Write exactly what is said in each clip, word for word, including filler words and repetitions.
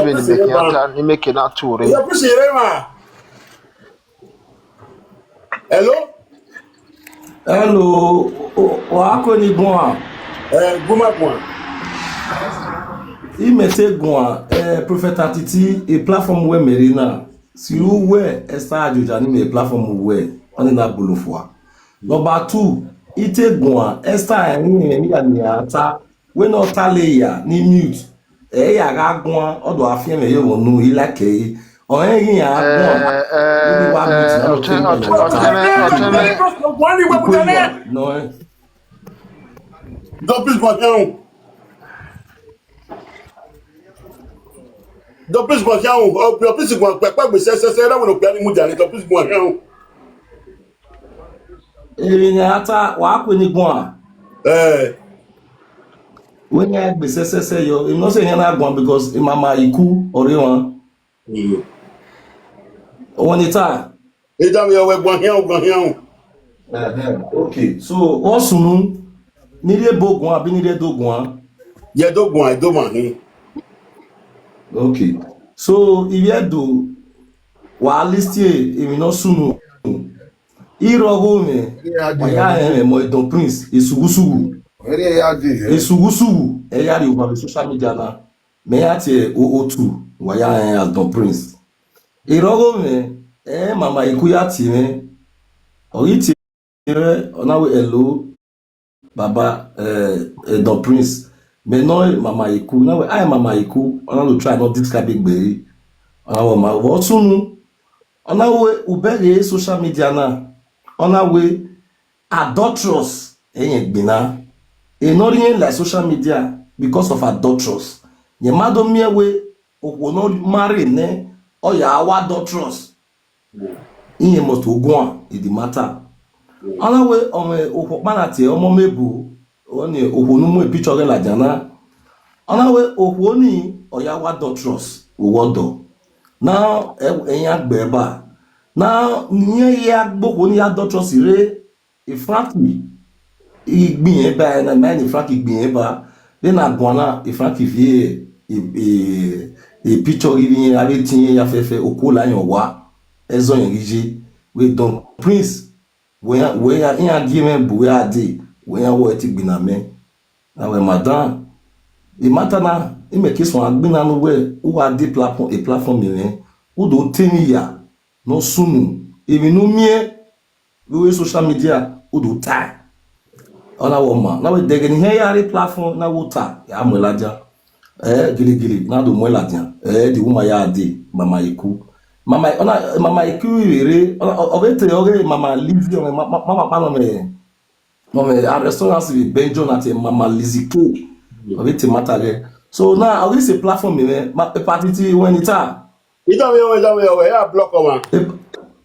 vbene imẹ khian ta ne imẹ ke na tuorre. Hello? Hello, wa kue ni guan. Gu ma guan. Imẹ te guan, eh, Prophet Atiti, e platform wẹ mẹ rre na. Si uwẹ Esther Ajoja ni mẹ platform wẹ, ọnii na bolo fua. Number two, I te guan Esther ẹrinmwi ya ni a ta, wẹ ne ọ ta le ya ni mute. Ẹ ya gha guan, ọ do a fian mwẹ ye vbọ nu, I like ẹre. Ọ rẹn ghi ya guan, ne wa mute na, ọ te mẹ nọ ta. Ọtẹn mwẹ, ọtẹn mwẹ. Nọ ẹ. Dọ please guan khian o. Dọ please guan khian o. Dọ please guan kpẹkpẹ gbe sẹsẹsẹ, na wẹ ne okpia ni mudia ni, dọ please guan khian o. Emwi ne a ta, wa kue ni guan. Eh. Wẹ ne a gbe sẹsẹsẹ yọ, emwi ne ọ sẹ yan na guan because imama iku ọre emwa. Mm. Wẹ ne ta. Edanmwẹ ọwẹ guan hian o, guan hian o. Ẹhẹn, okay. So, ọ sunu, ne I rhie ebo guan, abi ne I rhie Ẹdo guan? Ye Ẹdo guan, Ẹdo ma hin. Okay. So, ivbi Ẹdo, wa list emwi ne ọ sunu. I rre ọghomwẹ, wa ya rẹn mwẹ mọ Don Prince, esughusughu. Esughusughu, ẹ ya rrie ovbi social media na. Mẹ ya tie o otu, wa ya rẹn as Don Prince. I rre ọghomwẹ, ẹ mama iku ya tie mwẹ. Ọ ghi tie mwẹ, ọ na wẹ, "Hello, baba, eh, eh, Don Prince." Mẹ nọ mama iku, na wẹ, "Ai, mama iku," ọ na do try ne ọ describe egbe ẹre. Ọ na wẹ, "Ma, vbọ sunu?" Ọ na wẹ, "U bẹghe social media na." Ọ na wẹ, "Adulterous, ẹ i rẹn gbinna. Enọ rhie la social media because of adulterous. Rẹn ma do miẹn wẹ okhuo ne ọ marry nẹ, ọ ya wa adulterous. Irẹn must guan in the matter." Ọ na wẹ, ọmọ okhuo ọkpa na tie ọmọ mebo, ọni okhuo ne u mu picture ọghe ladian na. Ọ na wẹ, okhuo ni, ọ ya wa adulterous, vbe uwu ọdọ. Na, ẹ, iran gbe ba. Na, irẹn ya gbe okhuo ni ya adulterous rre, Frankie, I gbe irẹn ba, na, ma ni Frankie gbe irẹn ba. Vbene a guan na, Frankie viẹ, e, e, e picture ghi vbe irẹn, avbe etiẹn irẹn ya fẹfẹ, okuo la yan owa, ẹzọ rẹn ghi ye, wẹ Don Prince, wẹ iran, wẹ iran, iran gie mwẹ bu wẹ a dee, wẹ iran wẹ ọ te gbinna mẹ. Na wẹ, madam, e matter na, imẹ ke suẹn agbinna ne uwẹ, u gha dee platform, e platform mwẹ, u do te emwi ya ne ọ sunu, emwi ne u miẹn vbe social media, u do tae. Ọ na wẹ ọma, na wẹ dẹghẹ ne I hẹn ya rre platform na, wẹ u ta, ya muẹn ladian. Ẹ, gidigidi, na do muẹn ladian. Ẹ, the woman ya dee, mama iku. Mama, ọ na, mama iku vbe rre, ọ, ọ, ọ vbe te ọghe mama Lizzy, ọ, ma, ma, mama kpa nọ mẹ, nọ mẹ, a restaurant vbe Benjo na te mama Lizzy K. Ọ vbe te matter ghẹ. So now, ọ ghi sẹ platform mwẹ, ma, Prophet Atiti wẹ ne I ta. Idan mwẹ ọwẹ, idan mwẹ ọwẹ, ya block ọmwa. Eh,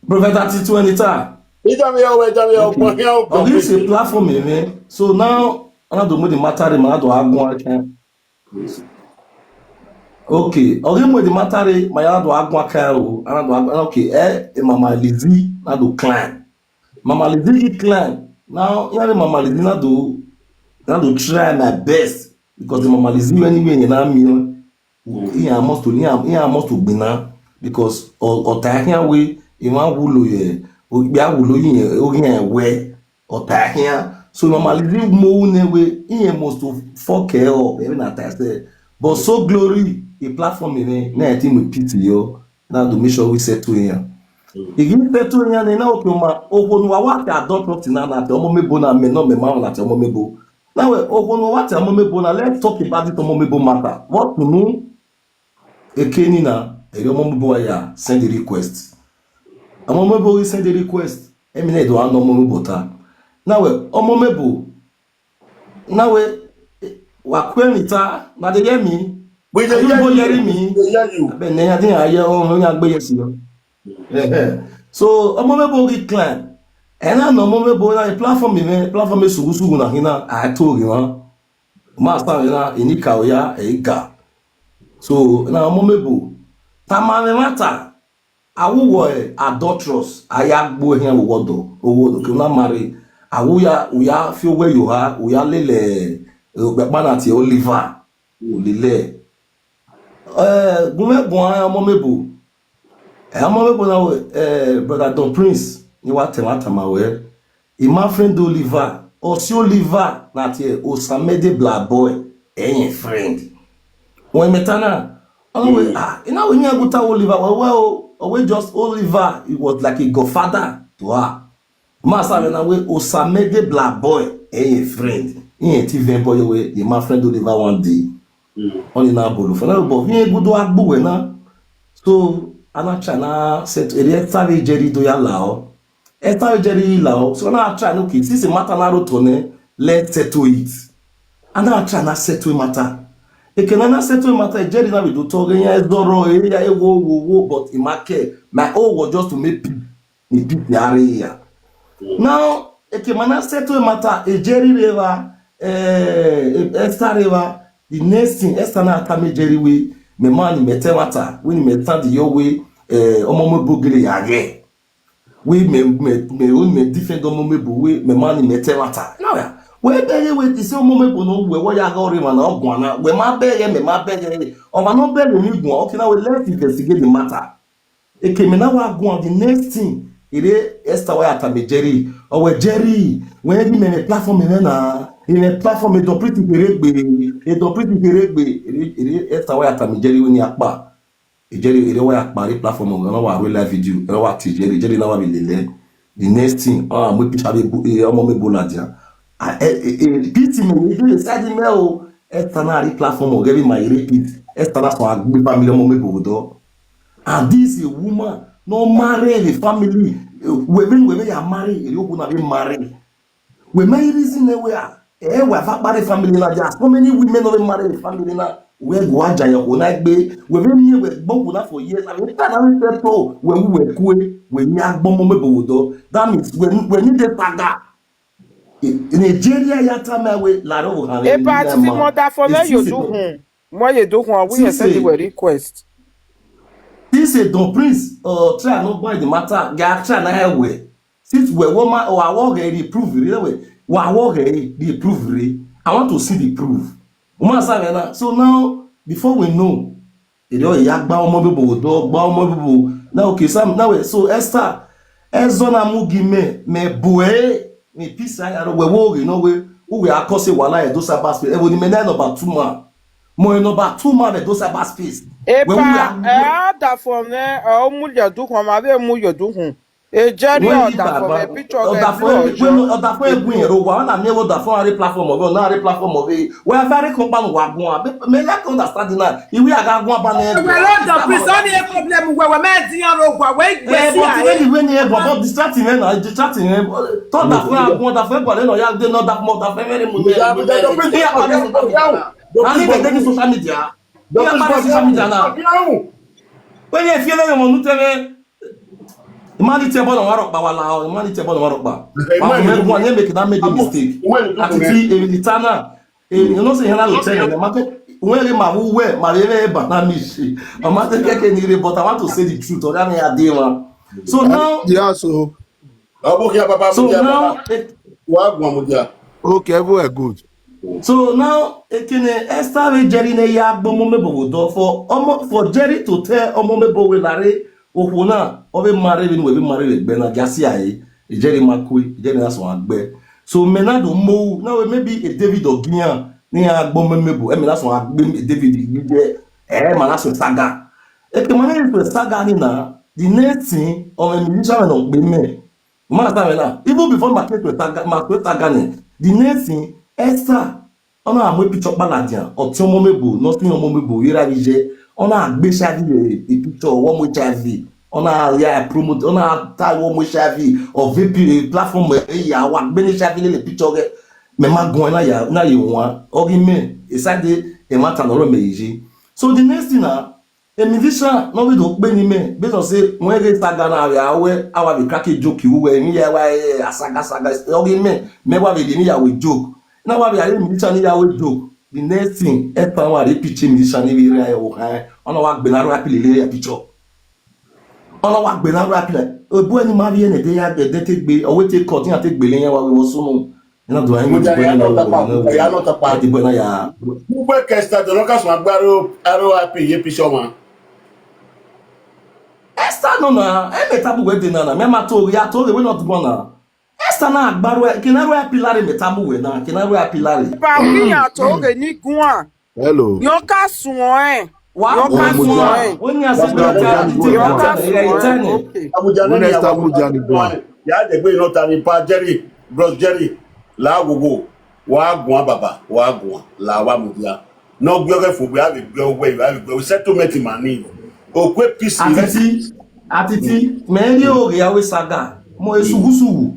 Prophet Atiti wẹ ne I ta. Idan mwẹ ọwẹ, idan mwẹ ọwẹ, okay. Ọ ghi sẹ platform mwẹ. So now, ọ na do mu the matter rre, ma na do a guan khian. Okay, ọ ghi mu the matter rre, ma ya na do a guan khian o, a na do a guan, okay, ẹ, e mama Lizzy na do climb. Mama Lizzy ghi climb. Now, iran ni mama Lizzy na do, na do try my best, because the mama Lizzy wẹ ni wẹ ne na miẹn, iran must, iran, iran must gbinna, because ọ, ọ ta khian wẹ, emwa wulo ye, okpia wulo ye, oghian wẹ, ọ ta khian. So mama Lizzy mu nẹ wẹ, iran must fuck ẹ up, ẹvbo na ta ẹsẹ. But so glory, e platform mwẹ, na ẹ te mu peace yọ, na do make sure we settle iran. I ghi settle iran nẹ, na okpia ọma, okhuo ne uwa wa ta adultery na, na te ọmọ mebo na, mẹ nọ mẹ ma na te ọmọ mebo. Na wẹ, okhuo ne uwa wa ta ọmọ mebo na, let's talk about this ọmọ mebo matter. Vbọ sunu, eke ni na, erriọ ọmọ mebo wa ya send request. Ọmọ mebo ghi send request, emwi na do a nọ ọmọ mebo ta. Na wẹ, ọmọ mebo, na wẹ, wa ku emwi ta, na de ye mi. Wẹ ye, ye, ye mi. Ye, ye you. Abẹ ne ya de ya ye, ọ, ọ ya gbe ye si yọ. So, ọmọ mebo ghi climb. Ẹ na nọ ọmọ mebo na, e platform mwẹ, platform esughusughu na khin na, a to ghi mwa. Ma sa mwẹ na, enikaro ya, ẹ i ga. So, na ọmọ mebo, tama mwẹ ẹmwata, a wu wẹ adulterous, a ya gbe uẹ khian vbe owa ọdọ, owa ọdọ, ke u na marry, a wu ya, u ya fi owẹ ye oha, u ya lele, eh, okpia ọkpa na tie Oliver, u lele. Eh, gu mwẹ guan ọmọ mebo. Eh, ọmọ mebo na wẹ, eh, brother Don Prince, ni wa tẹ mwa tama wẹ, ima friend Oliver, ọ si Oliver na tie Osamede Black Boy, ẹyẹn friend. Wẹ mẹ ta na, ọ na wẹ, ah, ina wẹ yan guta Oliver, wẹ wẹ o, ọ wẹ just Oliver, he was like a godfather to her. Ma sa vbe na wẹ Osamede Black Boy, ẹyẹn friend. Iran ti vẹ boy wẹ, ima friend Oliver one day. Ọni na bolo fẹ na, but vbe gudu agbu wẹ na. So, a na try na set, eri Esther vbe Jerry do ya lao. Esther vbe Jerry lao. So, a na try no kid. Since matter na rotọ nẹ, let's settle it. A na try na settle matter. Eke na na settle matter, Jerry na vbe do tọ ghe yan zọrọ, e ya e wo, wo, wo, but ima kẹ. My own was just to make peace. Ni peace ya rre ya. Now, eke ma na settle matter, Jerry rre evba, eh, Esther rre evba. The next thing, Esther na tama Jerry wẹ, mẹ ma ni mẹ ta ẹmwata, wẹ ni mẹ stand yọ wẹ, eh, ọmọ mebo gele ya ghẹ. Wẹ mẹ, mẹ, mẹ, wẹ mẹ defend ọmọ mebo wẹ, mẹ ma ni mẹ ta ẹmwata. Now, ya, wẹ bẹghe wẹ, ise ọmọ mebo nọ wẹ, wẹ ya gha ọrre emwa na, ọ guan na. Wẹ ma bẹghe, mẹ ma bẹghe. Ọmwa nọ bẹghe ni guan, okay, now let's investigate the matter. Eke mẹ na wa guan, the next thing, ere Esther wa ya tama Jerry, ọ wẹ Jerry, wẹ ghi mẹ mwẹ platform mwẹ na, mwẹ platform e Don Prince kherhe gbe, e Don Prince kherhe gbe, ere, ere Esther wa ya tama Jerry wẹ ni akpa. Jerry, ere wa ya kpa rre platform, ọ na wa ru live video, ere wa tie Jerry, Jerry na wa vbe lele. The next thing, ah, mu picture vbe bu, eh, ọmọ mebo ladian. Ah, eh, eh, eh, pity me, you dey side me o. Esther na rre platform, ọ ghẹ vbe ma rre pity. Esther na sọ agbe family ọmọ mebo vbe odọ. And this a woman no marry the family. Eh, wẹ vbe, wẹ vbe ya marry, ere okhuo na vbe marry. Wẹ ma i reason nẹ wẹ a, eh, wẹ va kpa rre family na, there are so many women no vbe marry the family na. Wẹ gu aja ye okhuo na egbe, wẹ vbe miẹn wẹ gbe okhuo na for years, a vbe ta na vbe fẹ to, wẹ wu wẹ kue, wẹ ni agbọn ọmọ mebo vbe odọ. That means wẹ, wẹ ni de saga. Nigeria ya tama wẹ la rre ọvbokhan vbe Epa, ti fi ma. Mother for me, you do hun. Mo ye do hun, we send you a request. This a Don Prince, uh, try no boy the matter. Guy try na help we. Since we, we ma, oh, I want the proof, really, we, we, I want the proof, really. I want to see the proof. Uma sa na. So now, before we know, you know, ya gba ọmọ mebo do, gba ọmọ mebo. Now, okay, Sam, now, so Esther, Ezọ na mu gi mẹ, mẹ bu ẹre, mẹ pisa ya rọ, wẹ wo ghe nọ wẹ, u wẹ a cause wahala vbe do cyber space. Ẹvbo ni mẹ na number two man. Mo number two man vbe do cyber space. Wẹ u wẹ Epa, a ẹ a da fọ nẹ, ọ mu yọ dukhun, ma vbe mu yọ dukhun. E Jerry, wẹ ọ yi da fọ baba, vbe picture ọ da fọ, wẹ no, ọ da fọ egbe rẹ owa, ọ na miẹn wẹ ọ da fọ a rre platform ọvbe, ọ na rre platform ọvbe. Wẹ a fa rre kọkpa ne uwa guan. Mẹ, mẹ like understand na. Iwe a gha guan ba nẹ. Wẹ lọ dọ prison ni problem wẹ, wẹ mẹ di yan ro gua, wẹ igbe Eh, si but a even re. When you go, but distracting, eh, na distracting, eh. Tọ da fun agun, da fun egua le nọ ya de nọ da fun, da fun emere mu. Iya, but the prison, yeah, but the prison, yeah. Ani de de social media. Iya, but social media na. When you feel like you want to tell me, imani te bọlọ wa rọkpa wa la, imani te bọlọ wa rọkpa. Wa me guan, you make that make a mistake. Ati ti, eh, the tana. Eh, you know say hena lo tell me, ma to, when le ma wu we, ma le le ba na mi shi. Ma ma te keke ni re, but I want to say the truth. Or that me a dey one. So now, yeah, so. Abu kia papa, so now, eh, wa gwa mu dia. Okay, everywhere good. So now, ekene Esther vbe Jerry ne ya gbe ọmọ mebo vbe odọ for ọmọ, for Jerry to tell ọmọ mebo wẹ la rre okhuo na, ọ vbe marry vbe nu, vbe marry vbe egbe na, gia si a re. Jerry ma kue, Jerry na sọ agbe. So mẹ na do mo na wẹ maybe e David Ogiyan ne iran gbe ọmọ mebo, ẹmẹ na sọ agbe David gbe, ẹ ma na sọ saga. Eke ma na sọ saga ni na, the next thing, ọ mẹ musician nọ gbe mẹ. Ma sa mẹ na, even before ma ke sọ saga, ma sọ saga ni, the next thing, Esther, ọ na mu picture kpa ladian, ọ tie ọmọ mebo, ne ọ tie ọmọ mebo, vbe ra vbe ye, ọ na gbe HIV vbe picture, ọ mu HIV, ọ na ya promote, ọ na ta wẹ ọ mu HIV, ọ vbe platform ya wa gbe ne HIV lele picture ghẹ, mẹ ma guan na ya, na ye wan, ọ ghi mẹ, eside, emwa ta nọ rọ mẹ ye. So the next thing na, a musician ne ọ vbe do kpe ni mẹ, based on say, wẹ ghe saga na vbe a wẹ, a wa vbe crack joke ru wẹ, emwi ya wa, eh, asaga, saga, ọ ghi mẹ, mẹ wa vbe rhie emwi ya wẹ joke. Na wa vbe a rhie musician ni ya wẹ joke. The next thing, Esther wa rhie picture musician ni vbe rre ẹvbo khan, ọ na wa gbe na rhie apili lele ya picture. Ọ na wa gbe na rhie apili. Obu ẹni ma vbe ẹnẹ de ya gbe, de te gbe, ọ wẹ te cut, iran te gbe le iran wa vbe vbọ sunu. Ena do ẹ Mudia, ya nọ tapa, ya nọ tapa. Dibọ na ya. Ugbo ke Esther do nọ ka sunu agbaro aro api ye picture wan. Esther nọ na, ẹ mẹ tabu wẹ de na na, mẹ ma to ghe, a to ghe wẹ nọ dibọ na. Esther na agbaro, ke na aro api lare mẹ tabu wẹ na, ke na aro api lare. Ba wi ya to ghe ni guan. Hello. Yọ ka suẹn. Wa yọ ka suẹn. Oni a se do ta ni te ka ta ni re ta ni. Abuja ne ni Esther Abuja ni guan. Ya de gbe no ta ni pa Jerry, bros Jerry. La wowo. Wa guan baba, wa guan. La wa Mudia. No gbe ọghe fo gbe, a vbe gbe ọghe, a vbe gbe settlement ma ni. Okue peace. Atiti, Atiti, mẹ ri oghe a we saga. Mo esugusugu.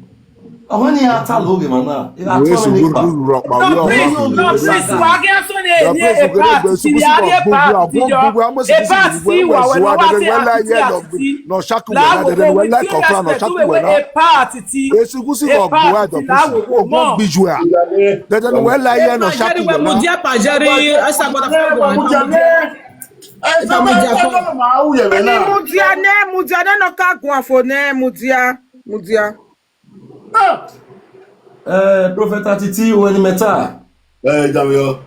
Ọmọ ni a ta lo ghe ma na. Ira tọ mẹ ni pa. No, please, no, please, wa gẹ so ne ni e part ti ya ri e part ti yọ. E part ti wa we no wa se Atiti Atiti. No shaki we na de we like confirm no shaki we na. E part ti. Esugusugu ọgbọ wa do please. Ọgbọ gbiju a. Dede we la ye no shaki we na. Mudia pajeri, esa gbọdọ fẹ gbọdọ. Esa gbọdọ ma u ye we na. Mudia ne, Mudia ne no ka guan fo ne, Mudia, Mudia. Ah! Eh, Prophet Atiti, wẹ ni mẹ ta? Eh, Jamio.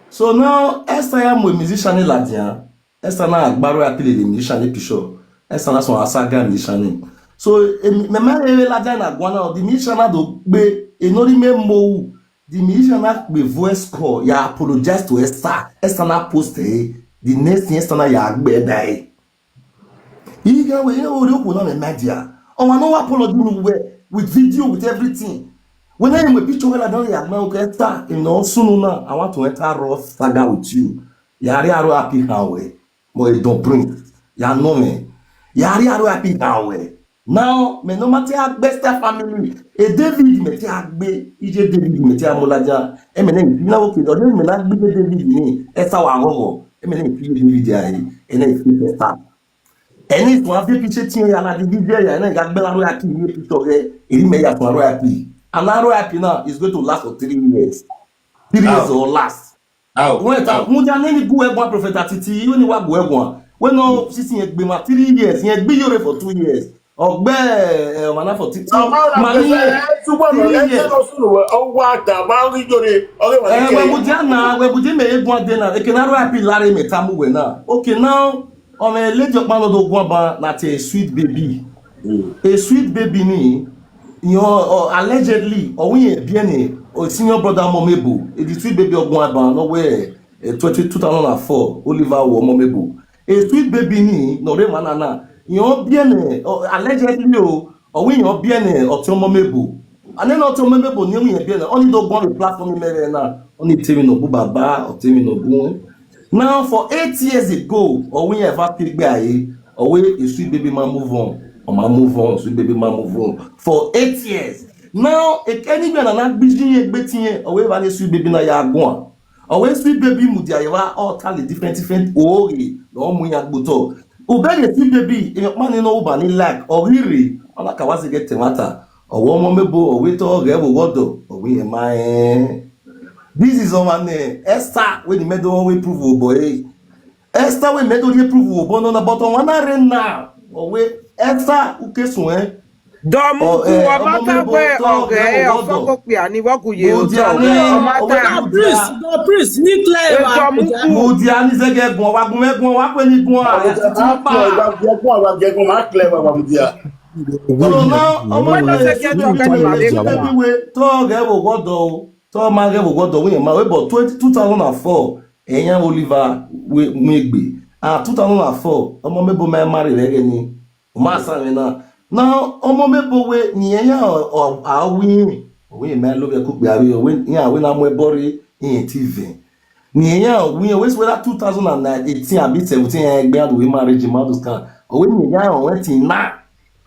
So now, Esther ya mu musician ni ladian. Esther na gbarọ ya pile the musician ni picture. Esther na sọn asa ga musician ni. So, em, mẹ ma rere ladian na guan na, the musician na do gbe, enori mẹ mo u, the musician na gbe voice call, ya apologize to Esther. Esther na post e, the next thing Esther na ya gbe da e. Ighe wẹ, ore okhuo na mẹ ma dia. Ọmwa ne ọ wa apologize unu wẹ, with video, with everything. Wẹ na mu picture wẹ ladian ya gbe, okay, Esther, you know, sunu na, I want to enter rough saga with you. Ya rhie aro happy khan wẹ, but e don prince, ya nọ mwẹ. Ya rhie aro happy khan wẹ. Now, mẹ ne ọ ma te a gbe Esther family, e David mẹ te a gbe, iye David mẹ te a mu ladian. Ẹmẹ ne na wo ke, ọ de mẹ na gbe iye David ni, Esther wa ghọghọ. Ẹmẹ ne fi iye David a re, ẹnẹ fi Esther. Ẹni tun a viẹ picture tiẹn ya na di viẹ ya, ẹnẹ ga gbe na aro happy ni picture ghẹ, eri mẹ ya tun aro happy. And aro happy now is going to last for three years. Three years or last. Wẹ ta, Mudia ne ni gu ẹguan Prophet Atiti, iwe ni wa gu ẹguan. Wẹ nọ sisi yẹn gbe ma three years, yẹn gbe iyore for two years. Ọ gbe, eh, ọmwa na for three, ma ni three years. Ọ wa ta, ma ghi iyore, ọ ghe ma ni. Eh, wẹ Mudia na, wẹ Mudia mẹ ye guan de na, eke na aro happy lare mẹ ta mu wẹ na. Okay, now, ọmọ lady ọkpa nọ do guan ba na te Sweet Baby. A Sweet Baby ni, you know, allegedly, ọ wẹ irẹn biẹ ne, o senior brother Ọmọmebo, e the Sweet Baby ọguan ba, nọ wẹ, eh, twenty, two thousand and four, Oliver wọ Ọmọmebo. A Sweet Baby ni, nọ rre emwa na na, irẹn biẹ ne, ọ, allegedly o, ọ wẹ irẹn biẹ ne ọtẹn Ọmọmebo. Anẹ ne ọtẹn Ọmọmebo ni wẹ irẹn biẹ ne, ọ ni do guan vbe platform mẹ vbe na, ọ ni te emwi ne ọ bu baba, ọ te emwi ne ọ bu. Now, for eight years ago, ọ wẹ irẹn eva te gbe a re, ọ wẹ A Sweet Baby ma move on, ọ ma move on, Sweet Baby ma move on. For eight years. Now, eke ni gbẹn na na gbiji irẹn egbe tiẹn, ọ wẹ evba ne Sweet Baby na ya guan. Ọ wẹ Sweet Baby mudia ye evba, ọ ta le different, different oghe, ne ọ mu iran gbe otọ. Ubẹghe Sweet Baby, emwi ọkpa ni nọ uba ni like, ọ ghi rre, ọ na ka wa zẹgẹ te ẹmwata. Ọ wẹ Ọmọmebo, ọ wẹ te ọ ghẹ vbe oghọdọ, ọ wẹ irẹn ma rẹn. This is ọmwa ne Esther, wẹ ne imẹ do rhie proof vbe obọ ẹre. Esther wẹ mẹ do rhie proof vbe obọ nọ na, but ọmwa na rre na, ọ wẹ Esther, u ke suẹn. Dọmọ uku, ọ ma ta wẹ ọ ghẹ ọfọkokpia ni vbe ọ gu ye otọ. Ọ ma ta. Prince, the prince, ni clear wa. Dọmọ uku. Mudia ni zẹgẹ guan, wa gun mwẹ guan, wa kue ni guan, ẹ ti ti pa. Wa gun ẹguan, wa gun ẹguan, ma clear wa, wa Mudia. Ọmọ na, ọmọ na zẹgẹ guan, ka ni wa vbe guan. Baby wẹ te ọ ghẹ vbe oghọdọ o, te ọ ma ghẹ vbe oghọdọ, wẹ irẹn ma, wẹ bọ twenty, two thousand and four, ẹyan Oliver wẹ mu egbe. Ah, two thousand and four, Ọmọmebo ma marry vbe ẹghẹ ni. U ma sa mwẹ na. Na Ọmọmebo wẹ ne irẹn ya ọ, ọ, a wẹ irẹn, ọ wẹ irẹn ma lovbiẹ ke okpia vbe, ọ wẹ iran wẹ na mu ẹbọ rre, irẹn ti vẹn. Ne irẹn ya ọ wẹ irẹn, wẹ whether two thousand and eighteen abi seventeen, iran gbe iran do vbe marriage ma do scan. Ọ wẹ ne irẹn ya ọ wẹ till now.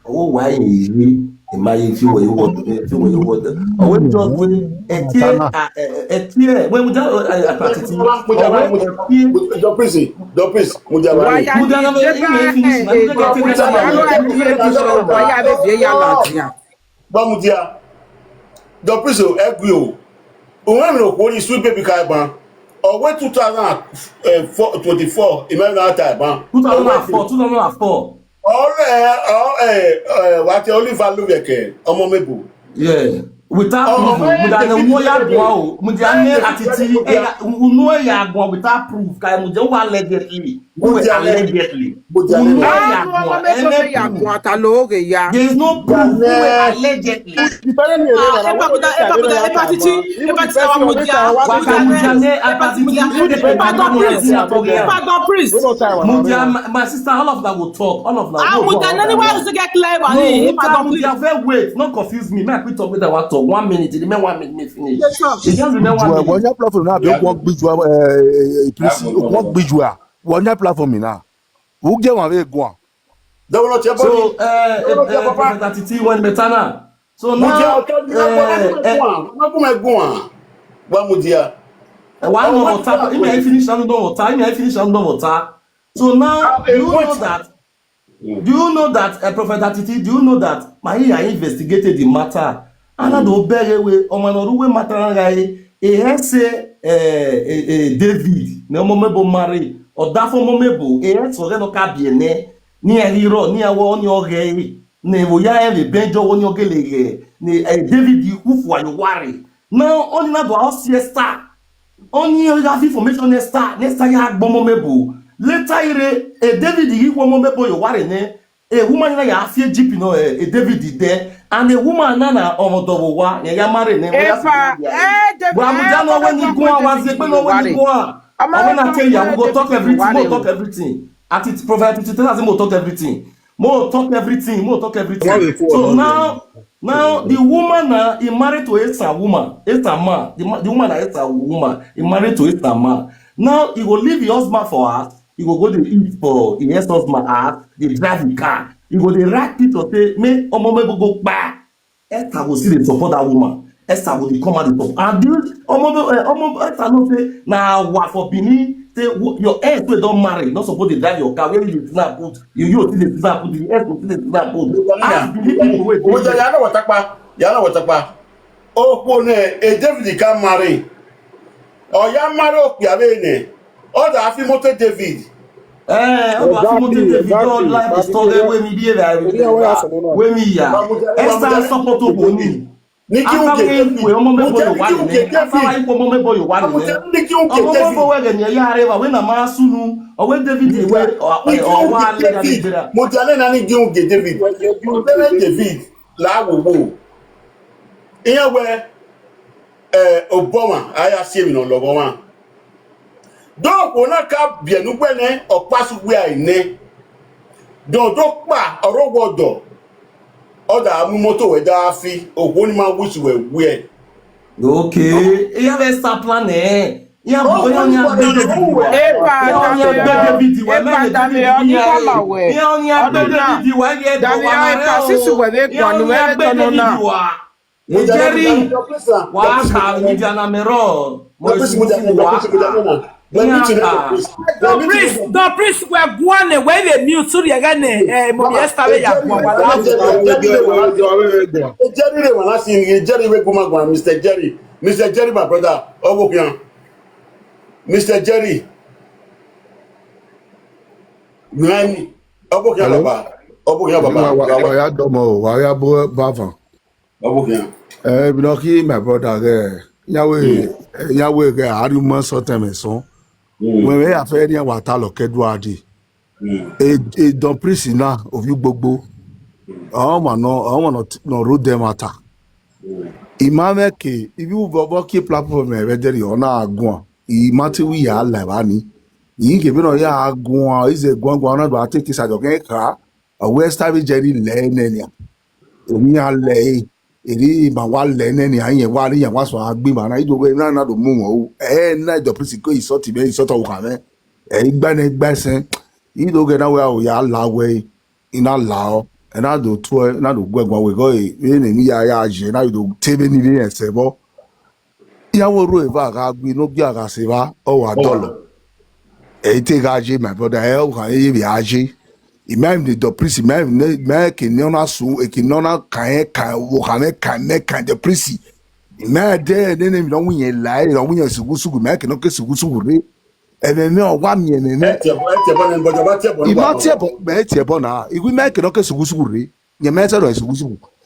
Ọ wẹ wa irẹn ye, ẹ ma ye fi wẹ ye word, fi wẹ ye word. Ọ wẹ just wẹ, ẹ tie, a, ẹ, ẹ, ẹ tie, wẹ Mudia, ẹ, ẹ, Atiti. Ọ wẹ ẹ tie. Dọ please, dọ please, Mudia. Mudia na wẹ, ẹ finish na, ẹ tie, ẹ tie. Wa ya vbe viẹ ya ladian. Gba Mudia. Dọ please o, ẹ gui o. Uwẹ mi okhuo ni Sweet Baby ka ban. Ọ wẹ two thousand and four, twenty-four, imẹ na ta ban. Two thousand and four, two thousand and four. Ọ rẹ, ọ, ẹ, ẹ, wa te Oliver Luvẹkẹ, Ọmọmebo. Yeah. Without proof, mudia ne unu ya guan o, mudia ne Atiti, unu ya guan without proof, ka mudia wa allegedly, we allegedly. Unu ya guan, any proof. There is no proof, we allegedly. Wa ka mudia ne Atiti, mudia, my, my sister, all of that will talk, all of that will talk. Mudia, very wait, not confuse me. Make we talk, make that one talk. One minute, it remain one minute, me finish. It just remain one minute. Wọ ya platform na, be wọ gbiju, eh, eh, please, wọ gbiju a. Wọ ya platform na. Who get one wey guan? So, eh, eh, Prophet Atiti, when better now. So now, eh, eh, wa no water, he may finish and no water, he may finish and no water. So now, do you know that, do you know that, uh, Prophet Atiti, do you know that Maria investigated the matter? And I don't beg away, ọmọ ne ọ rre uwu matter na gha re, e hẹ sẹ, eh, eh, eh, David, ne ọmọ mebo marry, ọ da fo ọmọ mebo, e hẹ sẹ ọghẹ ne ọ ka biẹ nẹ, ne iran ghi rrọọ, ne iran wẹ ọni ọghẹ re, ne vbe ya rẹn vbe bẹn jọ wẹ ọni ọ gele ghẹ, ne, eh, David hu fua ye owa rre. Na ọni na do aro si Esther. Ọni ọ gha fi information ne Esther, ne Esther ya gbe ọmọ mebo. Later ire, e David ghi hu ọmọ mebo ye owa rre nẹ, e woman na ya fi Egypt nọ, e, e David dẹ, and e woman na na ọmọ dọ vbe owa, ya ya marry nẹ, wẹ ya si David ya. Wa mudia ne ọ wẹ ni guan, wa ziegbe ne ọ wẹ ni guan. Ọ wẹ na tell you, we go talk everything, we go talk everything. At it, Prophet Atiti tell us, we go talk everything. Mo talk everything, mo talk everything. So now, now the woman now, he married to a Esan woman, Esan man. The, ma- the woman na Esan woman, he married to a Esan man. Now he go leave his husband for house, he go go dey eat for his ex-husband house, dey drive the car. He go dey write picture say, make ọmọ mebo go kpa. Esther go still dey support that woman. Esther go dey come out dey support. And this ọmọ, eh, ọmọ Esther know say na wa for Benin say wo- your ex wey don marry no suppose dey drive your car, where you dey sit down put, you, you still dey sit down put, the ex go still dey sit down put. Ask Benin people wey dey there. Ya na watakpa, ya na watakpa. Okhuo ne e David ka marry, ọ ya marry okpia vbe nẹ, ọ da fi moto David. Eh, ọ da fi moto David, ọ like the story wey mi be here, wey mi ya. Esther support okhuo ni. Ni ki uke David. Ọmọ mebo ye owa nẹ. Ọmọ mebo wẹ ghẹ ne ya rre evba, wẹ na ma sunu, ọ wẹ David wẹ, ọ wa le Nigeria. Mo dia nẹ na ni gi uke David. David. La wowo. Iran wẹ, eh, obọ ọmwa, a ya si emwi ne ọ lọghọ ọmwa. Do okhuo na ka biẹ ne uwẹ nẹ, ọ kpa sẹ uwẹ a nẹ. Dọn do kpa, ọ rre owa ọdọ. Ọ da mu imoto wẹ da fi, okhuo ni ma wish wẹ wiẹ. Okay, iran vbe sa plan nẹ. Iran bu iran ọni a gbe David wa. Iran ọni a gbe David wa, mẹ David wa. Iran ọni a gbe David wa, iran ọni a gbe David wa. Jerry, wa ka media na mẹ rọ, mo sisi wa. Don Prince, Don Prince, wẹ guan nẹ, wẹ vbe mute, sorry, ẹghẹ nẹ, eh, mo bi Esther vbe ya guan wa la. Jerry rre wa na si, Jerry vbe gu ma guan, Mister Jerry, Mister Jerry, my brother, ọ vbe okhian, Mister Jerry, remind me, ọ vbe okhian baba, ọ vbe okhian baba, wa ya dọmọ o, wa ya bu bavan. Ọ vbe okhian. Eh, bi nọ khi my brother ghẹ, ya we, ya we ghẹ, a rhie uma sọtẹn mẹ sọn. Wẹ vbe ya fẹ rhian wa ta lọ kẹ dua dee. E, e Don Prince na, ovbi ugbogbo. Ọmwa nọ, ọmwa nọ, nọ rode ẹmwata. I ma mwẹ ke, ivbi vbọ vbọ kie platform ẹmwẹ dẹrriọ, ọ na guan. I ma te wi ya la evba ni. I ghi ke vbene ọ ya guan, ize guan guan, ọ na do a te ke sa jọ kẹ kha. Ọ wẹ Esther vbe Jerry lẹ nẹ nian. Emwi iran lẹ ẹre, erriọ ima wa lẹ nẹ nian, iran wa, iran wa suẹn gbe ima na, ido wẹ na na do mu wọn o. Ẹ na Don Prince ko isọti mwẹ, isọti ọvbokhan mwẹ. Ẹ i gba nẹ, i gba ẹsẹn. Ido ghẹ na wẹ a ya la wẹ, I na la ọ, ẹ na do tuẹ, ẹ na do gu ẹguan wẹ gọ, vbene emwi ya ya ye, ẹ na do te vbene irẹn sẹ vbọ. Iran wo ru eva gha gbe, ne ogia gha sẹ evba, ọ wa dọlọ. Ẹ i te gha ye, my brother, ẹ ọ gha ye vbe a ye. I ma emwi ne Don Prince, I ma emwi ne, I ma eke ne ọ na sun, eke ne ọ na kan ẹ kan, wo kha mẹ kan, mẹ kan Don Prince. I ma ẹdẹ nene emwi ne ọ winna la, ne ọ winna sugu sugu, I ma eke ne ọ ke sugu sugu rre. Ẹmwẹ mwẹ ọ wa miẹn ẹmwẹ mwẹ. Ẹ tiẹ bọ, ẹ tiẹ bọ nẹ, bọjọ ba tiẹ bọ. I ma tiẹ bọ, mẹ tiẹ bọ na. I wi ma eke ne ọ ke sugu sugu rre. Yẹn mẹ sẹ rọ sugu sugu.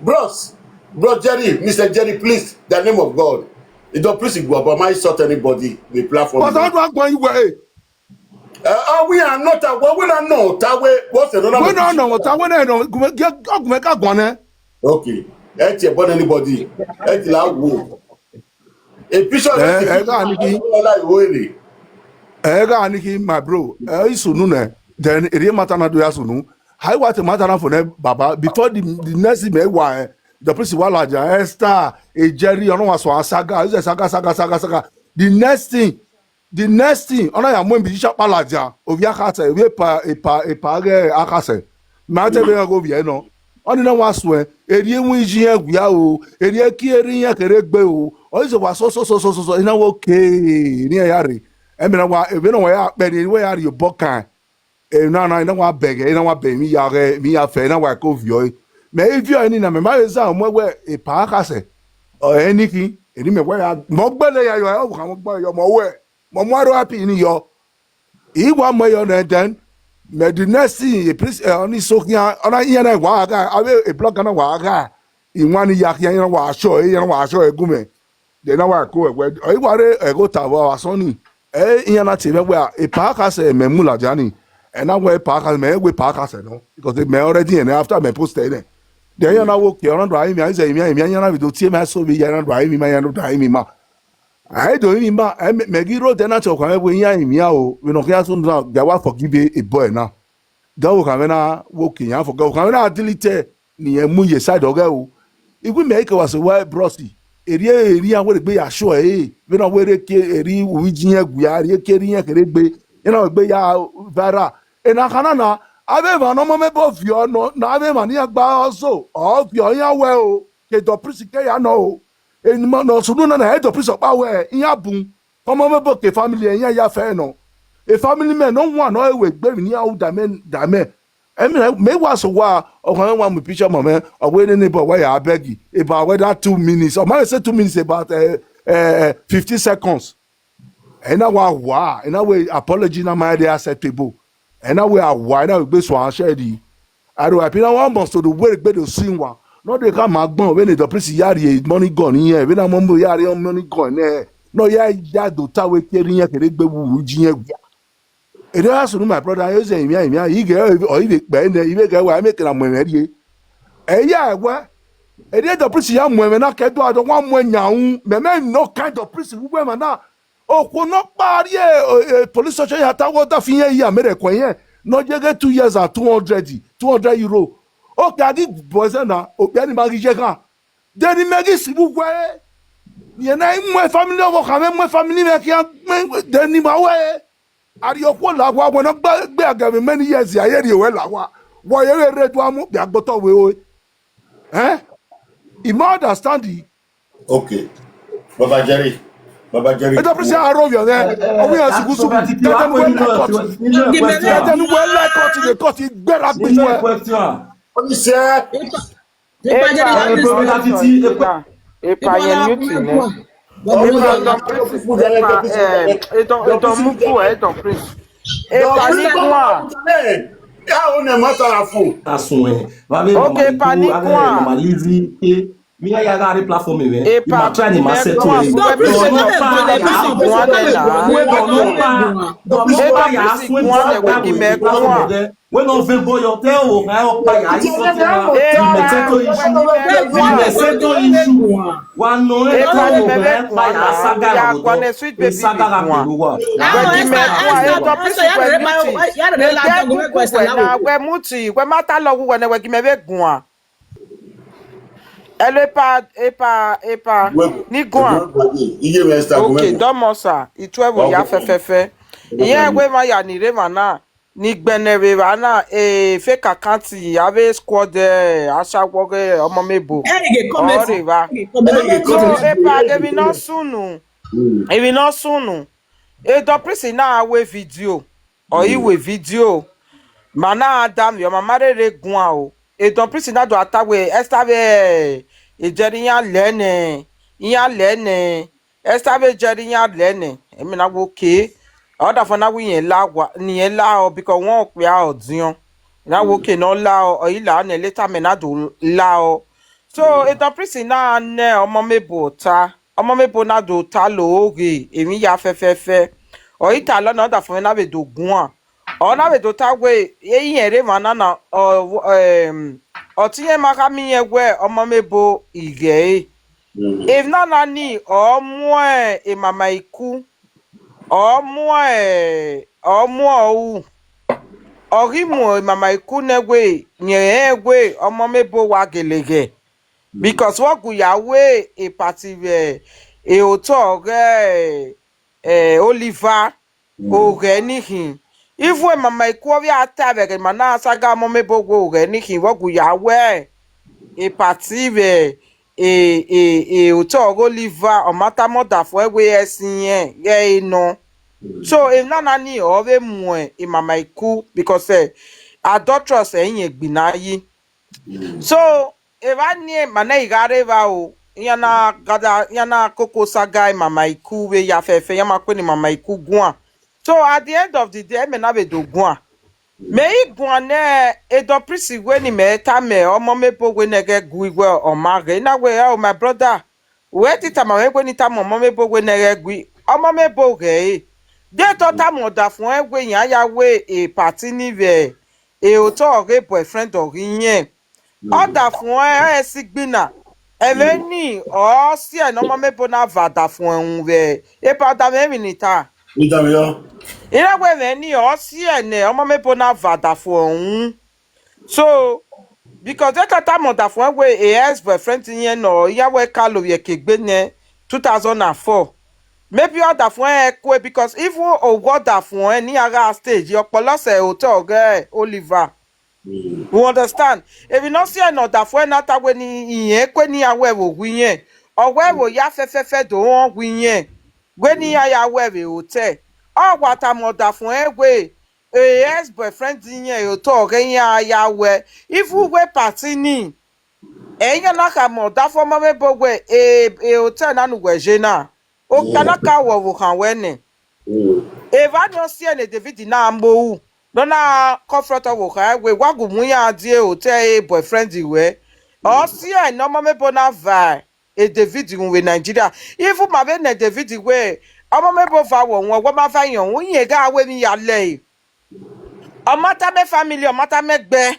bros, bros Jerry, Mister Jerry, please, the name of God. It don't please you, but my insult anybody. The platform. But I don't want you way. Uh, oh, we are not a, well, we are not a way. What's the name? We don't know what I want to know. Gume ka guane. Okay. Ẹ ti ẹ bọ anybody. Ẹ ti la wo. A picture. Eh, ẹ ga ni ki. Ọla ìwé èrè. Ẹ ga ni ki, my bro. Ẹ isunu nẹ. Then èrè mata na do ya sunu. How what mata na for nẹ, baba? Before the, the next thing, ẹ wa, eh, the person wa laja, Esther, e Jerry, ọnọ wa sọ saga, is saga, saga, saga, saga. The next thing, the next thing, ọna ya mu emwi sha kpa ladian, ovbi Akhasẹ, ovbi epa, epa, epa ghẹ Akhasẹ. Ma te vbe ghe ovbi ẹre nọ. Ọni na wa suẹn, erriọ ewinyi iran wia o, erriọ eki erriọ iran kherhe gbe o. Ọ i zẹ wa sọ, sọ, sọ, sọ, sọ, sọ, ina wo ke, erriọ iran ya rre. Ẹmwẹ na wa, vbene wa ya kpẹ ni, wa ya rhie obọ kan. Ena na, ena wa bẹghe, ena wa bẹghe emwi ya ghẹ, emwi ya fẹ, ena wa ke ovbi ọre. Mẹ i viọ ẹre ni na, mẹ ma vbe zẹ mu ẹwẹ epa Akhasẹ. Ọ, ẹre ni khin, eni mẹ wẹ ya, mẹ ọ gbẹlẹ ya yọ, ọ khan mẹ ọ gbẹlẹ yọ, mẹ ọ wẹ, mẹ ọ mu aro happy ni yọ. I wa mu ẹre yọ nẹ, then, mẹ the next thing, a priest, eh, ọni so khian, ọna iran na wa gha, avbe a blogger na wa gha, iwan ni ya khian, iran wa sure, iran wa sure gu mẹ. Then na wa ko ẹwẹ, ọ i wa rre ẹghẹ ota vbe asọn ni, ẹ iran na tie mwẹ wẹ, epa Akhasẹ mẹ mu ladian ni, ẹ na wẹ epa Akhasẹ, mẹ wẹ epa Akhasẹ nọ, because mẹ already ẹnẹ after mẹ post ẹnẹ. Then iran na wo ke, ọ na do a rinmwian, izẹ rinmwian, rinmwian, iran na vbe do tie mẹ so vbe ya, iran do a rinmwian, iran do a rinmwian. A i do rinmwian, ẹ, mẹ, mẹ ghi rre odẹ na te ọkhan mwẹ wẹ iran rinmwian o, vbene ọ khian sunu na, ghẹ wa forgive e boy na. Ghẹ ọvbokhan mwẹ na wo ke iran forgive, ọvbokhan mwẹ na delete ni irẹn mu ye side ọghẹ o. Iwu mẹ i ke wa sẹ wa bros, erriọ erriọ iran wẹ rhie egbe ya sure ẹre, vbene ọ wẹ rhie eke erriọ ivbi iran wia, rhie eke erriọ iran kherhe gbe, iran wẹ egbe ya viral. Ena khan na na, avbe emwa ne ọmọ mwẹ obọ viọ nọ, ne avbe emwa ne iran gba ọzo, ọ viọ iran wẹ o, ke the priest ke ya nọ o. Eni ma nọ sunu na na, e the priest ọkpa wẹ iran bun, ọmọ mwẹ obọ ke family iran ya fẹ nọ. E family man ne ọ wan ne ọ re egbe emwi ne iran ru da mẹ, da mẹ. Emwi ne mẹ wa sẹ owa, ọkhan mwẹ wa mu picture ọmọ mwẹ, ọ wẹ nene bọ wẹ ya beg about whether two minutes. Ọ ma vbe say two minutes, about eh, eh, fifteen seconds. Ẹ na wa wa, ẹ na wẹ apology na ma dey acceptable. Ẹ na wẹ a wa, ẹ na wẹ egbe suẹn shẹ rri. Aro happy na wa must to the way egbe do si wa. No dey come agbọn vbene Don Prince ya rhie money gun iyẹn, vbene a mọ ya rhie money gun nẹ, ne ọ ya ya do ta wẹ kere iyẹn kere egbe wu ji iyẹn wia. Ere a sunu my brother, ẹ zẹ imian imian, ighe ọ i vbe kpẹ nẹ, i vbe ghẹ wa, ẹ mẹ kere a mu ẹmwẹ rhie. Ẹ ya ẹwẹ, ere Don Prince ya mu ẹmwẹ na kẹ do a do wa mu ẹyan ru, mẹ mẹ no kind of Prince wu wẹ ma na, okhuo ne ọ kpa rrie police station ya ta wẹ ọ da fi irẹn ya mẹ rẹ kue irẹn, ne ọ ye ghe two years and two hundred, two hundred euro. Okpia ghi bu ẹzẹ na, okpia ni ma ghi ye khan. De ne imẹ ghi sivbi uwẹ re? Rẹn na i mu family ọvbokhan mwẹ, mu family mwẹ khian, de ne ima wẹ re? Arriọkhuo la owa, wẹ ne ọ gbe, gbe a gẹ vbe many years, a ye rhie ruẹ la owa. Wẹ ọ ye vbe rre do a mu okpia gbe otọ vbe ore. Eh? I ma understand. Okay. Baba Jerry. Baba Jerry. Ẹ dọ prisi a rọ vbiẹ mwẹ. Ọ vbiẹ sukusuku. Dẹdẹ ne uwẹ la court. Dẹdẹ ne uwẹ la court, the court gbẹra gbe uwẹ. Epa, epa, epa, epa, ye mute nẹ. Epa, Don Prince, epa, eh, Don, Don Muku, eh, Don Prince. Epa ni guan. Asun, eh, vbe avbe Okay, mama epa ni Iku, avbe guan. Mama Lizzy, eh, mi ya ya gha rre platform mwẹ. Epa, ma try ni ma settle guan, eh. Don Prince, Don Prince, Don Prince, guan nẹ na. Don Prince, Don Prince, guan nẹ, wẹ gi mẹ guan. Wẹ ne ọ vẹ ebo yọ, te ọ gha ọkpa ya, i sọtin na. Imẹ settle issue. Imẹ settle issue. Wa nọ rẹn, te ọ gha ọkpa ya, saga ya vbe odọ. Saga gha vbe odọ. Wẹ gi mẹ guan, Don Prince, wẹ mute. Wẹ mute, wẹ ma ta lọ wu wẹ nẹ, wẹ gi mẹ vbe guan. Hello, epa, epa, epa. Ni guan. Okay, dọmọ sa, I tuẹ vbe ya fẹfẹfẹ. Iran wẹ emwa ya ni rre emwa na. Ni gbẹnnẹ vbe evba na, eh, fake account, avbe squad, eh, ashawo ghe ọmọ mebo. Ọ rre evba. So, epa, emwi ne ọ sunu, emwi ne ọ sunu. Don Prince na wẹ video, ọ i wẹ video. Ma na da miẹn, ọ ma ma rherhe guan o. Don Prince na do a ta wẹ, Esther vbe, eh, Jerry iran lẹ nẹ, iran lẹ nẹ. Esther vbe Jerry iran lẹ nẹ, emwi na wẹ okay. Ọ da fo na wẹ irẹn la wa, ne irẹn la ọ, because wọn okpia ọdiọn. Na wẹ okay ne ọ la ọ, ọ i la nẹ, later mẹ na do la ọ. So, Don Prince na nẹ ọmọ mebo ta, ọmọ mebo na do ta lo ghe emwi ya fẹfẹfẹ. Ọ i ta lọ nẹ, ọ da fo na vbe do guan. Ọ na vbe do ta wẹ, irẹn rre emwa na na, ọ, em, ọ te irẹn ma kha miẹn wẹ ọmọ mebo ighẹ ẹre. Emwi na na ni, ọ mu e mama Iku, ọ mu e, ọ mu ọre ru, ọ ghi mu e mama Iku nẹ wẹ, rẹn rẹn wẹ ọmọ mebo wa gele ghẹ. Because vbe ọ gu ya wẹ e party vbe e otọ ọghe, eh, Oliver, oghẹ ni khin. Even e mama Iku ọ vbe a ta vbe ẹghẹ ma na saga ọmọ mebo wẹ oghẹ ni khin, vbe ọ gu ya wẹ e party vbe e, e, e otọ ọghe Oliver, ọ ma tama ọdafẹn wẹ ẹse irẹn ghẹ ẹre nọ. So, emwi na na ni ọ vbe mu e mama Iku, because, eh, adulteress ẹ i rẹn egbe na yi. So, evba ni ma nẹ I gha rre evba o, iran na gada, iran na koko saga e mama Iku vbe ya fẹfẹ, iran ma kue ne mama Iku guan. So, at the end of the day, mẹ na vbe do guan. Mẹ i guan nẹ, Don Prince wẹ ne imẹ tama ọmọ mebo wẹ ne ghẹ gu wẹ ọ ma ghẹ. I na wẹ, oh, my brother, wẹ te tama mwẹ wẹ ne I tama ọmọ mebo wẹ ne ghẹ gu, ọmọ mebo ghẹ ẹre. De te ọ tama ọdafẹn wẹ iran ya wẹ e party ni vbe e otọ ọghe boyfriend ọghe irẹn. Ọdafẹn ọre si gbinna. Ẹmwẹ ni ọ si ẹe ne ọmọ mebo na va ọdafẹn uhunmwu vbe epa, ọdafẹn emwi ne I ta. I ta vbe yọ. I na wẹ ẹmwẹ ni ọ si ẹe ne ọmọ mebo na va ọdafẹn uhunmwu. So, because de te ọ tama ọdafẹn wẹ e ex boyfriend irẹn nọ, iran wẹ ka lovbiẹ ke egbe nẹ two thousand and four. Maybe ọdafẹn ẹre kue, because even owa ọdafẹn ne iran gha stage, ọkpọlọ sẹ otọ ọghe Oliver. You understand? Emwi ne ọ si ẹe ne ọdafẹn na ta wẹ ne irẹn kue ne iran wẹ vbe owa irẹn, ọ wẹ vbe oya fẹfẹfẹ do rẹn owa irẹn, wẹ ne iran ya wẹ vbe hotel. ọ wa tama ọdafẹn wẹẹ, e ex boyfriend iyẹn otọ ọghe iran ya wẹ, ifu wẹ party ni, ẹ iran na khama ọdafẹn ọmọ mwẹ ebo wẹẹ, e hotel na ne uwẹ ye na, okpia na ka wọ vbe okhan wẹ nẹ. Evba ni ọ siẹ ne David na mu ru, ne ọ na confront ọvbokhan wẹẹ, wa gu mu iran die hotel e boyfriend wẹ. Ọ siẹ ne ọmọ mwẹ ebo na va e David ru vbe Nigeria. Ifu ma vbe nẹ David wẹẹ, ọmọ mwẹ ebo va wọ wọn, wẹ ma va yan ru, irẹn gha ru emwi ya lẹe. Ọ ma tama family, ọ ma tama ẹgbẹ.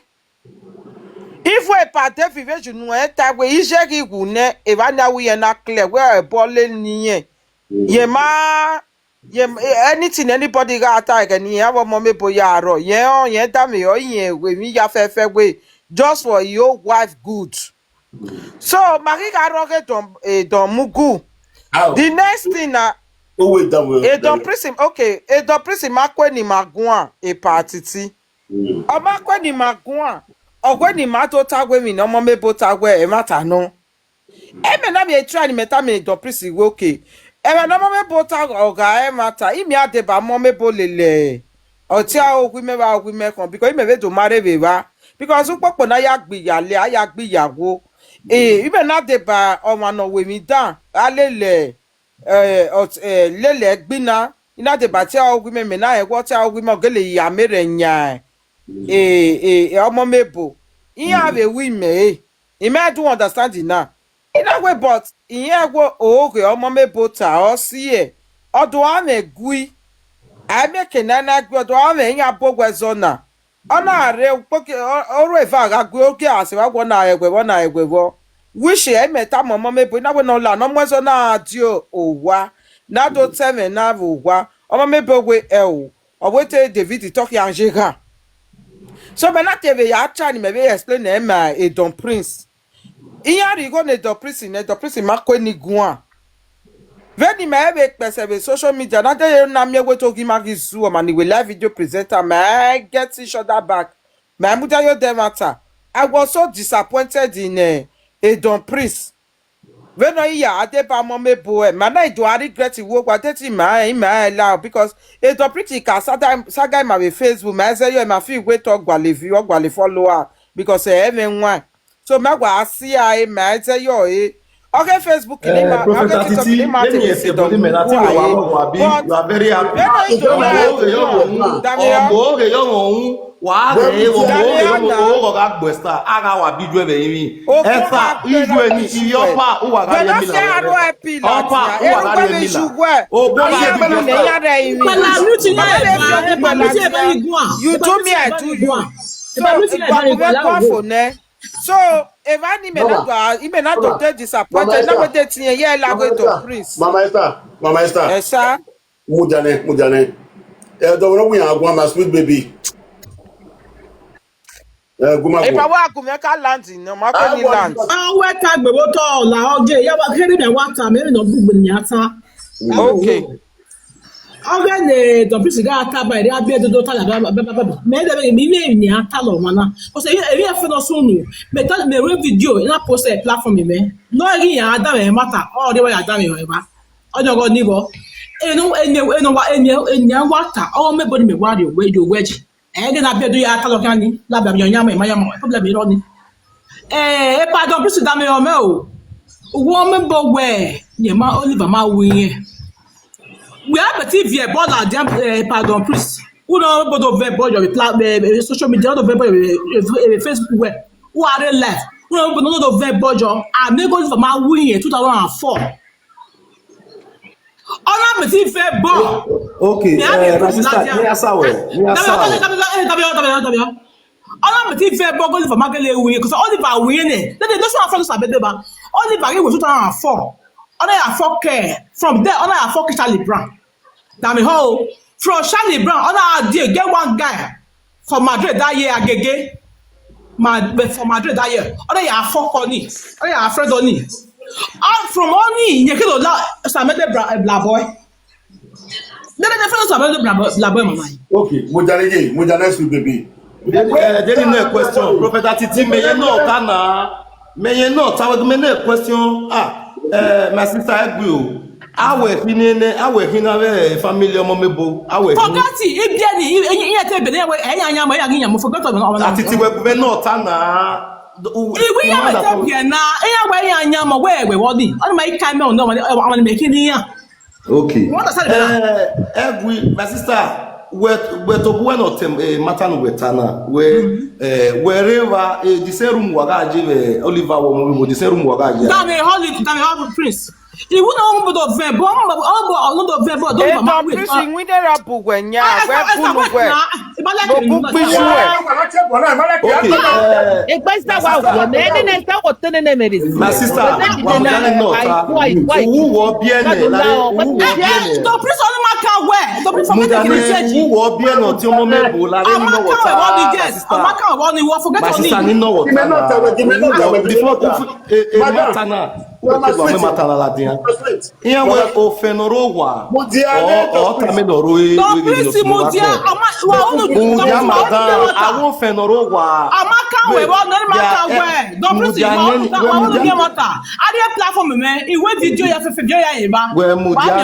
Ifu epa David vbe yu nuẹn ta wẹẹ, iye ghi wu nẹ, evba ni a wẹ irẹn na clear wẹẹ ẹbọ lele ne irẹn. Ye ma, ye ma, anything anybody gha ta ẹghẹ ne irẹn avbe ọmọ mwẹ ebo ya rrọọ, irẹn ọ, irẹn danmwehọ, irẹn ru emwi ya fẹfẹ wẹẹ, just for your wife good. So ma ghi gha rrọọ ghe Don, eh, Don Mugu. How? The next thing na, Who will Don, Don Don Prison, okay, eh, Don Prison ma kue ne ima guan epa titi. Ọ ma kue ne ima guan, ọ kue ne ima do ta wẹẹ emwi ne ọmọ mwẹ ebo ta wẹẹ ẹmwata nọ. Ẹmwẹ na vbe try ne imẹ tama Don Prison wẹẹ, okay, ẹmwẹ ne ọmọ mwẹ ebo ta ọ gha ẹmwata, imẹ a deba ọmọ mwẹ ebo lele ọtẹn oghi mẹ vbe oghi mẹ khọn, because imẹ vbe do ma rre vbe evba, because ukpokpo ne a ya gbe iyale, a ya gbe iyawo. Eh, imẹ na deba ọmwa ne ọ ru emwi dan gha lele, eh, ọt-, eh, lele ẹgbin na, I na deba ọtẹn oghi mẹ, mẹ na rẹn wẹẹ ọtẹn oghi mẹ ọ gele ya mẹ rhẹ yan, eh, eh, ọmọ mwẹ ebo. Iran vbe ru imẹ ẹre. Imẹ do understand na. I na wẹẹ, but irẹn wẹẹ oghe ọmọ mwẹ ebo ta, ọ siẹ, ọ do gha mwẹ gui. A i miẹn eke ne a i na gui, ọ do gha mwẹ iran bu owẹ zọ na. Ọ na rre ukpoki, ọ, ọ ru eva gha gui, ọ gie a sẹ vbe wẹ ọ na rre ẹguẹ vbọ, ọ na rre ẹguẹ vbọ. Wishi ẹ i mẹ tama ọmọ mwẹ ebo, I na wẹẹ ne ọ la ne ọ mu ẹzọ na die owa, ne a do ta ẹmwẹ na vbe owa. Ọmọ mwẹ ebo wẹẹ ẹo, ọ wẹẹ te David te ọ khian ye gha. So mẹ na te vbe ya try ne imẹ vbe explain ẹre ma Don Prince. Iran rhie igho ne Don Prince nẹ, Don Prince ma kue ni guan. Vbene imẹ vbe kpẹsẹ vbe social media na, de na miẹn wẹẹ te ogi ima ghi zu ọmwa ni wẹẹ live video presenter, ma get each other back, ma mudia ye odẹ ẹmwata. I was so disappointed in, eh, Don Prince. Vbene ọ i ya, a deba ọmọ mwẹ ebo ẹre, ma na do a regret vbe owa, de te ima rẹn, ima rẹn lao, because Don Prince ka saga, saga ima vbe Facebook, ma zẹ yọ, ima fi wẹẹ te ọ gualọ view, ọ gualọ follower, because ẹ i mwẹ ẹwaẹn. So ma wa si a re, ma zẹ yọ re. Ọ ghe Facebook ne ima, ọ ghe TikTok ne ima te vbe sit down. Wa are, but vbene ọ i do, ọ ghe yọ ghẹ hu, wa ghe ghẹ hu, ọ gha gbe esta, a gha wa bi ju ẹvbe rinmwi. Esta, iju ẹni, iye ọpa, uwa gha rhie mila. Ọpa, uwa gha rhie mila. Ogbona ye bi ju esta. You do me, I do you. So, igba ku mwẹ gua fo nẹ. So, evba ni imẹ na do, imẹ na do dey disappointed, na wẹẹ de tiẹn ye la wẹẹ Don Prince. Mama Esther, Mama Esther. Ẹ sa. Mudia nẹ, mudia nẹ. Ẹ dọ wẹ ne ọ wẹ iran guan, my sweet baby. Ẹ gu ma guan. Epa wa gu mwẹ ka land nọ, ma kue ni land. A wẹ ta gbe vbe otọ la ọghe, ya wa kherhe mẹ wa ta, mẹ vbe nọ bu gbe ni a ta. Okay. Ọ ghẹ ne Don Prince gha ta ba, erriọ a biẹ dodo ta la ba, ba, ba, ba, ba. Mẹ de mẹ, mẹ, mẹ ni a ta lọ ọmwa na. Because emwi, emwi ẹfe nọ sunu. Mẹ ta, mẹ ru video, I na post ẹ platform mẹ. Nọ ghi iran a danmwẹ ẹmwata, ọ rhie wa ya danmwẹ evba. Ọ yọghọ ni vbọ. Eno, ene, eno wa, ene, ene a wa ta, ọ mẹ ebo ni mẹ wa rrie owẹ, rrie owẹ ji. Ẹ ghe ne a biẹ do ya ta lọ khian ni, la ba mẹ yan mẹ, ma yan mẹ, problem rọ ni. Eh, epa Don Prince da mẹ ọmẹ o. Uwẹ ọmọ ebo wẹ, ne ma Oliver ma wu irẹn. Wẹ a bẹtẹ viẹ ẹbọ ladian, eh, epa Don Prince. Uno bodo vẹ ẹbọ yọ vbe pla-, vbe, vbe social media, uno vẹ ẹbọ yọ vbe, vbe, vbe Facebook wẹ. U are live. Uno bodo vẹ ẹbọ yọ. A mẹ ghe Oliver ma wu irẹn two thousand and four. Ọ na mẹ ti vẹ ẹbọ. Okay, eh, my sister, me asa well, me asa well. Ọ na mẹ ti vẹ ẹbọ, Oliver ma gele wu irẹn, 'cause Oliver wu irẹn nẹ. They, they, that's why I follow Sabedeba. Oliver ghi wẹ two thousand and four. Ọ na ya fuck, eh, from there, ọ na ya fuck Charlie Brown. Dame ho. From Charlie Brown, ọ na die get one guy for Madrid that year, Agege. Ma, for Madrid that year. Ọ na ya fuck ọni. Ọ na ya friend ọni. And from ọni, you can la Sabedeba, eh, bla boy. Then the friend of Sabedeba, bla boy, mama. Okay, mo jare ye, mo jare sweet baby. Then, eh, then the next question, Prophet Atiti, me ye no ta na, me ye no ta, me next question. Ah, eh, my sister, I agree. Awẹ khin nene, awẹ khin na vbe family ọmọ mebo, awẹ khin. Forget it, ibiẹni, iye te bene, ẹyan yan mọ, ẹyan ghi yan mọ, forget ọmọ. Atiti wẹ gu mwẹ nọ ta na. Iwe ya mẹ te biẹ na, ẹyan wẹ ẹyan yan mọ, wẹ wẹ wọ ni. Ọni ma i ka mẹ ọnọ, ọmọ ni mẹ khin ni yan. Okay. You understand that? Eh, Egui, my sister, wẹ wẹ to gu wẹ nọ te, eh, matter nu wẹ ta na. Wẹ, eh, wẹ re va, eh, the same room wa ga je vbe Oliver wo mo, the same room wa ga je. Dame holy, dame holy prince. Iwu na ọmọ do vẹ bọ, ọmọ do vẹ bọ, do ma wẹ. Prince, iwinna ra bu wẹ nia, wẹ bu nu wẹ. No gu gbe isu wẹ. Okay, eh, Egbe sita wa wẹ mẹ, ẹnẹ ne ta wo te nene mẹ resi. My sister, wa mu dane nọ ta. Uwu wọ biẹ nẹ, la re, uwu wọ biẹ nẹ. The prince only ma ka wẹ. The prince only ma ka wẹ. Mu dane uwu wọ biẹ nẹ, ọtiọnmwẹ mebo, la re ni nọ wọ ta. My sister. My sister, ni nọ wọ ta na. Before, eh, eh, matter na. Madam, wẹ ma ta na ladian. Iran wẹ ofẹn nọ rre owa. Mudia ọ, ọ ta mẹ nọ rre. Don Prince, mudia, ọma, wa unu. Mudia, madam, a wẹ ofẹn nọ rre owa. Ọma ka wẹ, wẹ ọnọ ma ka wẹ. Don Prince, wa unu, wa unu ye mata. A rhie platform mẹ, iwẹ video ya fẹfẹ, video ya eba. Wẹ mudia na.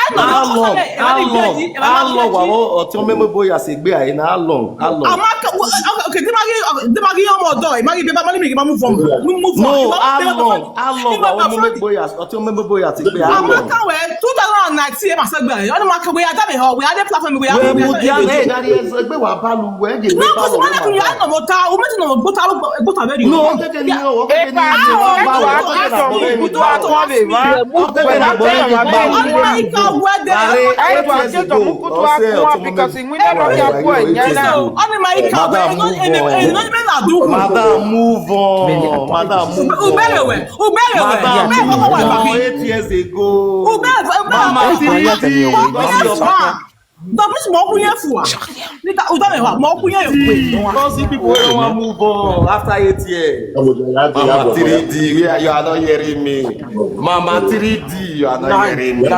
Alọ, alọ, alọ wa wẹ ọtiọnmwẹ mebo ya sẹ egbe a na, alọ, alọ. Ọma ka, okay, okay, de ma ghi, de ma ghi ọmọ ọdọ, ma ghi beba, ma ghi move on. Move on. No, alọ, alọ wa wẹ ọmọ mebo ya. Ọtiọnmwẹ mebo ya te gbe a. Ọma ka wẹ two thousand and nineteen, e ma sẹ gbe a. Ọni ma ka wẹ ya da mẹ họ, wẹ ya de platform, wẹ ya. Wẹ mudia na, e gha rhie egbe wa ba lu wẹ, je. No, cause why not you are no mota, u meti no gbota, gbota very. No, o keke ni o, o keke ni o. Ọma ka wẹ de. Because iwinna rọ ya bu ẹyan na. Ọni ma ka wẹ, no, no, no, no, no, no. Madam, move on. Madam, move on. Ugbẹrẹ wẹ, ugbẹrẹ wẹ. Madam, move on. Eight years ago. Ugbẹrẹ wẹ, ugbẹrẹ wẹ. Mama three D. Don't be small, who you for? Nita, ugbẹrẹ wẹ, mo ku ye. All these people wey wan move on after eight years. Mama three D, where you are not hearing me. Mama three D, you are not hearing me.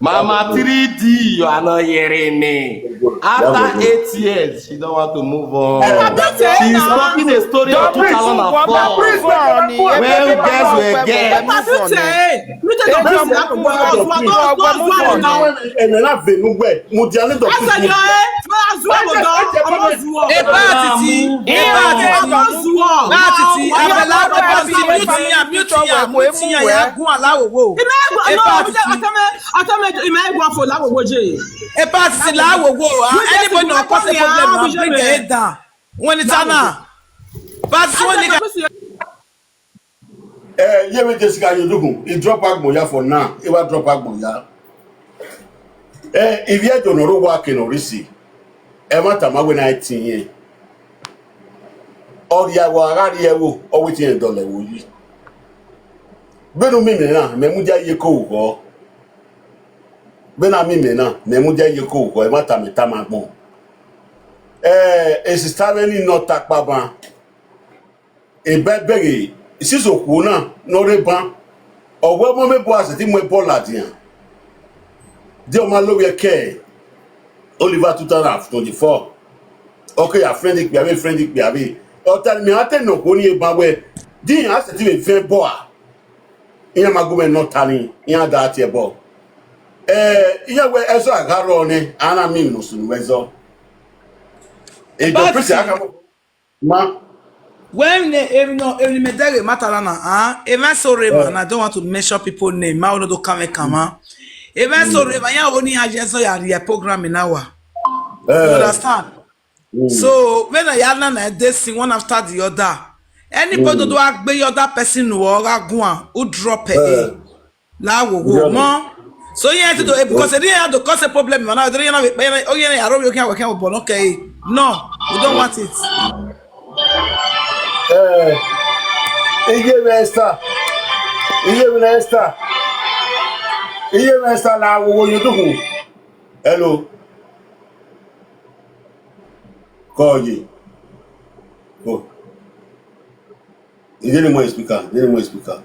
Mama three D, you are not hearing me. After eight years, she don't want to move on. She's talking a story of two thousand and four. When girls were girls. Eba titi, eba titi, eba titi, abala, eba titi, mute ya, mute ya, mute ya, ya gun ala wowo. Eba titi. Atame, atame, ima egua fo la wowo je. Eba titi la wowo. Anybody no cause a problem, bring it down. When it's ana. But when it Eh, ye vbe Jessica ye odukhun, I drop agbọn ya for now, I wa drop agbọn ya. Eh, ivbi Ẹdo ne ọ rre owa ke ne ọ rre isi, ẹmwata ma wẹ ne a i tin irẹn. Ọ rhie ẹvbo, a gha rhie ẹvbo, ọ wẹ te irẹn dọlọ ẹvbo yi. Vbene u miẹn imẹ na, mẹ mudia ye iko vbughọ. Vbene a miẹn imẹ na, mẹ mudia ye iko vbughọ, ẹmwata mẹ tama agbọn. Eh, esista mwẹ ni nọ ta kpa ban. Eba ẹbẹghe, isisi okhuo na ne ọ rre ban, ọ wẹ ọmọ mebo a sẹtin mu ẹbọ ladian. De ọ ma lovbiẹ ke Oliver two thousand twenty-four, ọ ke ya friend ikpia vbe, friend ikpia vbe. Ọ ta ne mẹ a te ne okhuo ni ban wẹ, de iran sẹtin vbe fian ẹbọ a? Iran ma gu mwẹ ne ọ ta ni, iran da tie ẹbọ. Eh, iran wẹ ẹzọ a gha rrọọ nẹ, a na miẹn emwi ne ọ sunu vbe ẹzọ. Edo Prince a ka Ma. Wẹ emwi ne, emwi nọ, emwi ne mẹ dẹghe matala na, ah, emwa eso rre emwa, and I don't want to mention people name, ma wẹ ne ọ do kan mwẹ kan mwa. Emwa eso rre emwa, iran wo ne iran ye ẹzọ ya rhie program na wa. You understand? So, vbene a ya na na dey see one after the other. Anybody do a gbe ye other person nu, ọ gha guan, u drop e. La wowo mọ. So, yeah, to do it because they didn't have to cause a problem. Man, I don't know, oh, yeah, I don't know, okay, but okay. No, we don't want it. Eh, iye mẹ Esther. Iye mẹ Esther. Iye mẹ Esther, la wowo ye odukhun. Hello. Call ye. Go. Ije ne mọ speaker, ije ne mọ speaker.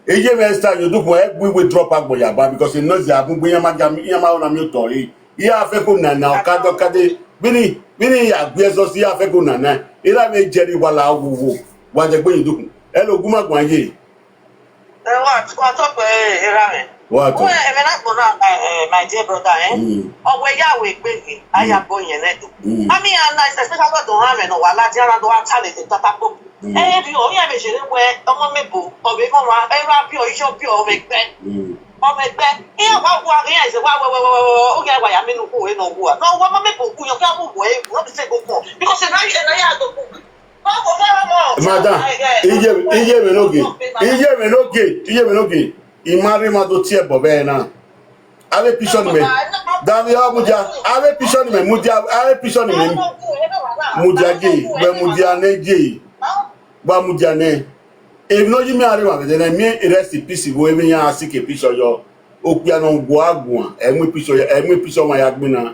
Iye mẹ Esther ye odukhun, egbe iwe drop agbọn ya ba because e noise agbọn iyan ma ja, iyan ma na mi otọ re. Iran fẹ ko nana ọkadẹ ọkadẹ. Vbene, vbene ya gbe ẹzọ si, iran fẹ ko nana. Iran vbe jẹre wa la wowo. Wa jẹ gbe ye odukhun. Hello, gu ma guan ye. Ẹ wa, wa tọ pé erha rẹ. Wa tọ. Well, ẹmwẹ na gbọn na, eh, eh, my dear brother, eh? Mm. Ọ wẹ ya wẹ egbe ghe, a ya Mm. bọ yẹn nẹ do. Mm. Ami a nice, especially ọdọ ọmwa mwẹ ne ọ wa ladian ra do wa ta lele tata kpo. Mm. Eh, bi o, iran vbe jere wẹ, ọmọ mebo, ọ vbe mọ wa, ẹ ra bi ọ, iye ọ bi ọ, ọ vbe gbẹ. Mm. Ọ vbe gbẹ. Iran wa wu aghe iran ise wa wẹ, wẹ, wẹ, wẹ, wẹ, ọ ghi wa ya mi ne ukhu ẹre ne ọ wu a. Ne ọ wa ọmọ mebo ku yọ, ọ ghi a wu wẹ, ọ bi se go kpọ. Because ẹ na, ẹ na ya do ku. Madam, iye, iye mwẹ ne ogie, iye mwẹ ne ogie, iye mwẹ ne ogie. I ma rre ma do tie ẹbọ vbe ẹre na. Avbe picture ni mẹ, davbe ọ mudia, avbe picture ni mẹ mudia, avbe picture ni mẹ mudia je, wẹ mudia nẹ je, wa mudia nẹ. Emwi ne ọ yi mẹ a rre ma vbe ẹdẹ nẹ, miẹn rest in peace vbe emwi iran a sike picture yọ. Okpia ne ọ gua guan, ẹ mu picture, ẹ mu picture ọmwa ya gbinna.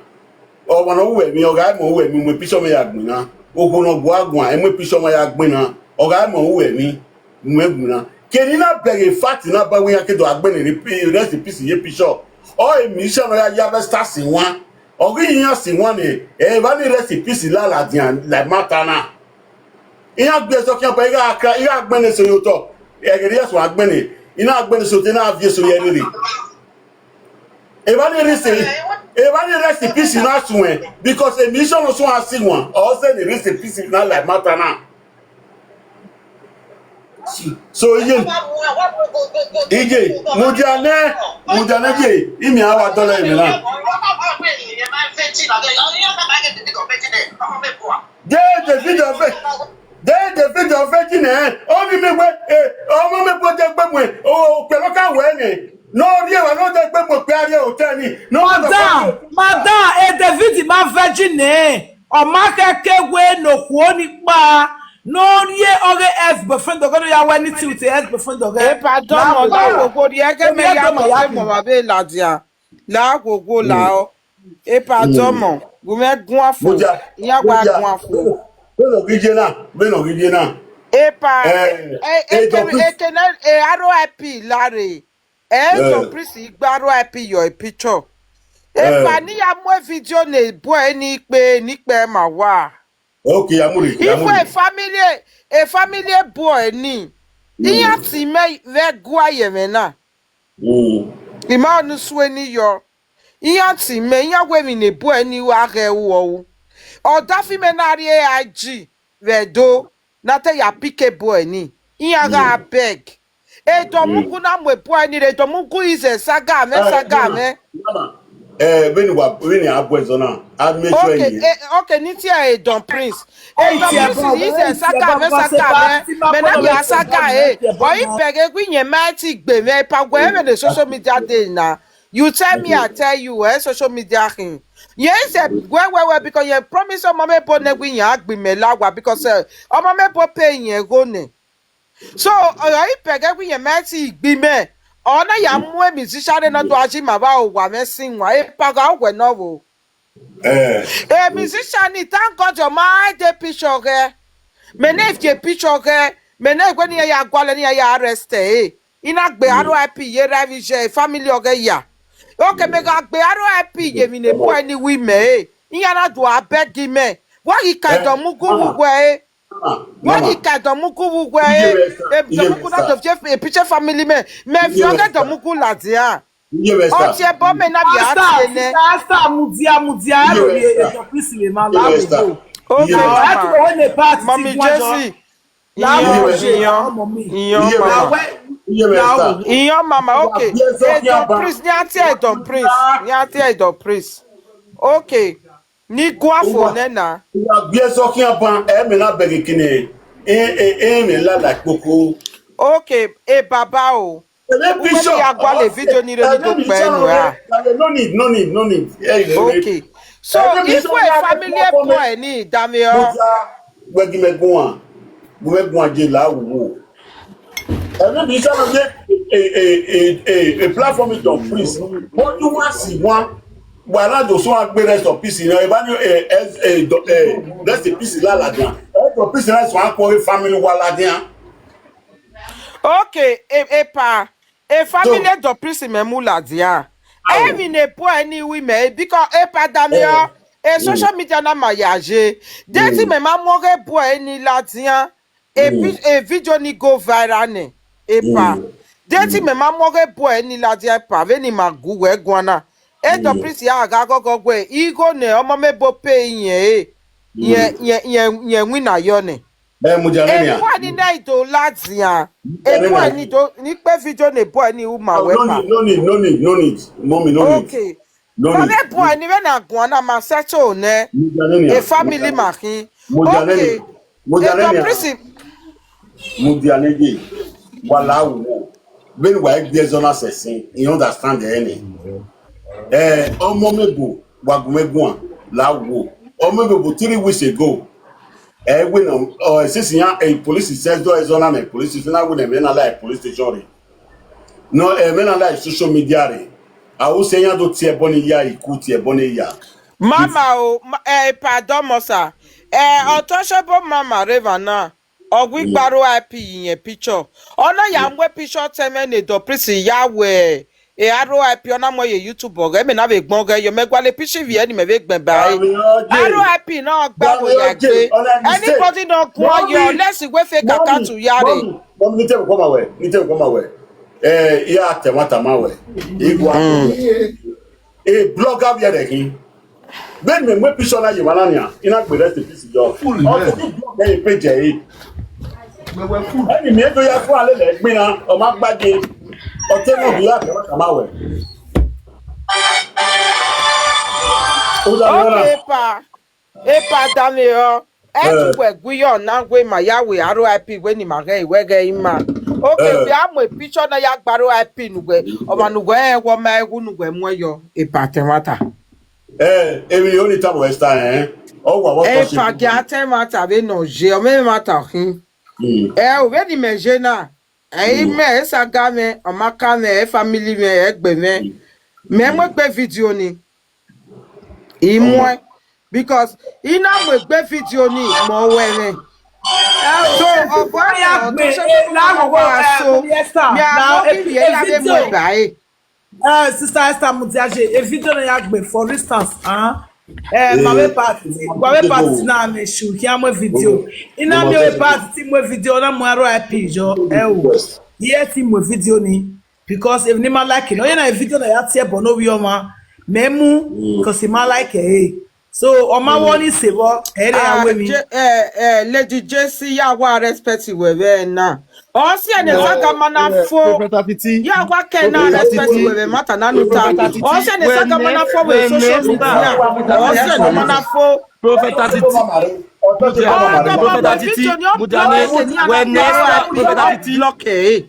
Ọmwa ne ọ ru ẹmwẹ, ọ gha mọ ru ẹmwẹ, mu picture ọmwa ya gbinna. Okhuo ne ọ gua guan, ẹ mu picture ọmwa ya gbinna. Ọ gha mọ ru ẹmwẹ, mu ẹn gbinna. Kene I na bẹghe fact na ba wẹ iran ke do a gbẹnnẹ rest in peace ye picture. Ọ e musician ne ọ ya ya Vesta Sinwan. Ọ ghi iran Sinwan nẹ, evba ni rest in peace la ladian la ma ta na. Iran gbe ẹzọ khian ba, I gha kra, I gha gbẹnnẹ eso ye otọ. Ẹghẹ ne I ya suẹn a gbẹnnẹ, I na gbẹnnẹ eso te na viọ eso ye ẹrere. Evba ni rest, evba ni rest in peace na suẹn, because e musician ne ọ suẹn a Sinwan, ọ zẹ ne rest in peace na la ma ta na. So iye, iye, mudia nẹ, mudia nẹ je, imi a wa dọlọ emwi na. De David ọfe, de David ọfe ji nẹ, ọ ni mi wẹ, eh, ọmọ mi kpo de gbe mu, o, okpia nọ ka wẹ nẹ, ne ọ rhie wa, ne ọ de gbe mu okpia rhie otọ ni, ne ọ Madam, madam, eh, David ma virgin nẹ, ọ ma khẹke wẹ ne okhuo ni kpa, ne ọ rhie ọghe ex boyfriend ọghe, ne ọ ya wẹ anything with ex boyfriend ọghe. Epa dọmọ, na gbogbo rhie ẹgẹ mẹ ya mọ, mọ vbe ladian, la gbogbo la ọ. Epa dọmọ, gu mwẹ guan fo, iran wa guan fo. Vbene ọ ghi ye na, vbene ọ ghi ye na. Epa, Eh, eh, eh, Don Prince. Ekene, eh, R I P lare. Eh, Don Prince gba R I P yọ e picture. Epa, ne I ya mu e video ne boy ni kpe, ni kpe ma wa. Okay, ya mu rre, ya mu Ifo rre. E family, e family boy ni. Iran ti mẹ vbe gua ye mwẹ na. Mm. I ma ọni sue ni yọ. Iran ti mẹ, iran wẹ emwi ne boy ni wa ghẹ ru ọru. Ọ da fi mẹ na rrie I G vbe Ẹdo, na te ya pick e boy ni. Iran gha beg. Edọmugu na mu e boy ni rre, Edọmugu ize saga mwẹ, saga mwẹ. Eh, vbene wa, vbene a bu ẹzọ na, a make sure Okay, ye. Eh, okay, ni tie e Don Prince. E Don Prince ni ize saga mwẹ, saga mwẹ, mẹ na ya saga e. Ọ i bẹghe wẹ iyẹn ma ti gbe mwẹ, epa wẹ vbe ne social media dey na. You tell me, I tell you, eh, social media khin. Yes, eh, well, well, well, because you promise ọmọ mẹ bo ne wẹ iyẹn a gbe mẹ la wa, because, eh, ọmọ mẹ bo pay iyẹn gho nẹ. So, ọ i bẹghe wẹ iyẹn ma ti gbe mẹ. Ọ na ya mu e musician ne ọ do a ji ma vba owa mwẹ Sinwan, epa gha wẹ nọ vbo. Eh. E musician ni, thank God, ọ ma de picture ọghe. Mẹ ne viọ picture ọghe, mẹ ne wẹ ne iran ya gualọ ne iran ya arrest ẹre. I na gbe R I P ye ra vbe iye family ọghe ya. Okay, mẹ gha gbe R I P ye emwi ne boy ni wi mẹ ẹre. Iran na do a beg mẹ. Wa ghi ka Edọmugu vbe uwẹ ẹre. Wa ghi ka Edọmugu vbe uwẹ ẹre. Edọmugu na do viọ e picture family mẹ. Mẹ viọ ọghe Edọmugu ladian. Ọ tie ẹbọ mẹ na vbe a tie nẹ. Asta, asta, mudia, mudia, aro ye Edọ Prince vbe ma la vbe do. Okay, mama. Mommy Jesse. Iyan, iyan, iyan, mama. Iyan, mama, okay. Edọ Prince, ne a tie Edọ Prince, ne a tie Edọ Prince. Okay. Ni guan fo nẹ na. Wa gbe ẹzọ khian ban, ẹ mẹ na bẹghe kene, e, e, e mẹ la la kpoko. Okay, e baba o. Uwẹ ni ya gualọ video ni rre ni do kpẹ nu ra. No need, no need, no need. Okay. So, if we family boy ni, Damiọ. Wẹ gi mẹ guan, gu mẹ guan je la wo. Ẹmwẹ bi sẹ ye e, e, e, e, e platform Edọ Prince. What you want see one? Wa na do so a gbe rest of peace na. Eva ni, eh, eh, eh, do, eh, rest in peace la ladian. Rest of peace na so a ko family wa ladian. Okay, e, epa, e family Edọ Prince mẹ mu ladian. Emwi ne boy ni wi mẹ, because epa Damiọ, e social media na ma ya ye. Desi mẹ ma mu ọghe boy ni ladian. E vi-, e video ni go viral nẹ, epa. De te imẹ ma mu ọghe boy ni ladian epa vbene ima gu wẹ guan na. Edo Prince ya gha ghọghọ wẹ igho ne ọmọ mẹ bo pe irẹn re. Yẹn, yẹn, yẹn, yẹn winna yọ nẹ. Ẹ, Mudia nẹ nian. Ebuẹ ni na i do ladian. Ebuẹ ni do, ni kpe video ne ebuẹ ni u ma wẹ pa. No need, no need, no need, no need. Mommy, no need. Okay. No need. Vbe ebuẹ ni vbe na guan na ma settle nẹ. Mudia nẹ nian. E family ma khin. Mudia nẹ nian. Okay. Mudia nẹ nian. Edo Prince. Mudia nẹ ye. Wa la wo. Vbene wa gbe ẹzọ na sẹsin, I understand ẹre nẹ. Eh, ọmọ mẹ bo, wa gu mwẹ guan, la wo. Ọmọ mẹ bo three weeks ago. Ẹ wẹ nọ, ọ, since iran, eh, police sẹ do ẹzọ na mẹ police station, na wẹ nẹ mẹ na la police station rre. No, eh, mẹ na la social media rre. A wo sẹ iran do tie ẹbọ ne I ya, I ku tie ẹbọ ne I ya. Mama o, ma-, eh, pardon, Mosa. Eh, Untouchable Mama rre evba na. Ọ gu igbe R I P ye irẹn picture. Ọ na ya mu picture tẹmwẹ ne Edo Prince ya wẹ, e R I P, ọ na mu ẹre ye YouTube ọghẹ, mẹ na vbe gbọn ọghẹ yọ, mẹ gualọ picture ivbi ẹre ne imẹ vbe gbẹn ba ẹre. R I P na ọ gba wo ya gbe. Anybody ne ọ guan yọ, let's wait for kakatu ya rre. Mọmi, ni tẹmwẹ kọma wẹ, ni tẹmwẹ kọma wẹ. Eh, I ya tẹmwata ma wẹ. Igua. E blogger vbiẹ rẹ khin. Vbene mẹ mu picture na ye emwa na nian, I na gbe rest in peace yọ. Ọ te ghi block ẹre page ẹre. Ẹni mẹ do ya fua lele ẹgbin na, ọ ma gbaje. Ọ te nọ bi ya kama kama wẹ. Uda ni ọna. Okay, pa. Epa danmwehọ, ẹ i tu wẹ gu yọ na wẹ ima ya wẹ R I P wẹ ne ima ghẹ wẹ ghẹ ima. Okay, wẹ a mu picture na ya gba R I P ne uwẹ, ọmwa ne uwẹ rẹn wẹ ọ ma ẹwu ne uwẹ muẹn yọ, epa tẹmwata. Eh, emwi ne I tama ruẹ Esther, eh? Ọ wa vbe ọtọ Epa sẹ gia tẹmwata vbene ọ ye, ọ mwẹ ẹmwata khin. Mm. Ẹ o, vbene imẹ ye na, ẹ i mẹ, esaga mwẹ, ọmaka mwẹ, ẹ family mwẹ, ẹ gbe mwẹ. Mẹ mu egbe video ni. I muẹn, because I na mu egbe video ni mẹ ọwẹ mwẹ. So, ọgua ya gbe, eh, na wo, eh, so, Esther, mẹ a na, no ghi vbe ya vbe mu egbe ẹre. Eh, Sister Esther Mudiaye, e video na ya gbe, for instance, ah, eh, ma vbe part, wa vbe part na me shoot, ya mu video. I na miẹn vbe part ti mu video, na mu R I P yọ, ẹ o. Iye ti mu video ni, because emwi ne I ma like nọ, ọ ye na video na ya tie ẹbọ ne ovbi ọmwa, mẹ mu, because I ma like ẹre. So, ọ ma wẹ ọnii sẹ vbọ, ẹ i re ya wẹ emwi. Je-, eh, eh, Lady J C, ya wa respect wẹ vbe na. Ọ si ẹnẹ sagama na fo. Ya wa kẹ na respect wẹ vbe mata na nuta. Ọ si ẹnẹ sagama na fo vbe social media. Ọ si ẹnẹ ma na fo. Prophet Titi. Mudia, Prophet Titi. Mudia ne, wẹ ne Esther, Prophet Titi. Block ẹ.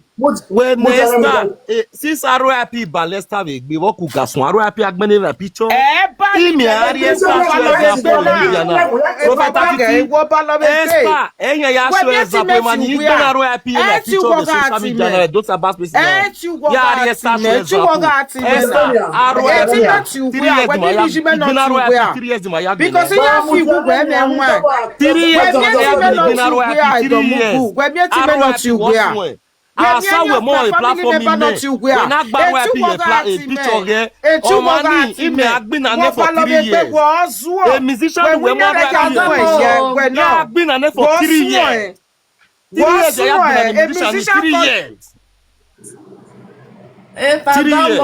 Wẹ ne Esther, eh, since R I P ba Esther vbe egbe, vbọ ku ga suẹn R I P agbẹnẹ vbe picture. Imi a rhie Esther as example vbe media na. Prophet Titi, Esther, ẹ yan ya as example, emwa ni gbe na R I P vbe picture vbe social media na, those are bad places na. Ya rhie Esther as example. Esther, R I P, three years ma ya, igbe na R I P, three years ma ya gbe. Because ya fi wu wẹ mẹ wan. Three years ma ya gbe, igbe na R I P, three years. R I P what's wrong? Asa wẹ mọ e platform imẹ, wẹ na gba R I P ye pla-, e picture ghẹ. Ọmwa ni, imẹ a gbinna nẹ for three years. A musician wẹ mọ R I P ye picture. Imẹ a gbinna nẹ for three years. Three years, ya gbinna nẹ musician ni three years. Epa, three years.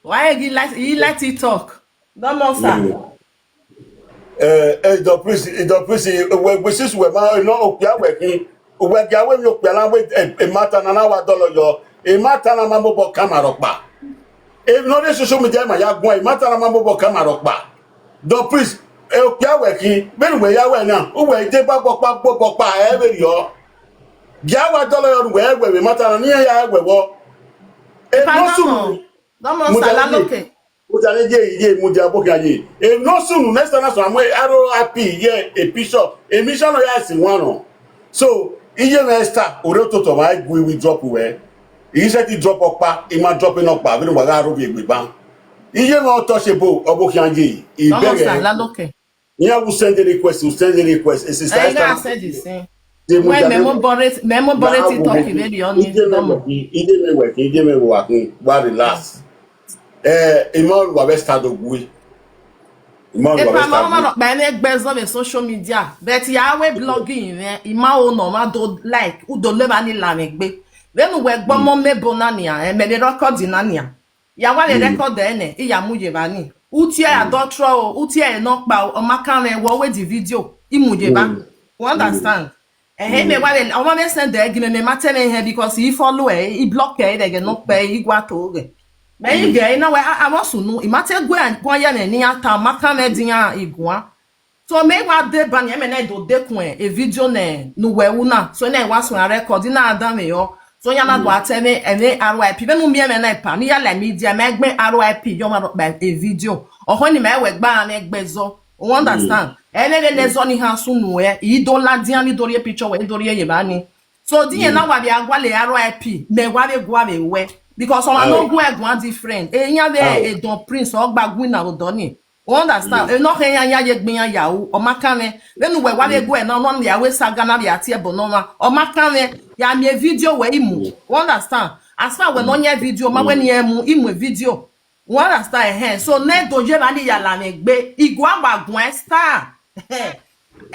Wa e gi like, he like to talk. Dọmọ sa. Eh, eh, Ido Prince, Ido Prince, wẹ, wẹ since wẹ ma nọ okpia wẹ khin, wẹ gia wẹ mi okpia na wẹ, eh, eh, matter na na wa dọlọ yọ. Eh, matter na ma mobọ kama rhọkpa. Eh, nọ rhie social media ma ya guan, eh, matter na ma mobọ kama rhọkpa. Ido Prince, eh, okpia wẹ khin, vbene wẹ ya wẹ na, uwẹ deba bọkpa gbobọkpa, ẹ vbe rriọ. Gia wa dọlọ yọ, wẹ wẹ vbe matter na, ne iran ya wẹ vbọ. Eh, no sunu. Dọmọ sa la loke. Mudia ne ye, ye, mudia bo khian ye. E no sunu next time na so amwe R I P ye e picture. E mission no ya si wan no. So, iye na Esther, ore ototọ ma gu iwi drop wẹ. I se ti drop ọkpa, I ma drop nọkpa, vbene wa gha rhovbiẹ egbe ban. Iye na Untouchable, ọ bo khian ye, I bẹghe. Iran will send the request, will send the request. E sister Esther. Mẹ mo bore, mẹ mo bore TikTok vbe rriọ ni. Ide mẹ wẹ khin, ide mẹ wẹ khin, wa relax. Eh, ima ọre uwa vbe Esther do gui. Ima ọre uwa vbe Esther do gui. Epa ma ma nọ kpa ẹmwẹ egbe zọ vbe social media, but ya wẹ blogging mwẹ, ima o nọ ma do like, u do leva ni la mwẹ egbe. Vbene uwẹ gbe ọmọ mẹ ebo na nian, ẹmẹ ne record na nian. Ya wa vbe record ẹre nẹ, I ya mu ye evba ni. Uti ẹre adulterer o, uti ẹre nọkpa o, ọ ma kan mwẹ, wẹ ọ wẹ the video, I mu ye evba. You understand? Ẹhẹn, mẹ wa vbe, ọmọ mwẹ send ẹre gi mẹ, mẹ ma tẹ mwẹ hẹ because I follow ẹre, I block ẹre vbe ẹghẹ nọkpa, I gua to ghẹ. Mẹ I ghe ẹre na wẹ, a, a vbọ sunu, I ma te gu guan ye ẹmwẹ ne iran ta, ọ ma kan mwẹ de iran I guan. So mẹ wa deba ni, ẹmwẹ na do dekun e video nẹ ne uwẹ ru na. So na wa suẹn record na danmwẹ yọ. So iran na do a tẹ mwẹ ẹmwẹ R I P. Vbene u miẹn ẹmwẹ na pa, ne I ya la media, mẹ gbẹn R I P ye ọmwa rhọkpa e video. Ọkhọ ni mẹ wẹ gba mwẹ gbe ẹzọ. You understand? Ẹmwẹ vbene ẹzọ ni ha sunu ẹ, I do ladian, ni do rhie picture wẹ, ni do rhie ye evba ni. So, de irẹn na wa vbe a gualọ R I P, mẹ wa vbe gua vbe wẹ. Because ọmwa ne ọ guan guan different. Iran vbe Don Prince, ọ gba gu na vbe odọ ni. You understand? Eno khe iran ya ye egbe iran ya ru, ọ ma kan mwẹ. Vbene uwẹ wa vbe gu ẹre na, ọ nọ ya wẹ saga na vbe a tie ẹbọ ne ọmwa. Ọ ma kan mwẹ, ya miẹn video wẹ I mu. You understand? As far wẹ ne ọ yan video, ma wẹ ne I mu, I mu video. You understand? Ẹhẹn. So, ne do ye evba ni ya la mwẹ gbe, I gua wa guan star.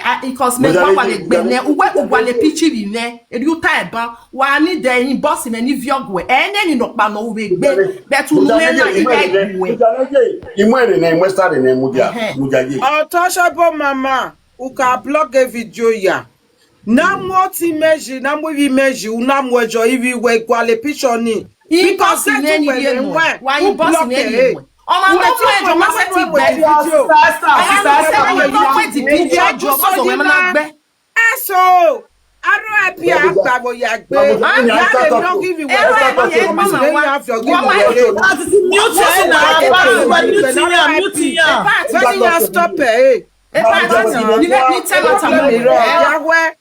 Ah, because mẹ gua wa vbe gbe nẹ, uwẹ u gualọ picture vbe mwẹ, erriọ u ta ẹban, wa ni dẹ yin boss mwẹ ni viọ guẹ. Ẹ nẹ ni nọkpa nọ u vbe gbe, but unu mwẹ na I gha gu ẹ. Imwẹ rẹ nẹ, imwẹ sa rẹ nẹ, mudia, mudia ye. Ọtọshebo mama, u ka block e video ya. Na mu ọtẹn imẹ yi, na mu ivbi imẹ yi, u na mu ẹjọ ivbi wẹ gualọ picture ni. Because imẹ ni vbe mu, wa yin boss mwẹ ni mu. Ọmwa ne ọ tuẹ jọ, ma sẹtin gbe video. Ọmwa ne ọ tuẹ jọ, ma sẹtin gbe video jọ, because ọmwa na gbe. Eso, R I P a gba vbe ya gbe. Ya le nọ ghi vbe wẹ. Mute ẹ na, mute ya, mute ya. Wẹ ni ya stop ẹ. Epa ti ni, ni tẹ ma tama wẹ. Ya wẹ.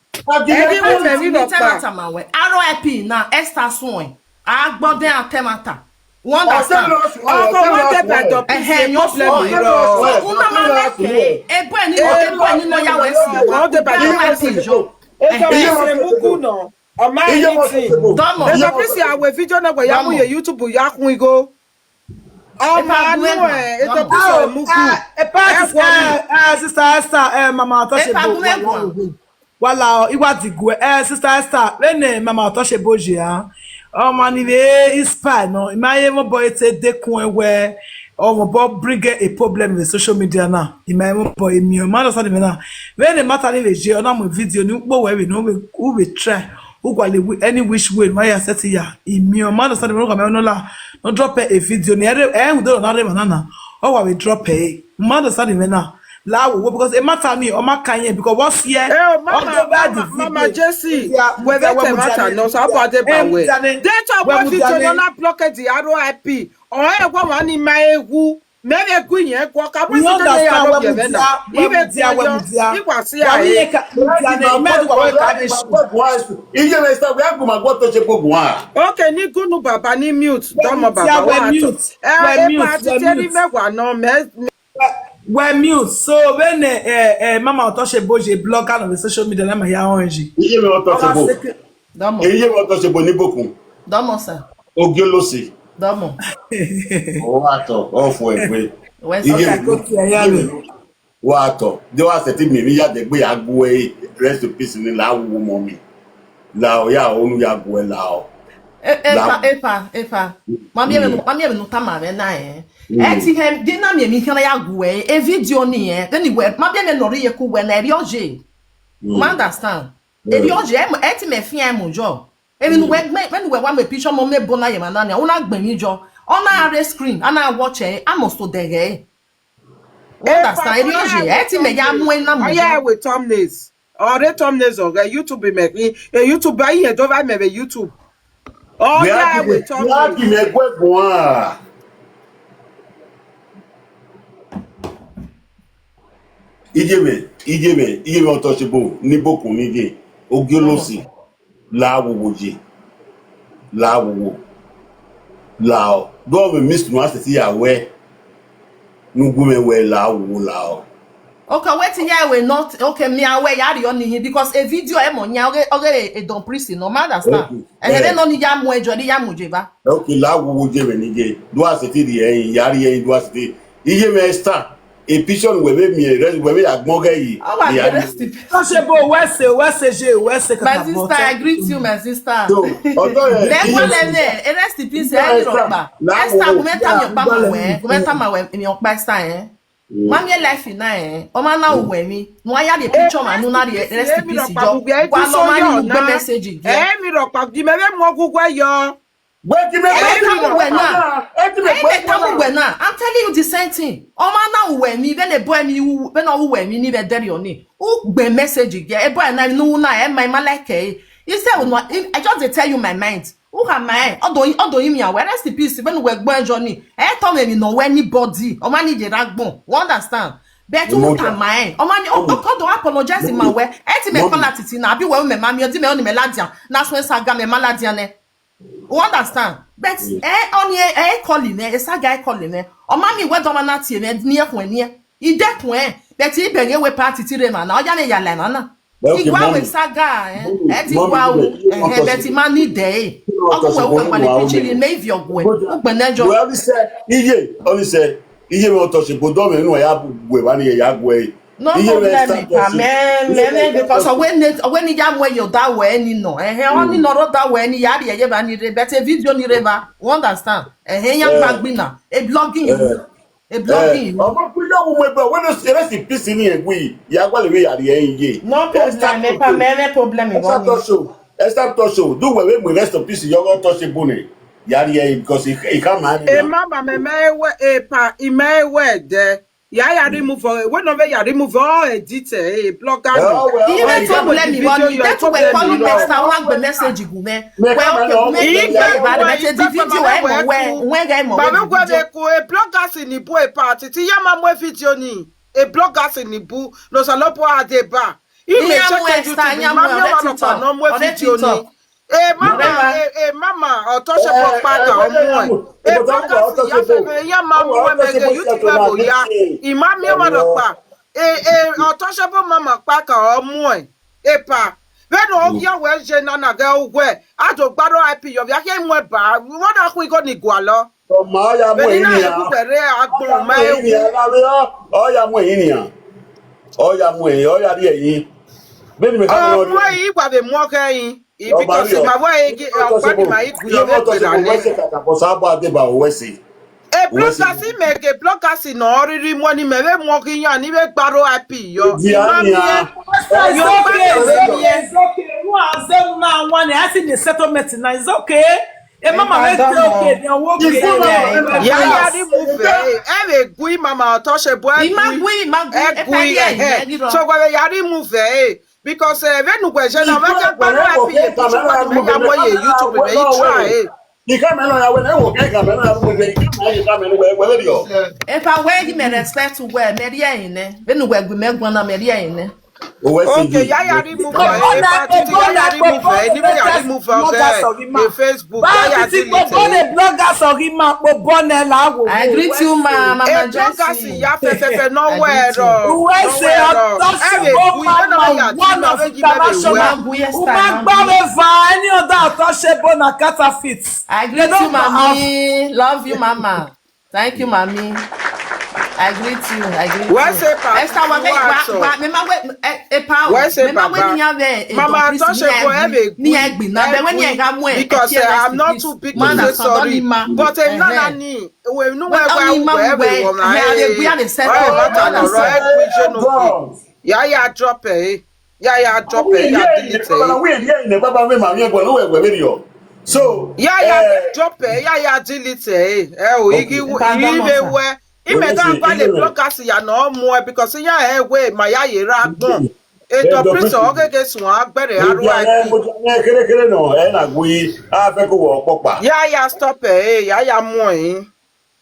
Ẹ ghi mu mẹ ni nọ kpa. Ni tẹ ma tama wẹ. R I P na, Esther suẹn. A gbọdẹ a tẹ ma ta. You understand? Ọkọ wa deba Don Prince, problem rọ. Una ma like ẹ. Ebo ẹni, ebo ẹni nọ ya wẹ si. Ọ deba Don Prince. Edo Prince mugu nọ. Ọ ma anything. Dọmọ. Edo Prince a wẹ video na wẹ ya mu ye YouTube ya khun igho. Ọ ma nu ẹ, Edo Prince mugu. Epa, sister Esther, mama Ọtọshebo. Wa la, I wa diguẹ, eh, sister Esther, vbene mama Ọtọshebo ye a, ọmwa ni vbe spy nọ, I ma rẹn mwẹ obọ, e te dekun ẹn wẹ, ọ mwẹ obọ bring a problem vbe social media na, I ma rẹn mwẹ obọ, I miẹn, ma understand mwẹ na. Vbene matter ni vbe ye, ọ na mu video ni ukpo wẹ vbe ne u vbe try, u gualọ any which way ne u ya set ya, I miẹn, ma understand mwẹ, u khama nọ la, ne ọ drop a video ni, ẹ rhunmwuda na rre emwa na na, ọ wa vbe drop ẹre. Ma understand mwẹ na. La wo wo, because e matter ni, ọ ma kan yẹn, because what's here? Eh, mama, mama, mama Jesse, wẹ vbe tẹ matter nọ, so abo adeba wẹ. Data wẹ video nọ na block the R I P. Ọ ẹ wa wa ni ma egwu. Mẹ vbe gu yẹn, gua ka bu video ne ya ro vbe na. I vbe dia wẹ mu dia. I wa si a. Iye mẹ sa wẹ gbe ma gbo to se gbogbo a. Okay, ni gunu baba ni mute. Dọmọ baba wa mute. Eh, wẹ mute, wẹ mute. Mẹ wa nọ mẹ. Wẹ mute. So vbene eh, eh, mama Ọtọshebo ye blogger on the social media, na ma ya orange. Iye mẹ Ọtọshebo. Dọmọ. Iye mẹ Ọtọshebo ni bokun. Dọmọ sir. Ogiolosi. Dọmọ. Ọ wa tọ, ọ fo ẹgbe. Wẹ sir. Iye mẹ. Wa tọ, de wa sẹtin miẹn emwi ya dẹgbe ya gu ẹre, rest in peace ni la wu mọ mi. La ọ ya onu ya gu ẹ la ọ. Epa, epa, epa. Ma miẹn vbene, ma miẹn vbene u tama mwẹ na ẹ. Ẹ ti hẹ, de na miẹn emwi khian na ya gu ẹ, e video ni ẹ, vbene wẹ, ma miẹn vbene ọ rhie ku wẹ na, erriọ ye. Ma understand. Erriọ ye, ẹ ti mẹ fian mu yọ. Emwi ne uwẹ gbe, vbene uwẹ wa mu picture ọmọ mẹ ebo na ye emwa na nia, u na gbẹn emwi yọ. Ọ na rre screen, a na watch ẹ, a must to dẹghe ẹre. Understand? Erriọ ye, ẹ ti mẹ ya mu ena mu. Ọ ya wẹ thumbnails. Ọ rre thumbnails ọ ghe YouTube mẹ khin. E YouTube ba ihe do va mẹ vbe YouTube. Ọ ya wẹ thumbnails. Wẹ a ghi mẹ gu ẹ guan. Iye mwẹ, iye mwẹ, iye mwẹ Ọtọshebo ni bokun ni ye. Ogiolosi. La wowo ye. La wowo. La ọ. Do ọ vbe miss nu a sẹtin ya wẹ. Ne u gu mwẹ wẹ la wowo la ọ. Okay, wetin ya we not, okay, mi a wẹ ya rriọ ni hin, because a video ẹ mọ yan, ọghe, ọghe e Don Priest nọ, ma understand. Okay. Ẹhẹn, vbene ọ ni ya mu ẹjọ, ni ya mu jeva. Okay, la wowo ye vbe ni ye. Do a sẹtin rhie ẹre, ya rhie ẹre, do a sẹtin. Iye mwẹ Esther. Picture ne uwẹ vbe miẹn, rest, uwẹ vbe ya gbọn ghẹ yi. Ọ wa rest in peace. Ọtọshebo, wẹ sẹ, wẹ sẹ je, wẹ sẹ kaka. My sister, I greet you, my sister. So, ọtọ rẹ, then one level, rest in peace, ẹ ni rọkpa. Esther, gu mẹ tama ọkpa ma wẹ, gu mẹ tama wẹ, emwi ọkpa Esther, eh. Ma miẹn life na, eh. Ọ ma na ru wẹ emwi, ne u ya rhie picture ma ne u na rhie rest in peace yọ. Wa ne ọ ma ni ugbe message yọ. Ẹ, emwi rọkpa, gi mẹ vbe mu ọghe uwẹ yọ. Wẹ gi mẹ, ẹ i tama uwẹ na. Ẹ i tama uwẹ na. I'm telling you the same thing. Ọ ma na ru wẹ emwi, vbene boy ni ru, vbene ọ ru wẹ emwi ni vbe ẹdẹrriọ ni. U gbe message gie, e boy na ne u na, ẹ ma, I ma like ẹre. He said, "No, I just dey tell you my mind." U kha ma rẹn, ọ do, ọ do yi miẹn wẹ, rest in peace, vbene uwẹ gbẹn jọ ni. Ẹ i tama emwi nọ wẹ anybody, ọ ma ni ye ra gbọn. You understand? But u tama rẹn, ọ ma ni, ọ, ọ do apologize ma wẹ. Ẹ i tama call titi na, abi wẹ mẹ ma miẹn, ọ di mẹ ọni mẹ ladian. Na suẹn saga mẹ ma ladian nẹ. You understand? But, eh, ọni, eh, eh, call him, eh, saga, eh, call him, eh. Ọ ma miẹn wẹ dọmwa na tie mwẹ, ni ẹkhuẹn ni ẹ. I dẹkun ẹ, but I bẹghe wẹ party ti rre emwa na, ọ ya mwẹ ya la emwa na. I gua wẹ saga, eh, ẹ ti gua ru, eh, but I ma ni dẹ ẹ. Ọ gu wẹ wẹ kpali picture mẹ ivie ọguẹ, ugbẹn nẹjọ. Well, he said, iye, ọni sẹ, iye mwẹ Ọtọshebo, dọ mwẹ unu ya gu evba ni ya gu ẹre. No problem, pa mẹ, mẹ, mẹ, because ọ wẹ ne, ọ wẹ ne I ya mu ẹre ye ọdawẹ ni nọ. Ẹhẹn, ọni nọ rre ọdawẹ ni ya rhie ye evba ni rre, but e video ni rre evba, you understand? Ẹhẹn, iran gba gbi na, e blogging you, e blogging you. Ọmọ kú yọ wẹ, bro, wẹ ne rest in peace ni ẹgui, ya gba lẹ vbe ya rhie ẹre ye. No problem, pa mẹ, no problem. Esther Ọtọshebo, Esther Ọtọshebo, do wẹ vbe mu rest in peace yọ Ọtọshebo nẹ, ya rhie ẹre because I, I can't mind. E ma ba mẹ, mẹ wẹ, e pa, I mẹ wẹ dẹ. Ya ya remove ọre, wẹ ne ọ vbe ya remove ọre edit ẹ, e blogger ni. Iye mwẹ problem ni vbọ ni, that wẹ call me next time, wa gbe message gu mwẹ. Wẹ okay, gu mwẹ gbe ba the video ẹ mọ wẹ, wẹ ghe mọ wẹ video. Ba vbe ku e blogger si ni bu e part, ti ya ma mu e video ni, e blogger si ni bu, no Osanobua deba. I mẹ check YouTube, I ma miẹn ọmwa nọkpa ne ọ mu e video ni. E mama, e, e mama, Ọtọshebo ọkpa ka ọ muẹn. E blogger si ya fẹfẹ, iran ma mu ẹmwẹ ghe YouTube vbe ya. I ma miẹn ọmwa nọkpa. E, e, Ọtọshebo mama ọkpa ka ọ muẹn. Epa, vbene ọ ghi wẹ ye na na ghẹ uwẹ, a do gbarọ I P yọ, vbe a khian mu ẹba, wẹ na khu igho ni gualọ. Ọ ma ya mu ẹyin nian. Vbene na gu bẹrẹ agbọn ma ru. Ọ ya mu ẹyin nian. Ọ ya mu ẹyin, ọ ya rhie ẹyin. Vbene mẹ ka mu ẹyin, wa vbe mu ọghẹ ẹyin. Because ma wẹ ọkpa ni ma i gu yọ vbe gbe na nẹ. E blogger si mẹ ghe blogger si nọ rhirhi mu ni mẹ vbe mu ọghe iran ni vbe gbarọ I P yọ. Iran nian. Yo, it's okay, it's okay, it's okay. Unu a zẹ unu na wan, a si ni settlement na, it's okay. E mama vbe te okay, ni ọwọ okay. Ya ya remove ẹ, ẹ vbe gu mama Ọtọshebo ẹ. I ma gu, I ma gu, ẹ gu ẹ. So wẹ ya remove ẹ. Because, eh, vbene uwẹ ye na, mẹ ka gbarọ I P ye picture, mẹ ya mu ye YouTube, mẹ i try, eh. Ni camera ya wẹ na, wo ke camera ya wẹ, camera ya camera wẹ, wẹ vbe rriọ. Epa, wẹ gi mẹ respect uwẹ, mẹ rhie ẹre nẹ. Vbene uwẹ gu mẹ guan na, mẹ rhie ẹre nẹ. Okay, ya ya remove ẹ, Epa, titi ya ya remove ẹ, ni ya remove ẹ, eh, Facebook, ya ya delete ẹ. Blogger sọ ghi ma kpo bọ nẹ la wo. I greet you, ma, Mama Joyce. Blogger si ya fẹfẹfẹ nọ wẹ rọ. Uwẹ se Ọtọshebo mama, one of international. U ma gba vbe eva, any other Ọtọshebo na counterfeit. I greet you, Mami. Love you, Mama. Thank you, Mami. I greet you. I greet you. Wẹ se pa. Esther, wa me, wa, wa, me ma we, eh, Epa o. Wẹ se pa. Me ma we ni ya vbe, eh, Mama Ọtọshebo, ẹ vbe ni ẹ gbi na, be wẹ ni ẹ gha mu ẹ, because, eh, I'm not too big to say sorry. But, eh, nana ni, we nu we wa we vbe wọ ma, eh, we are the set. Ẹ ma ta nọ rọ, ẹ gbi je no. Ya ya drop ẹ, eh. Ya ya drop ẹ, ya delete ẹ. Baba, we ye ne baba, we ma ye gbe no we we video. So, ya ya drop ẹ, ya ya delete ẹ. Ẹ o, igi igi vbe wẹ. I mẹ da gba le blogger si ya nọ mu ẹ, because ya ẹ wẹ ma ya ye ra gbọn. Edo Prince ọ gege suẹn agbẹrẹ aro a gbi. Kere kere nọ, ẹ na gui, a fẹ ko wọ kpọkpa. Ya ya stop ẹ, ya ya mu ẹ.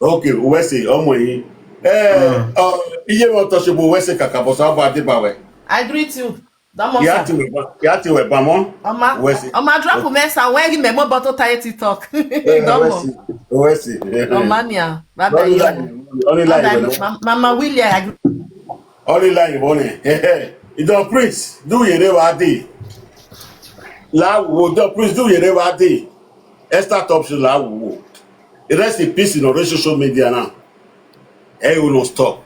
Okay, uwẹ se, ọmọ yín. Eh, ọ, iye mwẹ Ọtọshebo, uwẹ se kakabọ, Osanobua deba wẹ. I greet you. Dọmọ ya sa. Ti wẹ ba, ya ti wẹ ba mọ. Ọma, uwẹ se. Ọma drop mẹ sa, wẹ ghi mẹ mọ bọ tota ye TikTok. Eh, dọmọ. Uwẹ se, uwẹ se. Ọma nia, bye bye. Only line, only line. Bye bye, wẹ nọ. Ma-, Mama Willie, I agree. Only line, wẹ nọ. Ido Prince, do you ever dey? La wo, Ido Prince, do you ever dey? Esther Top Show la wo. Rest in peace in all social media now. Ẹ i wo no stop.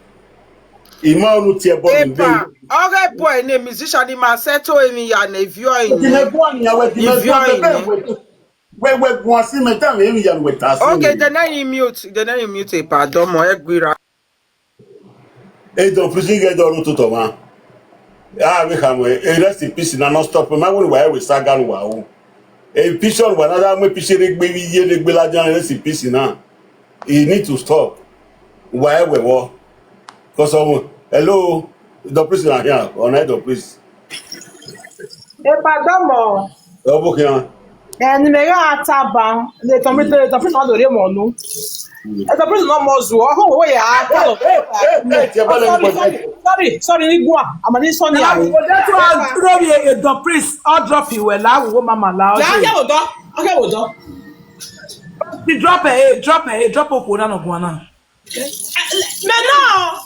I ma unu tie ẹbọ ni be. Epa, ọghe boy ne musician ni ma settle emwi ya ne ivio ẹre. Di mẹ guan nia, wẹ di mẹ guan, mẹ bẹghe wẹ, wẹ guan si mẹ, tama emwi ya ne wẹ ta si. Okay, then I mute, then I mute, Epa, dọmọ, ẹ gbe ra. Edon Priest ghe dọ ru toto mwa. A vbe kha mwẹ, e rest in peace na, no stop. Ma wẹ ne uwa ru saga ne uwa ru. E picture ne uwa na da mu picture ne egbe vbe iye ne egbe ladian, rest in peace na. He need to stop. Uwa ru ẹvbo. Cause of, hello, Edon Priest na here, or na Edon Priest. Epa, dọmọ. Ọ vbe khian. Ẹ, ne imẹ gha taba, Edon Priest, Edon Priest na do rhie emọ unu. Edon Priest ne ọ mọ zuọ, ọ ho wẹ ya. Hey, hey, hey, hey, tie ball. Sorry, sorry, sorry, sorry, ni guan. Ama ni sọ ni a. Edon Priest, ọ drop iwẹ la, wo mama la, ọ. Ya, ọ ya wo dọ, ọ ya wo dọ. Di drop ẹ, drop ẹ, drop okhuo na nọ guan na. Mẹ nọ,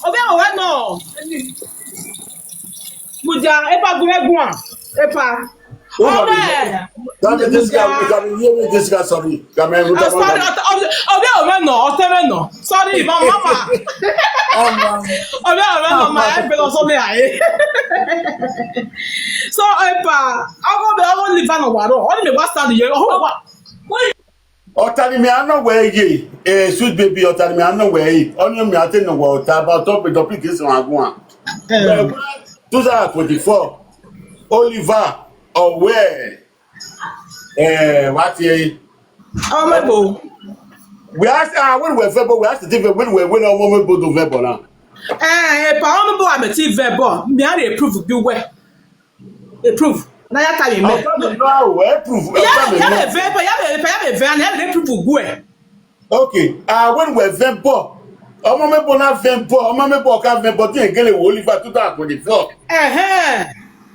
ovbi ẹvbo nọ. Mudia, Epa gu mwẹ guan. Epa. Sorry, this guy, sorry. Sorry, ovbi ẹvbo nọ, ọtẹn mwẹ nọ. Sorry, my mama. Ovbi ẹvbo nọ, ma ebe nọ, sorry, aye. So, Epa, ọgọ mẹ, ọgọ liver nọ wa rọ. Ọ ni mẹ wa stand ye, ọgọ wa. Ọta ni mẹ a nọ wẹ ye, eh, sweet baby, ọta ni mẹ a nọ wẹ ye. Ọni mẹ a te nọ wẹ ọta, but top, top is on agun. Eh. Two thousand twenty-four, Oliver, ọwẹ, eh, what ye? Ọmọ ebo. We ask, ah, when we vebo, we ask the thing, when we, when ọmọ ebo do vebo na. Eh, Epa, ọmọ ebo a mẹ ti vebo, mi a re prove bi wẹ. A prove. Na ya ta ye mẹ. Ọta mẹ nọ, wẹ prove. Ya, ọta mẹ ya nọ. Vẹ, ya vẹ, ya vẹ, ya vẹ, ya vẹ prove gue. Okay. Ah, when we vẹ bọ. Ọmọ mẹ bọ na vẹ bọ. Ọmọ mẹ bọ ka vẹ bọ. Ti gele wo Oliver two thousand twenty-four. Ẹhẹn.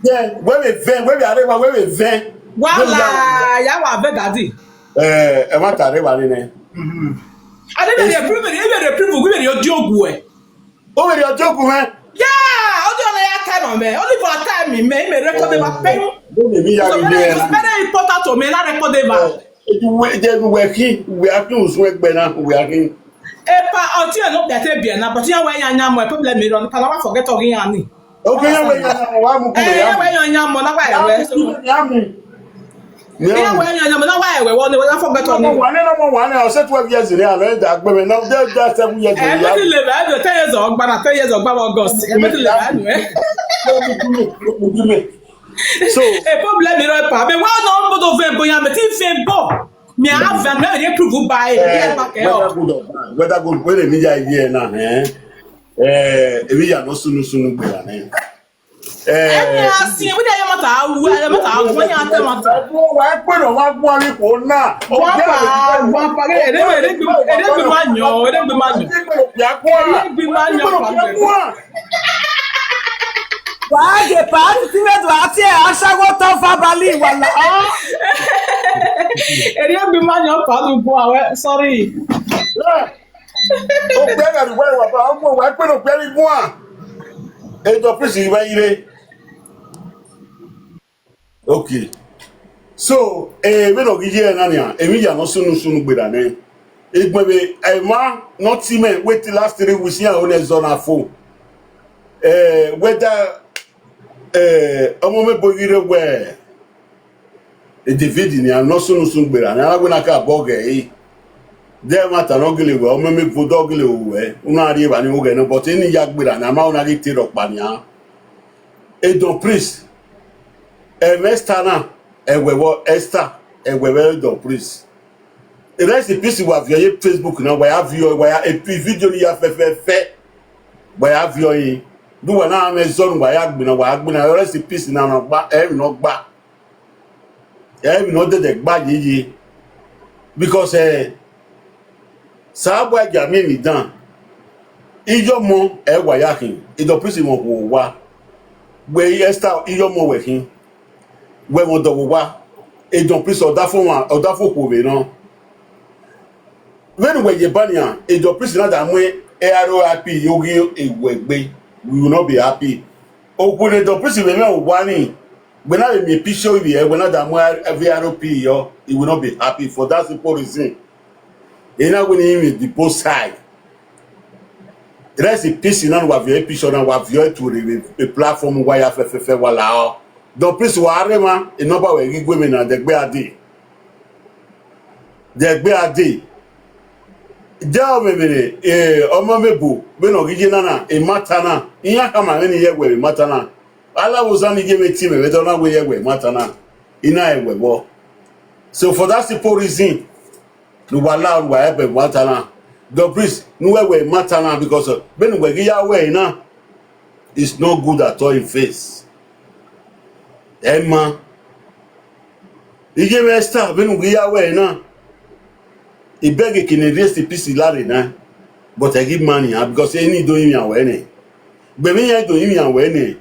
Yeah, we vẹ, we are, we vẹ. Wala, ya wa vẹ daddy. Eh, ẹ ma ta re wa ni nẹ. Mhm. Ade vẹ prove, vẹ prove, we vẹ dio gue. O vbe rhie ọdiogu mwẹ? Ya, ọdọ na ya ta nọ mẹ, Oliver ta mi mẹ, imẹ record eva pẹn. Bọ ne emwi ya ghi ye na. Very important to me, na record eva. Edu we, je nu we khi, we a khi usun egbe na, we a khi. Epa, ọtẹn no bẹtẹ biẹ na, but iran wẹ iran yan mọ problem rọ, Epa na wa forget ọghe iran ni. Okay, iran wẹ iran yan mọ, wa mu kure. Eh, iran wẹ iran yan mọ, na wa ẹwẹ. Ya mu. Iran wẹ iran yan mọ, na wa ẹwẹ, wọ ne, wẹ na forget ọni. Wa ne, na wa ne, ọ sẹ twelve years ni, a lẹ da gbe mẹ, na, just, just seven years ni. Ẹ ti lè bá ẹ ten years ọgba na, ten years ọgba August. Ẹ ti lè bá ẹ. So, e problem rọ Epa, mẹ wa nọ bodo vẹ bo ya, mẹ ti vẹ bo. Mi a vẹ, mẹ ye prove ba e, ye ba kẹ ọ. Whether good or bad, whether good, whether mi ya ye na, eh? Eh, ebi ya no sunu sunu gbe na, eh? Eh, ẹni a sin, ẹni a mata awu, ẹni mata awu, ẹni a tẹ mata. Wa kpe nọ, wa gu ari kpo na. Wa pa, wa pa, ere, ere, ere gbe ma yan, ere gbe ma yan. Ere gbe ma yan, pa. Wa ye pa, ti me do ati e, ashawo to verbally, wala. Ere gbe ma yan, pa, lu gu awe, sorry. Yeah. Okpia gha rre uwa ẹre wa ba, ọmọ wa kpe ne okpia rre guan. Edon Priest vbe ire. Okay. So, eh, vbene ọ ghi ye na nian, emwi ya nọ sunu sunu gberra nẹ. Egbẹn vbe emwa ne ọ ti mẹ, wẹ te last three weeks, iran ho ne ẹzọ na fo. Eh, whether, eh, ọmọ mẹ bo ghi rre wẹ, David nian nọ sunu sunu gberra nẹ, a na wẹ na ka bọ ghẹ ẹre. De ẹmwata ne ọ gele ruẹ, ọ mẹ mẹ vo de ọ gele ru ruẹ, u na rri evba ni vbe oghẹ nọ, but eni ya gberra nẹ, a ma ho na ghi te rhọkpa nian. Edon Priest, ẹmwẹ Esther na, ẹwẹ vbọ Esther, ẹwẹ vbe Edon Priest. Rest in peace, wa viọ ye Facebook na, wa ya viọ, wa ya, e video ni ya fẹfẹfẹ, wa ya viọ yi. De uwa na mwẹ zọ ne uwa ya gbinna, wa ya gbinna, rest in peace na, nọ gba, ẹmwẹ nọ gba. Ẹ vbe ne ọ dẹdẹ gba yeye, because, eh, Osanobua gia miẹn emwi dan, iyọmọ ẹ wa ya khin, Edon Priest mwẹ okhuo owa, wẹ Esther iyọmọ wẹ khin, wẹ mwẹ ọdọ vbe owa, Edon Priest ọdafẹn ọmwa, ọdafẹn okhuo vbe nọ. Vbene uwẹ ye ba nian, Edon Priest na da mu R I P ye oghi ewẹ egbe, we will not be happy. Okhuo ne Edon Priest vbe mwẹ owa ni, wẹ na vbe miẹn picture ivbi ẹre, wẹ na da mu R I P yọ, he will not be happy for that simple reason. Ena wẹ ne I mwẹ the both side. Rest in peace na, wa viọ e picture na, wa viọ e tuorre vbe platform wa ya fẹfẹfẹ wa la ọ. Don Prince, wa rre emwa, e number wẹ ghi gu emwi na, dẹgbe a dee. Dẹgbe a dee. Dẹ ọ mwẹ vbene, eh, ọmọ mwẹ ebo, vbene ọ ghi ye na na, e matter na, iran khama mwẹ ne I ye ẹwẹ vbe matter na. Alawozan ni ye mwẹ tie mwẹ vbe dọ na wẹ ye ẹwẹ matter na, I na ẹwẹ vbọ. So for that simple reason, ne uwa la, uwa ẹbẹ vbe matter na. Don Prince, ne uwẹ wẹ matter na, because, uh, vbene uwẹ ghi ya wẹ na, it's not good at all in face. Ẹ ma. Iye mwẹ Esther, vbene u ghi ya wẹ na, I beg kene rest in peace la rre na, but ẹ ghi ma nian, because eni do yinmwian wẹ nẹ. Gbẹmwi iran do yinmwian wẹ nẹ,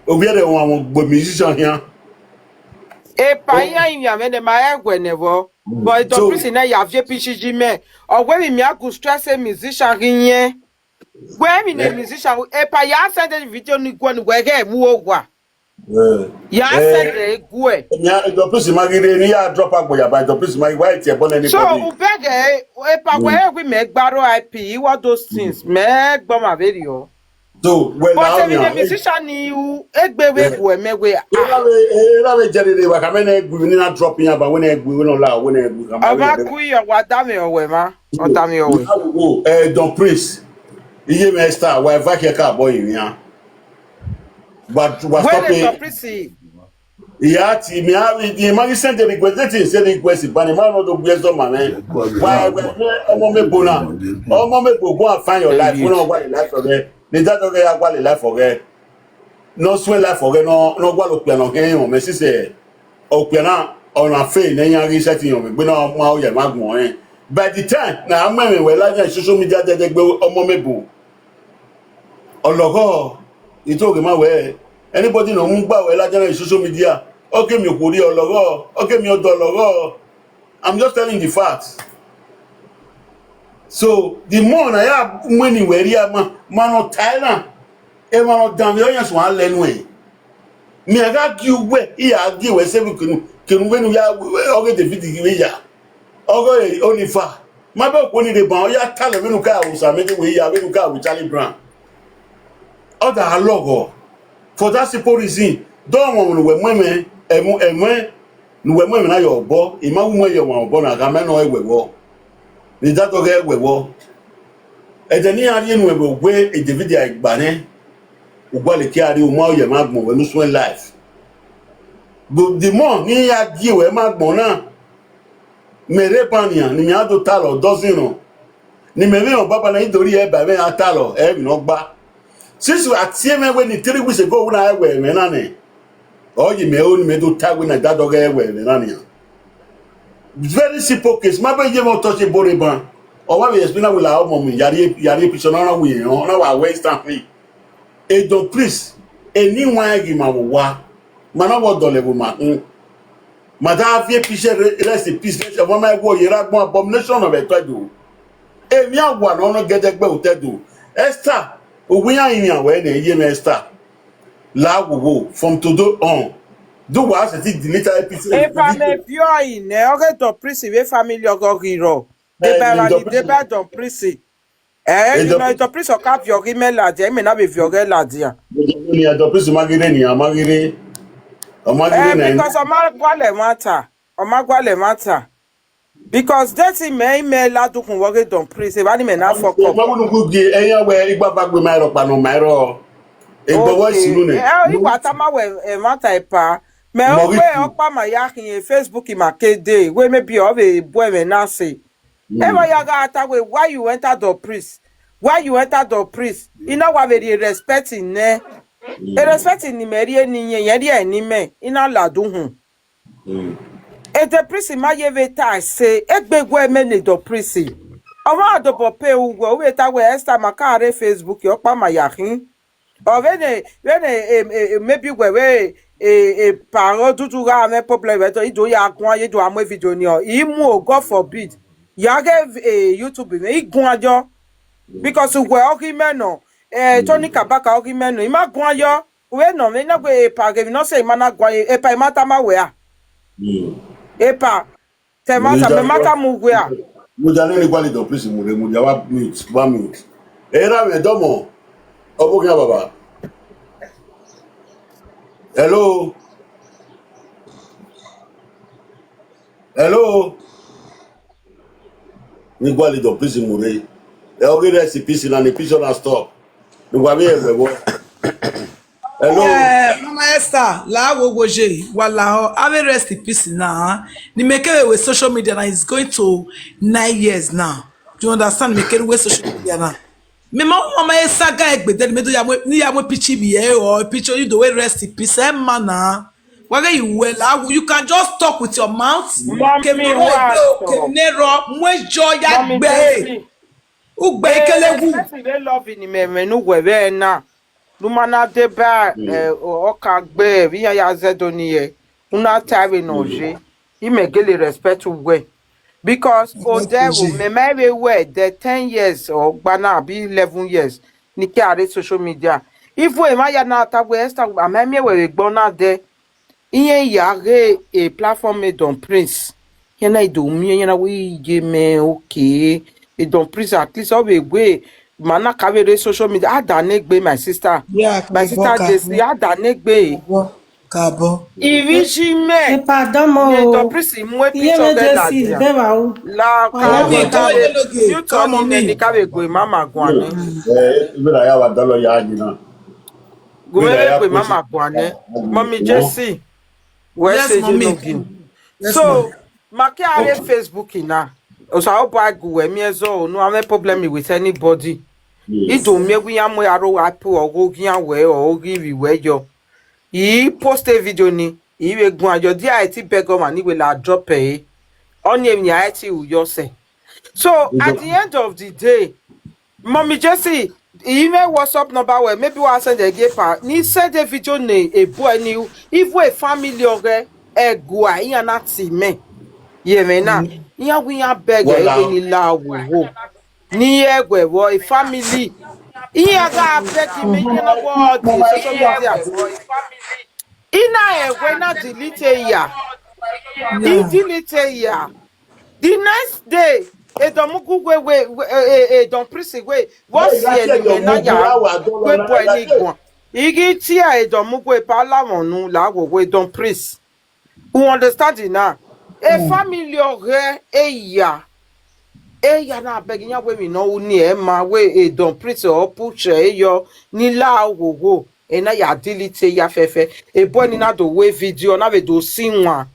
ovbiẹrẹ wan wọn gbe musician khian. Epa iran yinmwian mwẹ nẹ, ma rẹn ẹwẹ nẹ vbọ. But Don Prince na ya viọ e picture mẹ. Ọ wẹ vbe imian gu stress e musician ghi yẹn. Wẹ emwi ne musician, epa ya send video ni guẹ ne wẹ ghẹ vbe uwu owa. Ya send e guẹ. Don Prince ma ghi rre, ne I ya drop agbọn ya ba Don Prince ma ghi wa tie ẹbọ nẹ anybody. So u beg e, epa wẹ e wẹ mẹ gba R I P, all those things, mẹ gbe ọmwa vberriọ. So, wẹ la, but emwi ne musician ni ru, egbe vbe guẹ mẹ wẹ, ah. Era vbe, era vbe jẹ rere wa khama ne gu ni na drop iran ba, wẹ ne gu, wẹ ne la, wẹ ne gu khama. Ọ ma gu yọ, wa da mwẹ ọwẹ ma, ọ da mwẹ ọwẹ. Wo, eh, Don Prince, iye mwẹ Esther, wa eva khiẹ ka bọ yinmwian. Wa, wa stop it. Don Prince. Iya ti mi a, mi ma ghi send request, they think say request ban, ma no do gbẹ zọ ma mwẹ. Wa, wa, ọmọ mwẹ ebo na. Ọmọ mwẹ ebo, go and find your life. Wẹ ne ọ gualọ life ọghẹ. Ne daddy ọghẹ ya gualọ life ọghẹ. Ne ọ suẹn life ọghẹ, ne ọ, ne ọ gualọ okpia ne ọ hẹn rẹn mwẹ sisẹ. Okpia na, ọna fe ne iran ghi sẹtin rẹn mwẹ, egbe na ọ ma, ọ ya ma gbọn rẹn. By the time na a mu ẹmwẹ wẹ ladian social media dẹdẹgbe, ọmọ mwẹ ebo. Ọlọghọ, I to ghe ma wẹ, anybody ne ọ mu gba wẹ ladian social media, ọ ke miẹn okhuo rrie ọlọghọ, ọ ke miẹn ọdọ ọlọghọ. I'm just telling the facts. So, the more na ya mu eni wẹ rhie ma, ma nọ tae na, emwa ne ọ danmwehọ iran suẹn a lẹ nuẹn. Mẹ gha gie uwẹ, I ya gie wẹ sẹ vbe kenu, kenu vbene u ya, ọghe David ghi vbe ya. Ọghe Onifa, ma bẹ okhuo ni rre ban, ọ ya talọ vbene u ka ru Osa, mẹ de wẹ I ya, vbene u ka ru Charlie Brown. Ọ da lọghọ. For that simple reason, dọmwẹ ne uwẹ mu ẹmwẹ, ẹmwẹ, ẹmwẹ ne uwẹ mu ẹmwẹ na ye obọ, I ma wu mu ẹre ye ọmwa obọ na, gha ma nọ ẹwẹ vbọ. Ne I daddy ọghẹ ẹwẹ vbọ. Ẹdẹ ne iran rhie nuẹn vbe owe David a gba nẹ, u gualọ ke a rrie, u ma ye emwa agbọn wẹ ne u suẹn life. But the more ne I ya gie wẹ ma agbọn na, mẹ rre ban nian, ne imẹ a do talọ, ọ dọzin nọ. Ne imẹ vbe rẹn ọbaba na, I do rhie ẹre ba ẹmwẹ ra talọ, ẹ i vbe ne ọ gba. Since a tie mwẹ wẹ ne three weeks ago, wẹ na ẹwẹ ẹmwẹ na nẹ, ọ ye mẹ ro ne imẹ do ta wẹ na daddy ọghẹ ẹwẹ ẹmwẹ na nian. Very simple case. Ma bẹ ye mwẹ otọ si ebo rre ban. Ọ wa vbe explain na wẹ la ọmọ mi, ya rhie, ya rhie picture na, ọ na wẹ irẹn, ọ na wa wẹ instantly. E Don Prince, eni wan ghi ma vbe owa, ma na wẹ ọ dọlọ ẹvbo ma khin. Ma da viọ e picture, rest in peace, rest, ọmọ ma wẹ ọ ye rre agbọn, abomination of ẹtọ Ẹdo. Emwi awa ne ọ nọ gẹdẹgbẹ otọ Ẹdo. Esther, uwu iran rinmwian wẹ nẹ, iye mwẹ Esther. La wowo, from today on, do wa sẹtin delete episode. Epa mẹ viọ ẹre nẹ, ọghe Don Prince vbe family ọghe ọ ghi rrọọ. Deba evba ni deba Don Prince. Ẹ, you know, Don Prince ọ ka viọ ọghe imẹ ladian, imẹ na vbe viọ ọghe ladian. Don Prince ma ghi rre nian, ma ghi rre. Ọ ma ghi rre nian. Because ọ ma gualọ ẹmwata, ọ ma gualọ ẹmwata. Because de te imẹ, imẹ la dukhun vbe ọghe Don Prince, evba ni imẹ na fuck up. Ma wunu gu gie, ẹyan wẹ igba ba gbe ma rọ kpa nọ ma rọ. Egbọvbọ isi nu nẹ. Ẹ, igba tama wẹ ẹmwata epa. Mẹ ogbe ọkpa ma ya khian Facebook ma ke dee, wẹ maybe ọ vbe bu ẹmwẹ na sẹ. Emwa ya gha ta wẹ, why you enter Don Prince? Why you enter Don Prince? I na wa vbe rhie respect nẹ. E respect ne imẹ rhie ne iyẹn, iyẹn rhie ne imẹ, I na la dukhun. E Don Prince ma ye vbe ta ẹse, egbe wẹ mẹ ne Don Prince. Ọmwa dobọ pe uwẹ, u vbe ta wẹ Esther ma ka rre Facebook, ọkpa ma ya khin. Ọ vbene, vbene, em, em, em, maybe wẹ vbe, e, e, pa odudu gha mwẹ problem vbe ẹdẹ, I do ya guan ye do a mu video ni ọ. I mu o, God forbid. Ya ghe, e, YouTube mwẹ, I guan yọ. Because wẹ ọghe imẹ nọ, e, Tony Kabaka ọghe imẹ nọ, I ma guan yọ. Wẹ nọ mwẹ, I na gbe epa ghe emwi nọ sẹ, I ma na guan ye, epa I ma tama wẹ a. Epa, te ma ta, mẹ ma ta mu wẹ a. Mudia nene gualọ Don Prince mu rre, mudia wa mute, wa mute. Erha mwẹ dọmọ, ọ vbe okhian baba. Hello? Hello? Ni gualọ Don Priest mu rre. Ẹ, ọ ghi rest in peace na, ni peace na stop. Ni wa vbe ẹvbo ẹvbo. Hello? Eh, Mama Esther, la wo wo je, wa la ho. Avbe rest in peace na. Ni mẹ kere we social media now is going to nine years now. Do you understand? Mẹ kere we social media now. Mẹ ma, Mama Esther ga egbe de, mẹ do ya mu, ni ya mu picture bi e, or picture you do we rest in peace. Eh, man na. Wa ghe you well, ah, you can just talk with your mouth. Mommy, keme wa egbe o, so keme ro, mu ejo ya Mommy gbe. Jesse. Ugbe Eh, kele wu. Person dey love ni mẹ, mẹ nu wẹ vbe na. Lu ma na deba, eh, o- ọka gbe, vbe iran ya zẹdọ ni ye. Una ta vbe nọ ye. I mẹ gele respect uwẹ. Because o Respect de you, wo, Jay. Mẹ ma vbe wẹ the ten years or gba na abi eleven years ni ke are social media. Ivo emwa ya na ta wẹ Esther, a ma miẹn wẹ vbe gbe ọna dẹ. Iran ya ghe e platform e Don Priest. Iran na do miẹn, iran na wẹ iye mẹ, okay. E Don Priest, at least ọ vbe wẹ ma na ka vbe rre social media. A da ne egbe, my sister. Yeah, My sister Jesse, a da ne egbe. Kabọ. Ivbi ji mẹ. Epa dọmọ o. Don Priest mu e picture ghẹ ladian. Iye mẹ Jesse, bẹvba o. La ka vbe ka vbe, you turn in ni ka vbe gue mama guan nẹ. Eh, ibe na ya wa dọlọ ya ni na. Gu mwẹ vbe gue mama guan nẹ. Mommy Jesse. Wẹ Yes, say you mommy. No give. Yes, So, ma'am. Ma ke are Okay. Facebook na. Osa, I hope I go wẹ miẹn zọ o, no have problem with anybody. Yes. I do miẹn wẹ iran mu aro wa pu ọgho ghian wẹ, or oghi vbi wẹ yọ. I post a video ni, I vbe guan yọ, dia I ti beg ọmwa ni wẹ la drop ẹre. Ọni emwi a ti ru yọ sẹ. So, at the end of the day, Mommy Jesse, I mwẹ WhatsApp number wẹ, maybe wa send ẹre gie pa. Ni send a video ne a boy ni, even a family ọghẹ, ẹgua iran na ti mẹ. Ye mwẹ na, iran wi iran beg Well, ẹre now- ni la wo wo. Ni ẹguẹ vbọ, a family. Iran gha beg me, you know what, the social media. I na ẹguẹ na delete ya. I delete ya. The next day, Edọmugu wẹ, wẹ, wẹ, eh, eh, Don Priest wẹ, vbọ si ẹre ne imẹ na ya, wẹ boy ni guan. I ghi tie Edọmugu epa lamwẹ unu la wo wẹ Don Priest. U understand na? A family ọghẹ eya. Eya na beg iran wẹ emwi ne ọ ru ni ẹ ma wẹ Edon Prince ọ push ẹ yọ ni la oghogho. Ena ya delete ya fẹfẹ. Ebọ ni na do wẹ video na vbe do si wan.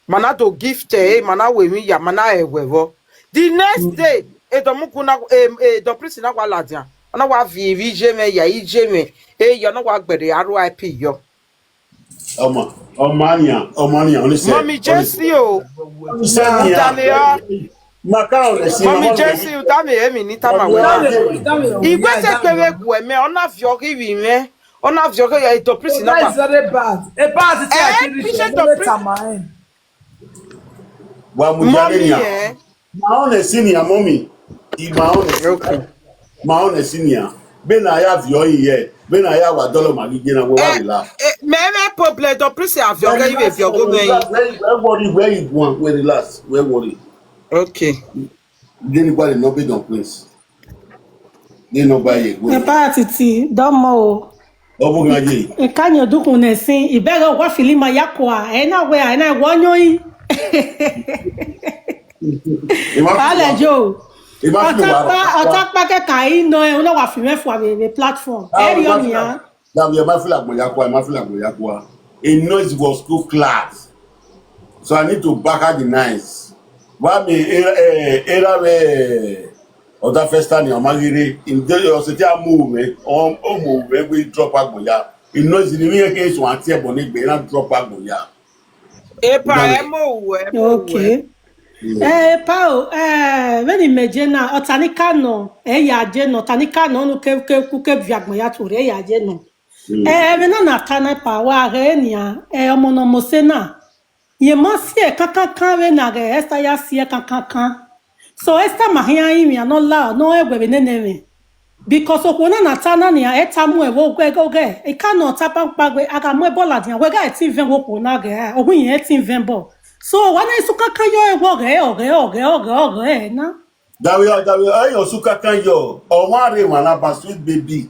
Ma na do gift ẹ, ma na wẹ emwi ya, ma na rẹn wẹ vbọ. The next day, Edon Mugu na, eh, Edon Prince na wa ladian. Ọ na wa viọ ivbi iye mwẹ ya, iye mwẹ. Eya, ọ na wa gberra R I P yọ. Ọmọ, ọmọ nian, ọmọ nian, ọ ni sẹ, Mummy Jesse o. Ọ ni sẹ nian. Daniel. Maka ọ lẹ si Mummy Jesse, u tama emwi ni tama wẹ na. Igbe te kpe vbe gu ẹmẹ, ọ na viọ ghi vbe mwẹ, ọ na viọ ghi ya Edon Prince na. That is very bad. A bad thing. Eh, I think Bishop Edon Prince. Wa mu ya Mummy, nian. Eh. Ma honest nian, Mummy. I ma honest. Okay. Ma honest nian. Be na ya viọ iye, be na ya wa dọlọ ma ghi je na wẹ wa relax. Eh, mẹ mẹ problem, Edon Prince a viọ ghe ive viọ go mẹ. Wẹ worry, wẹ iguan, wẹ relax, wẹ worry. Okay. Gini gba le no be Edon Prince. Ni no gba ye go. Epa titi, dọmọ o. Ọ bu gha ye. Eka yan odukhun nẹ sin, ibẹghe wa fili ma ya kua, ẹ na wẹ, ẹ na wẹ ọyọnyin. Alẹ jo. Ọtakpa, ọtakpa kẹka i nọ ẹ, una wa fi mwẹ fua vbe platform. Ẹ ri ọnian. That we ma feel like Moyakwa, ma feel like Moyakwa. A noise was too class. So I need to back out the nice. Wa mi era, eh, era vbe other first time, ọ ma ghi rre, in the, ọ sẹ te a mu mwẹ, ọ, ọ mu mwẹ, we drop Agboya. In noise ni mi ke so anti ẹbọ ni gbe na drop Agboya. Epa, ẹ mo wẹ, ẹ mo wẹ. Okay. Eh, epa o, eh, vbene imẹ je na, ọta ni ka nọ, ẹ ya je nọ, ọta ni ka nọ, unu ke, ke, ke, ke viọ agbọn ya tuorre, ẹ ya je nọ. Eh, vbene na ta na epa, wa ghe nian, eh, ọmọ ne ọ mose na. Ye ma si ẹre kankankan vbene a ghe Esther ya si ẹre kankankan. So Esther ma khian rinmwian ne ọ la, ne ọ rẹn wẹ vbe nene mwẹ. Because okhuo na na ta na nian, ẹ ta mu ẹvbo oghẹ, oghẹ, oghẹ. I ka nọ ta kpakpa wẹ, a gha mu ẹbọ ladian, wẹ gha ẹtin vẹn wẹ okhuo na ghẹ, ọ wẹ irẹn ẹtin vẹn bọ. So wa na isu kankan yọ ẹvbo ọghẹ, ọghẹ, ọghẹ, ọghẹ, ọghẹ na. Davie, Davie, ẹyọ su kakan yọ, ọmwa rre emwa na ba sweet baby.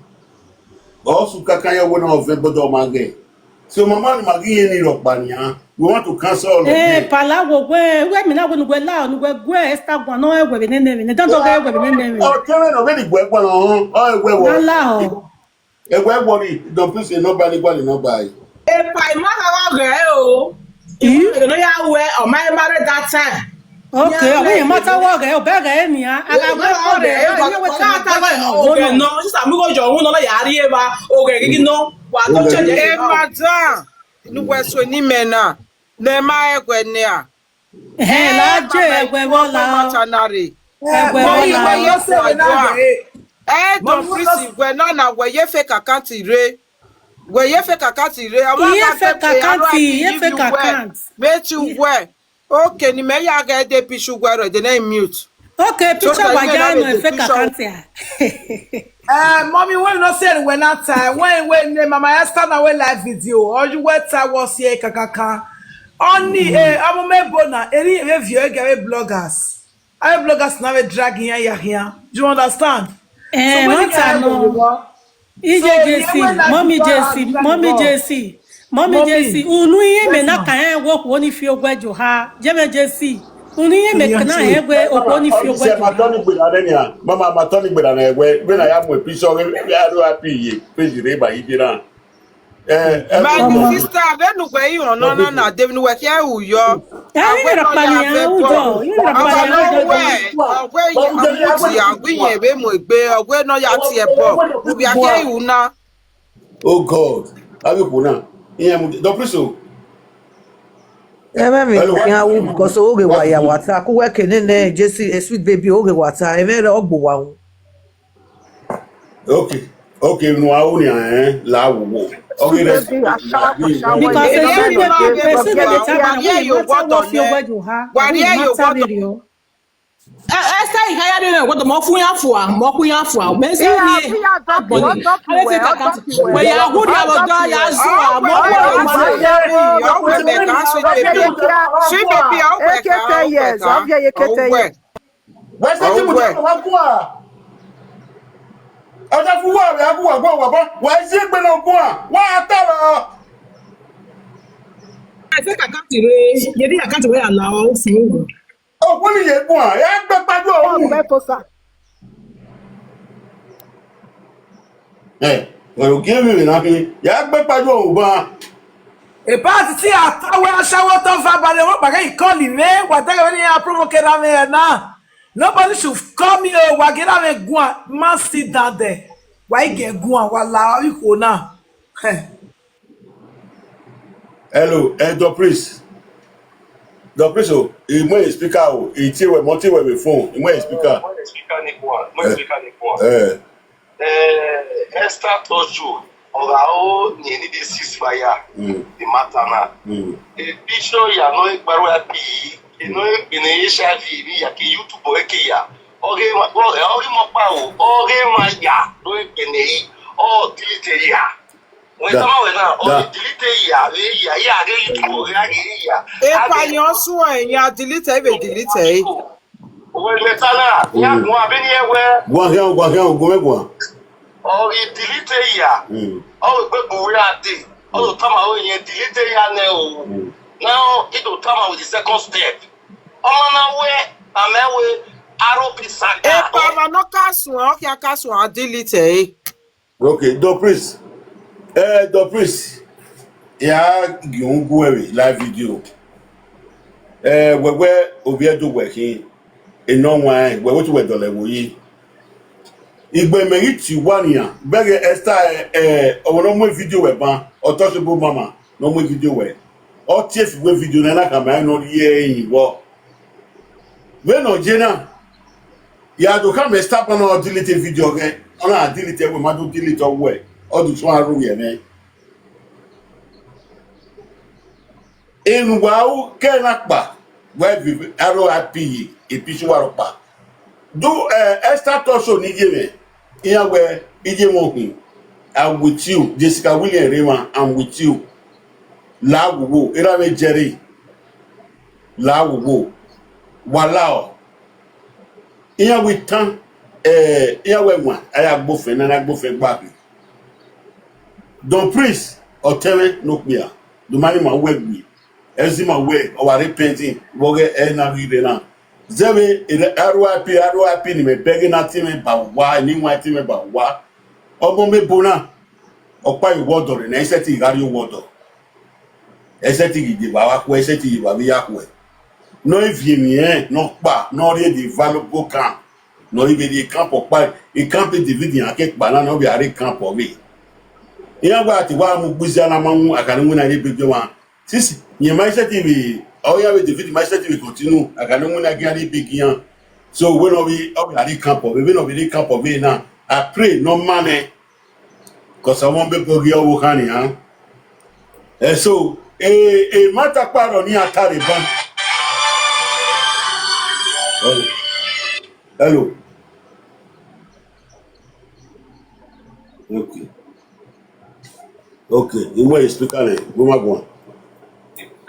Ọ su kakan yọ wẹ na ọvẹn bọdọ ọma ghẹ. So mama ni ma ghi yẹn ni rhọkpa nian. We want to cancel all of Eh, them. Pala wo we, we mi na wo nu we la, nu we gue Esther guan, no, eh, we be nene, nene, don't go, eh, we be nene. Ọ kẹmẹ nọ vbene iguẹ guan ọhọn, ọ ẹwẹ wọ. Na la o. Ẹwẹ wọrri, Don Prince nọmba ni guan nọmba ẹre. Epa ima gha gha ghẹ o. Ih? Ima gha ya wẹ, ọ ma marry that time. Okay, ọ ghi ma ta wọ ghẹ, ọ bẹ ghẹ nian, a gha wẹ ọghẹ, ọ ghi wẹ ta wẹ ọghẹ nọ, sisa mu igho yọ, ọhun nọ na ya rri evba, ọghẹ ghi nọ, wa do change. Eh, madam, ne uwẹ so ne imẹ na, ne ma ẹguẹ nia. Ẹhẹn, la je ẹguẹ vbọ la. Mama, ẹguẹ vbọ la. Wẹ ye se wẹ na gbe. Eh, Don Prince, wẹ na na wẹ ye fake account rre. Wẹ ye fake account rre. Iye fake account, iye fake account. Vbe ti uwẹ. Okay, ne imẹ ya ghẹ de picture uwẹ rẹ, de na mute. Okay, picture wa ya no fake account ya. Eh, mommy, when you not say when I time, when when name Mama Esther na we live video, or you wet I was here kakaka. Only eh, I'm a bona, any review get bloggers. Our bloggers now we drag here, here, here. Do you understand? Eh, so when you get no. Ije J C, mommy J C, mommy J C, mommy J C, unu iye me na ka ẹ wo wo ni fi ogwe jo ha, je me J C, unu iye me na ẹ we okhuo ni fi ogwe jo ha. Mama, ma tọ ni gbera nẹ wẹ, vbene a ya mu picture ọghe aro happy ye, page rre ba iye na. Eh, eh, my sister, vbene uwẹ i họn nọ na na, de vbene uwẹ khian ru yọ. Ẹ, ẹ, ẹ, rọkpa ni ẹ ru yọ, ẹ, rọkpa ni ẹ ru yọ. Ọghe ya mu ti, ọghe iyẹn vbe mu egbe, ọghe nọ ya tie ẹbọ, ubi a khian ru na. Oh God, avbe okhuo na, iran mu Don Prince o. Ẹmwẹ vbe iran wu because oghe wa ya wa ta, ku wẹ ke nene J C, a sweet baby, oghe wa ta, ẹmwẹ rẹ ọ gbe wa wu. Okay, okay, nu a ru nian, eh, la wo wo. Oghe rẹ because a sweet baby, a sweet baby ta ba na, we ma ta wọ fi ogwe ju ha, we ma ta vbe rriọ. Ẹ, Esther, I hire you, what the mo fun ya fua, mo fun ya fua. Me say ni. Agbọnni. Ave fake account. Wẹ ya hu dia vbe ọdọ ya zua, mo fun ya fua. Sweet baby, sweet baby, o wẹ ka, o wẹ ka. Wẹ se ti mu dia wa gua. Ọjọ fu wa, wa gua, gua, wa ba. Wẹ si egbe na gua. Wa ta lọ. Ave fake account rre, ye di account wẹ ya la o, fun. Okhuo ni ye guan, ya gbe kpaju ọhun. Ọgbẹn kosa. Eh, wẹ ro gie vbe na khin, ya gbe kpaju ọhun ban. Epa ti ti a ta wẹ ashawo tọ va ba ne wọ kpa ghe ikọli mwẹ, wa dẹghe vbene iran provoke ra mwẹ na. Nobody should call me o, wa gie ra mwẹ guan, ma sit down there. Wa i gie guan, wa la ikhuo na. Eh. Hello, eh, Don Prince. Don Prince o, I mu speaker o, I tie wẹ, mọ tie wẹ vbe phone, I mu speaker. Eh, eh. Eh, Esther Tojo, ọ gha ro ne e need ceasefire, the matter na. E picture ya nọ e gbarua bi, e nọ e gbe ne H I V vbe ya ke YouTube eke ya. Ọ ghe ma, ọ ghe ma ọkpa o, ọ ghe ma ya, nọ e gbe ne e, ọ delete ya. Wẹ tama wẹ na, ọ delete ya, vbe ya, ya ghe YouTube, ọ ghe a ghe ya. Epa yan suẹn, ya delete, e vbe delete. Owẹ mẹ ta na, ya guan vbene ẹ wẹ. Guan khian, guan khian, guan mẹ guan. Ọ ghi delete ya. Ọ ghi gbe gbe ya de. Ọ do tama wẹ yẹn delete ya nẹ o. Now, he do tama with the second step. Ọmọ na wẹ, amẹ wẹ, R O P saga. Epa ma nọ ka suẹn, ọ khian ka suẹn, a delete ẹre. Okay, Don Prince. Eh, Don Prince. Ya gie gu ẹre live video. Eh, wẹ wẹ ovbi Ẹdo wẹ khin. Enọ wan, wẹ wẹ tu wẹ dọlẹ wo yi. Igbe mẹ ghi tie uwa nian, bẹghe Esther, eh, eh, ọmọ ne ọ mu video wẹ ban, ọ tọ sẹ obọ mama ne ọ mu video wẹ. Ọ tie fi wẹ video na na khama ẹre ne ọ rhie ẹre yin vbọ. Vbene ọ ye na, ya do khama Esther ban ne ọ delete video ọghẹe, ọ na delete ẹre, wẹ ma do delete ọwẹ, ọ do tọn aro yẹ mwẹ. Enu wa ru ke na kpa, wẹ vbe R I P ye, e picture wa rhọkpa. Do, eh, Esther Tojo ni ye mwẹ, iran wẹ, iye mwẹ okhin, I'm with you. Jessica Williams rre emwa, I'm with you. La wowo, erha mwẹ Jerry. La wowo. Wa lao. Iran wẹ tan, eh, iran wẹ wan, a ya gbofẹn na, na gbofẹn gba khin. Don Prince, ọtẹn mwẹ ne okpia, do ma ni ma wẹ gbe. Ẹ zẹ ima wẹ ọ wa rre pending vbe ọghe ẹre na ghi rre na. Zẹvbe R I P, R I P ne imẹ bẹghe na, te imẹ ba wa, eni wan te imẹ ba wa. Ọmọ mẹ ebo na, ọ kpa ye owọdọ rre ne ẹ i sẹtin gha rrie owọdọ. Ẹ i sẹtin ghi deba vbe akhuẹ, ẹ i sẹtin ye evba vbe iyakhuẹ. Ne ọ i viọ emwi ẹnrẹn ne ọ kpa, ne ọ rrie the valuable camp, ne ọ i vbe rrie camp ọkpa, camp David iran ke kpa na, ne ọ vbe a rrie camp ọvbehe. Iran wa te wa mu gbe izia na ma wu, a kha ne winna rrie ebe gie ọmwa. Sisi, yẹn ma i sẹtin vbe, ọ ya vbe David ma i sẹtin vbe continue, a kha ne winna gie iran rrie ebe gie iran. So, wẹ ne ọ vbe, ọ vbe a rrie camp ọvbehe, vbene ọ vbe rrie camp ọvbehe na, I pray ne ọ ma nẹ. Cause ọmọ mẹ ebo ghi ọvbokhan nian. Eh, so, eh, eh, ma ta kpa rọ ne iran ta rre ban. Oh. Hello. Okay. Okay. Iwẹ speaker nẹ, gu ma guan.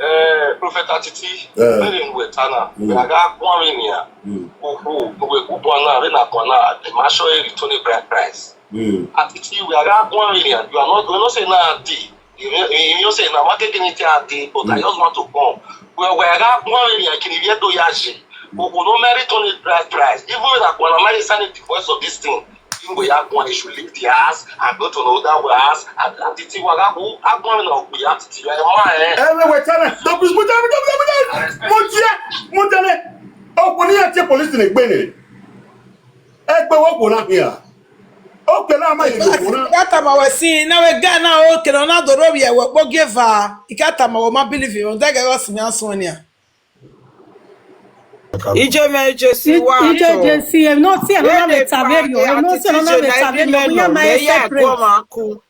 Eh, Prophet Atiti, Eh. Vbene wẹ ta na, Mm. wẹ a gha guan vbe nian, Mm. okhuo, wẹ gu guan na, vbene a guan na, ma sure return a bride price. Mm. Atiti, wẹ a gha guan vbe nian, you are not, we no say na a dey. You know, you know say na ma keke ni te a dey, but I Mm. just want to come. Wẹ, wẹ a gha guan vbe nian, kini vbe do ya je. Okhuo ne ọ ma return a bride price. Even vbene a guan na, ma sign the voice of this thing. Even wẹ a guan, you should leave the house and go to another house. And Atiti, wẹ a gha gu, a guan vbe na okpia Atiti, you are a man, eh? Ẹ vbe wẹ ta na, Don Prince, mo ta, mo ta, mo ta, mo ta. Mo tie, mo ta nẹ. Okhuo ne iran tie police ne egbe nẹ. Egbe wẹ okhuo na khian. Okpia na ma ye okhuo na. Ya tama wẹ sin, na wẹ ga na o, kene ọ na do rhovbiẹ wẹ okpoghieva. I ka tama wẹ ọ ma believe him, ọ dẹgẹ ghe ọ sin iran suẹn nian. Ijo mwẹ, ijo si wa Ijo tọ. J C, ẹ no tie, ẹ no na Vbene vbe ta vberriọ, ẹ no tie, ẹ no na vbe ta vberriọ, iran ma ẹ separate.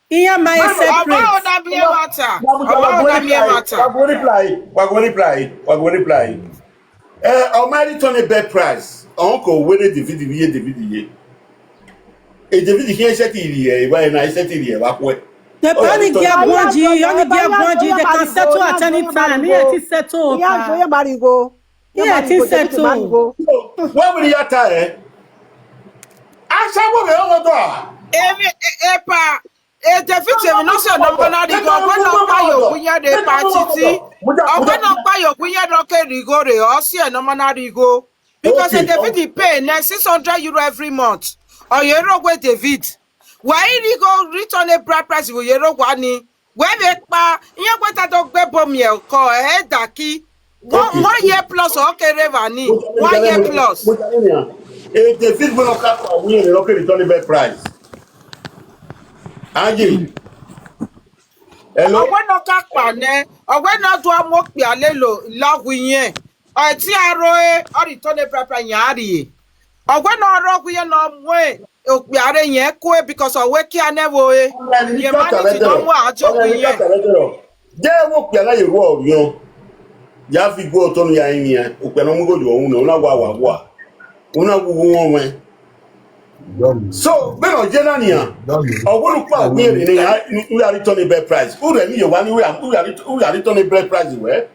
Iran ma ẹ separate. Ọmọ na miẹn mata. Ọmọ na miẹn mata. Wa gu reply, wa gu reply, wa gu reply. Eh, ọ ma return a bride price. Ọ ko wẹ ne David vbe iye David ye. E David khian i sẹtin rhie evba na, i sẹtin rhie evba khuẹ. The plan is get guan ji, only get guan ji, they can settle at any time. He ti settle. Iran jo ye ma rhie igho. He ti settle. Wẹ wẹ ya ta ẹ. Asawo vbe ọmọ dọ a. Emi, e, epa, e David, emwi ne ọ sẹ ne ọmọ na rhie igho, ọ wẹ ne ọ kpa ye okhuo iyẹn rre epa Atiti. Ọ wẹ ne ọ kpa ye okhuo iyẹn rre, ọ ke rhie igho rre, ọ sẹ ne ọmọ na rhie igho. Because Okay. David pay nẹ six hundred euro every month. Ọ ye rre owe David. Wẹ i rhie igho return a bride price vbe ye rre owa ni. Wẹ vbe kpa, iran wẹ ta do gbe ebo miẹn ọkọ, ẹ daki. One, Okay. one year plus, ọ ke rre evba ni. One year plus. Eh, David wẹ ne ọ ka kpa wẹ ne ọ ke return a bride price. Aye. Hello? Ọ wẹ ne ọ ka kpa nẹ, ọ wẹ ne ọ do mu okpia lelo la okhuo iyẹn. Ọ tie aro e, ọ return a bride price yan rhie. Ọ wẹ ne ọ rre okhuo iyẹn ne ọ mu okpia rre yẹn kue because ọ wẹ kia nẹ vbe ore. Ye ma ni ti ne ọ mu a jọ okhuo iyẹn. Je wo okpia na ye ruẹ orhiọn. Ya fi gu otọ nu ya rinmwian, okpia ne ọ mu igho ye ọhun nẹ, u na wa wa wa. U na wu wu wọn wẹn. So, vbene ọ ye na nian, ọ wẹ ne u kpa wẹ rre ne u ya return a bride price. U rẹ emwi ye owa ni, u ya, u ya return a bride price wẹ.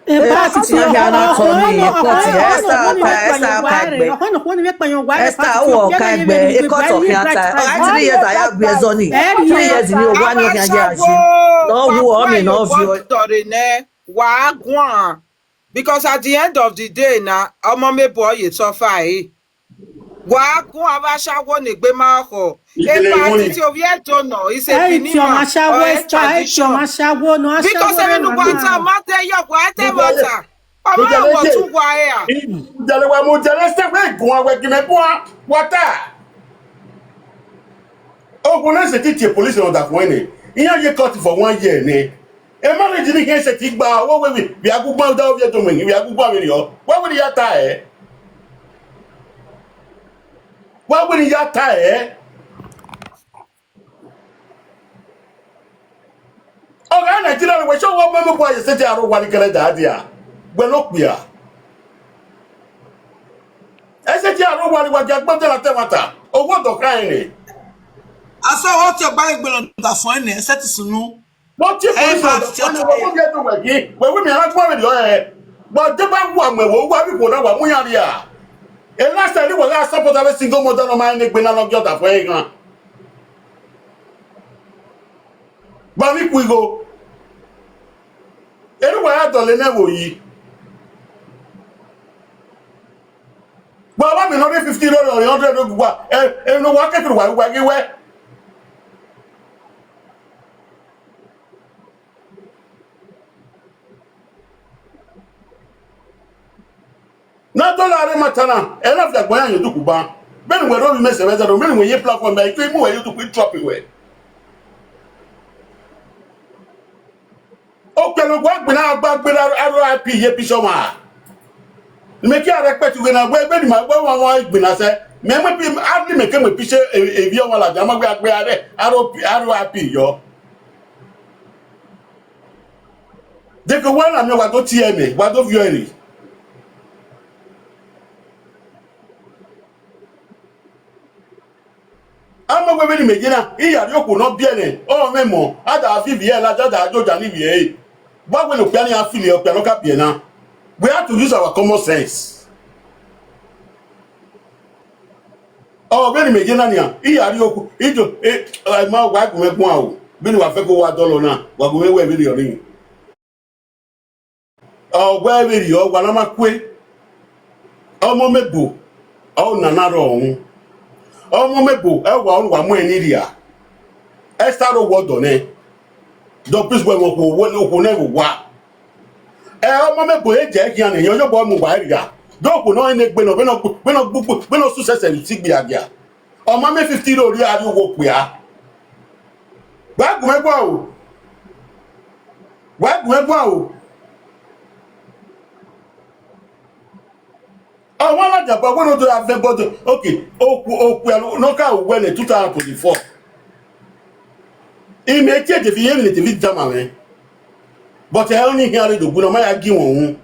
Epa Atiti ya na tọ ni, ekọti Esther ka, Esther ka egbe. Esther, uwẹ ọ ka egbe, ekọti ọ khian ta. Ọ gha three years a ya gbe ẹzọ ni. Three years ni owa ni ọ khian ye aye. Ne ọ wu ọmọ ne ọ viọ. Wa guan. Because at the end of the day na, ọmọ mẹ ebo ọ ye suffer e. Wa gun avbe ashawo ne egbe ma khọ. Epa Atiti ovbi Ẹdo nọ, is a Benin man, or a tradition. Because emwi ne uwa ta ma te yọ, wa te vbe ọta. Ọ ma wọ tu wa hia. Udale wa mu udale se wẹ guan wẹ gimẹ bua, wa ta. Ogun na sẹtin tie police ne ọdafẹn nẹ, iran ye court for one year nẹ. E marriage ni khian sẹtin gba, wẹ wẹ vbe a gu gban da ovbi Ẹdo mwẹ, vbe a gu gban vberriọ. Wẹ wẹ ne ya ta ẹ. Wẹ wẹ ne ya ta ẹ. Ọ gha Nigeria wẹ sẹ wẹ mẹ mu bua ye sẹtin aro wa ni kẹrẹ da dia. Wẹ ne okpia. Ẹ sẹtin aro wa ni wa dia gbẹdẹ na te ẹmwata. Owo dọ khan ẹre. Asẹ ọ tie ọgba egbe ne ọdafẹn nẹ, ẹ sẹtin sunu. Wọ́n ti fún ìfẹ́ ọ̀dọ̀ fún mi, wọ́n fún mi ẹ̀dùn wẹ̀ yìí, wẹ̀ wí mi arákùnrin rẹ̀ ọ̀hẹ́. Wọ́n dé bá wà mọ̀ ẹ̀wọ̀ wá bí kò náà wà mú yàn rí à. E last time ne uwa gha support avbe single mother ne ọ ma rẹn ne egbe na ne ọ gie ọdafẹn ighan. Vbe avbe ikun igho, ene uwa ya dọlọ nẹ vbe oyi. Wa wa mi nọ rhie fifty rhọrọ hundred rhọghe uwa, ẹ, ẹ, ne uwa kẹkẹ uwa, uwa ghi wẹ. Ne a dọlọ rre match na, ẹ na fi agbọn ya ye odukhunmwu ban. Vbene uwẹ rre ovbi mẹ sẹ vbe ẹzọ, vbene uwẹ ye platform mẹ, I mu uwẹ ye odukhunmwu, I drop uwẹ. Okpia ne ọ gba gbinna gba gbe R I P ye picture ọmwa. Mẹ ke a respect uwẹ na, wẹ vbene ima gbe ọmwa ọmwa gbinna sẹ, mẹ mu pi, hardly mẹ ke mu picture e-, evbi ọmwa ladian, ma wẹ a gbe R I P yọ. Deke uwa na miẹn, wa do tie ẹmwẹ, wa do viọ ẹre. Ama wẹ vbene imẹ ye na, I ya rhie okhuo ne ọ biẹ nẹ, ọ mwẹ emọ, a da fi ivbi ẹre ladian, a da joja ne ivbi ẹre. Wa wẹ ne okpia ni a feel okpia ne ọ ka biẹ na. We have to use our common sense. Ọ vbene imẹ ye na nian, I ya rhie okhuo, I do, e, ma wa gu mwẹ guan o. Vbene wa fẹko wa dọlọ na, wa gu mwẹ wẹ vberriọ nii. Ọ wẹ vberriọ, wa na ma kue. Ọmọ mebo, ọ nana rrọọ. Ọmọ mebo, ẹ wa, ọ wa mu ẹn ni rria. Ẹ sa rre owa ọdọ nẹ. Dọ pis wẹ okhuo, okhuo nẹ vbe owa. Ẹ, ọmọ mebo e jẹ khian nẹ, yọ yobọ mu uwa rria. Do okhuo ne ọ rẹn egbe nọ, vbene ọ gbu, vbene ọ gbu, vbene ọ susẹsẹ vbe isi gbiagia. Ọ ma miẹn fifty rhọrọ a rhie owa okpia. Wa gu mwẹ guan o. Wa gu mwẹ guan o. Ọmwa na dia ba wẹ ne ọ do ya vẹ bọdọ. Okay, okpia ne ọ ka ru wẹ ne two thousand twenty-four. Imẹ tie David, emwi ne David tama mwẹ. But ẹ ọnii khian rre do gbe ne ọ ma ya gie uhunmwu.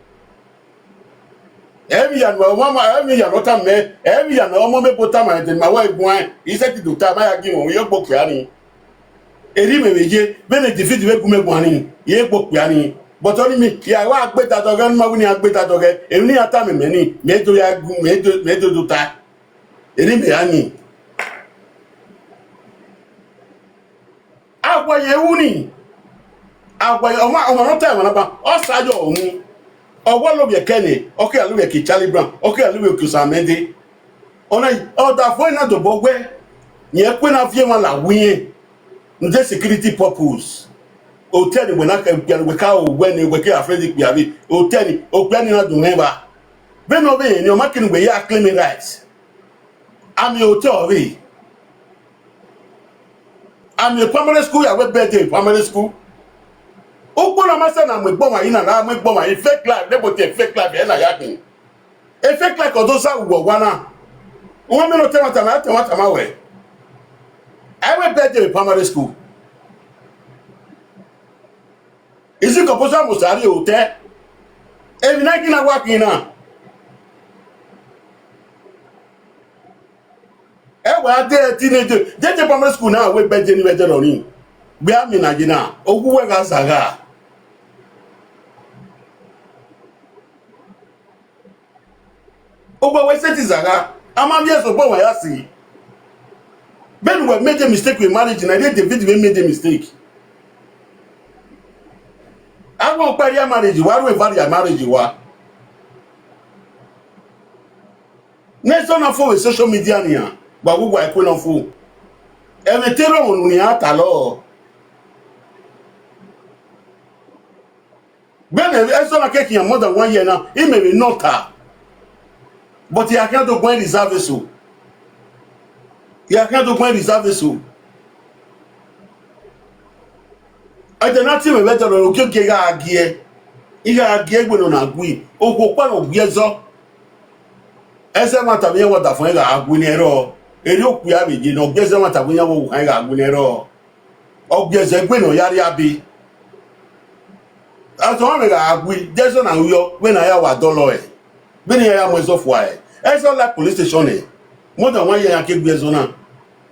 Emwi hia ne ọmwa, emwi hia ne ọ tama mwẹ, emwi hia ne ọmọ mebo tama mwẹ, de ma wẹ guan, I sẹtin do ta, ma ya gie uhunmwu, I ye gbe okpia nii. Erha imẹ vbe ye, vbene David vbe gu mẹ guan nii, I ye gbe okpia nii. But ọnii mi, I ya wa gbe dadọghẹ, ne ma wẹ ne I ya gbe dadọghẹ, emwi ne iran tama mẹ nii, mẹ do ya gu, mẹ do, mẹ do do ta. Erha imẹ ya nii. Awa ye ru ni, awa ye, ọmwa, ọmwa ne ọ ta emwa na ban, ọ sa yọ unu. Ọ wa lovbiẹ kẹ nẹ, ọ kegha lovbiẹ ke Charlie Brown, ọ kegha lovbiẹ ke Osamẹde. Ọna, ọdafẹn na dobọ wẹ, rẹn kue na viẹ emwa la wiẹn, rhunmwuda security purpose. Otẹ ni wẹ na kẹ okpia ni wẹ ka ru wẹ ni wẹ kegha friend okpia vbe, otẹ ni, okpia ni na do mwẹ evba. Vbene ọ vbe rẹn ni, ọ ma kene wẹ ya claim rights. Amẹ otọ vbe. Amẹ primary school ya wẹ birthday primary school. Ukpo na ma sẹ na mu egbe ọmwa yi na, na mu egbe ọmwa yi fake life, nebo te fake life ẹ na ya khin. E fake life ọ do sa uwẹ owa na. Uwa mẹ ne ọ tẹmwata ma, tẹmwata ma wẹ. Ẹ wẹ birthday primary school. Is it compulsory must arry otẹ? Emwi na ghi na wa khin na. Ẹ wa de teenage, de te primary school na, wẹ gbe je ni vbe ẹdẹ nọ ni. Gbe a mi na je na, ogwu wẹ gha zagha. Ogbe wẹ sẹtin zagha, a ma miẹn sokpan wa ya si. Vbene uwẹ made mistake with marriage na, rhie David vbe made mistake. A ru ọkpa rhie marriage, wa ru eva rhie marriage wa. Ne ẹzọ na fo vbe social media nian, wa wu wa ẹkue nọ fo. Ẹmwẹ te rọmwẹ unu nian talọ. Vbene ẹzọ na ke khian more than one year na, imẹ vbe nọ ta. But I ya khian do guan reserve eso. I ya khian do guan reserve eso. Ẹdẹ na tie mwẹ vbe ẹdẹ nọ, okiekie gha gie, I gha gie egbe nọ na gui, okhuo ọkpa nọ gie ẹzọ. Ẹzẹ ẹmwata vbe iran wa da fọn gha gui ne ẹrọ, erriọ okpia vbe ye ne ọ gie ẹzẹ ẹmwata vbe iran wa khan gha gui ne ẹrọ. Ọ gie ẹzẹ egbe ne ọ ya rria be. Asọn ọmwa gha gui, de ẹzọ na ru yọ, vbene a ya wa dọlọ ẹe, vbene iran ya mu ẹzọ fua ẹe. Ẹzọ la police station ẹe. More than one year iran ke gui ẹzọ na.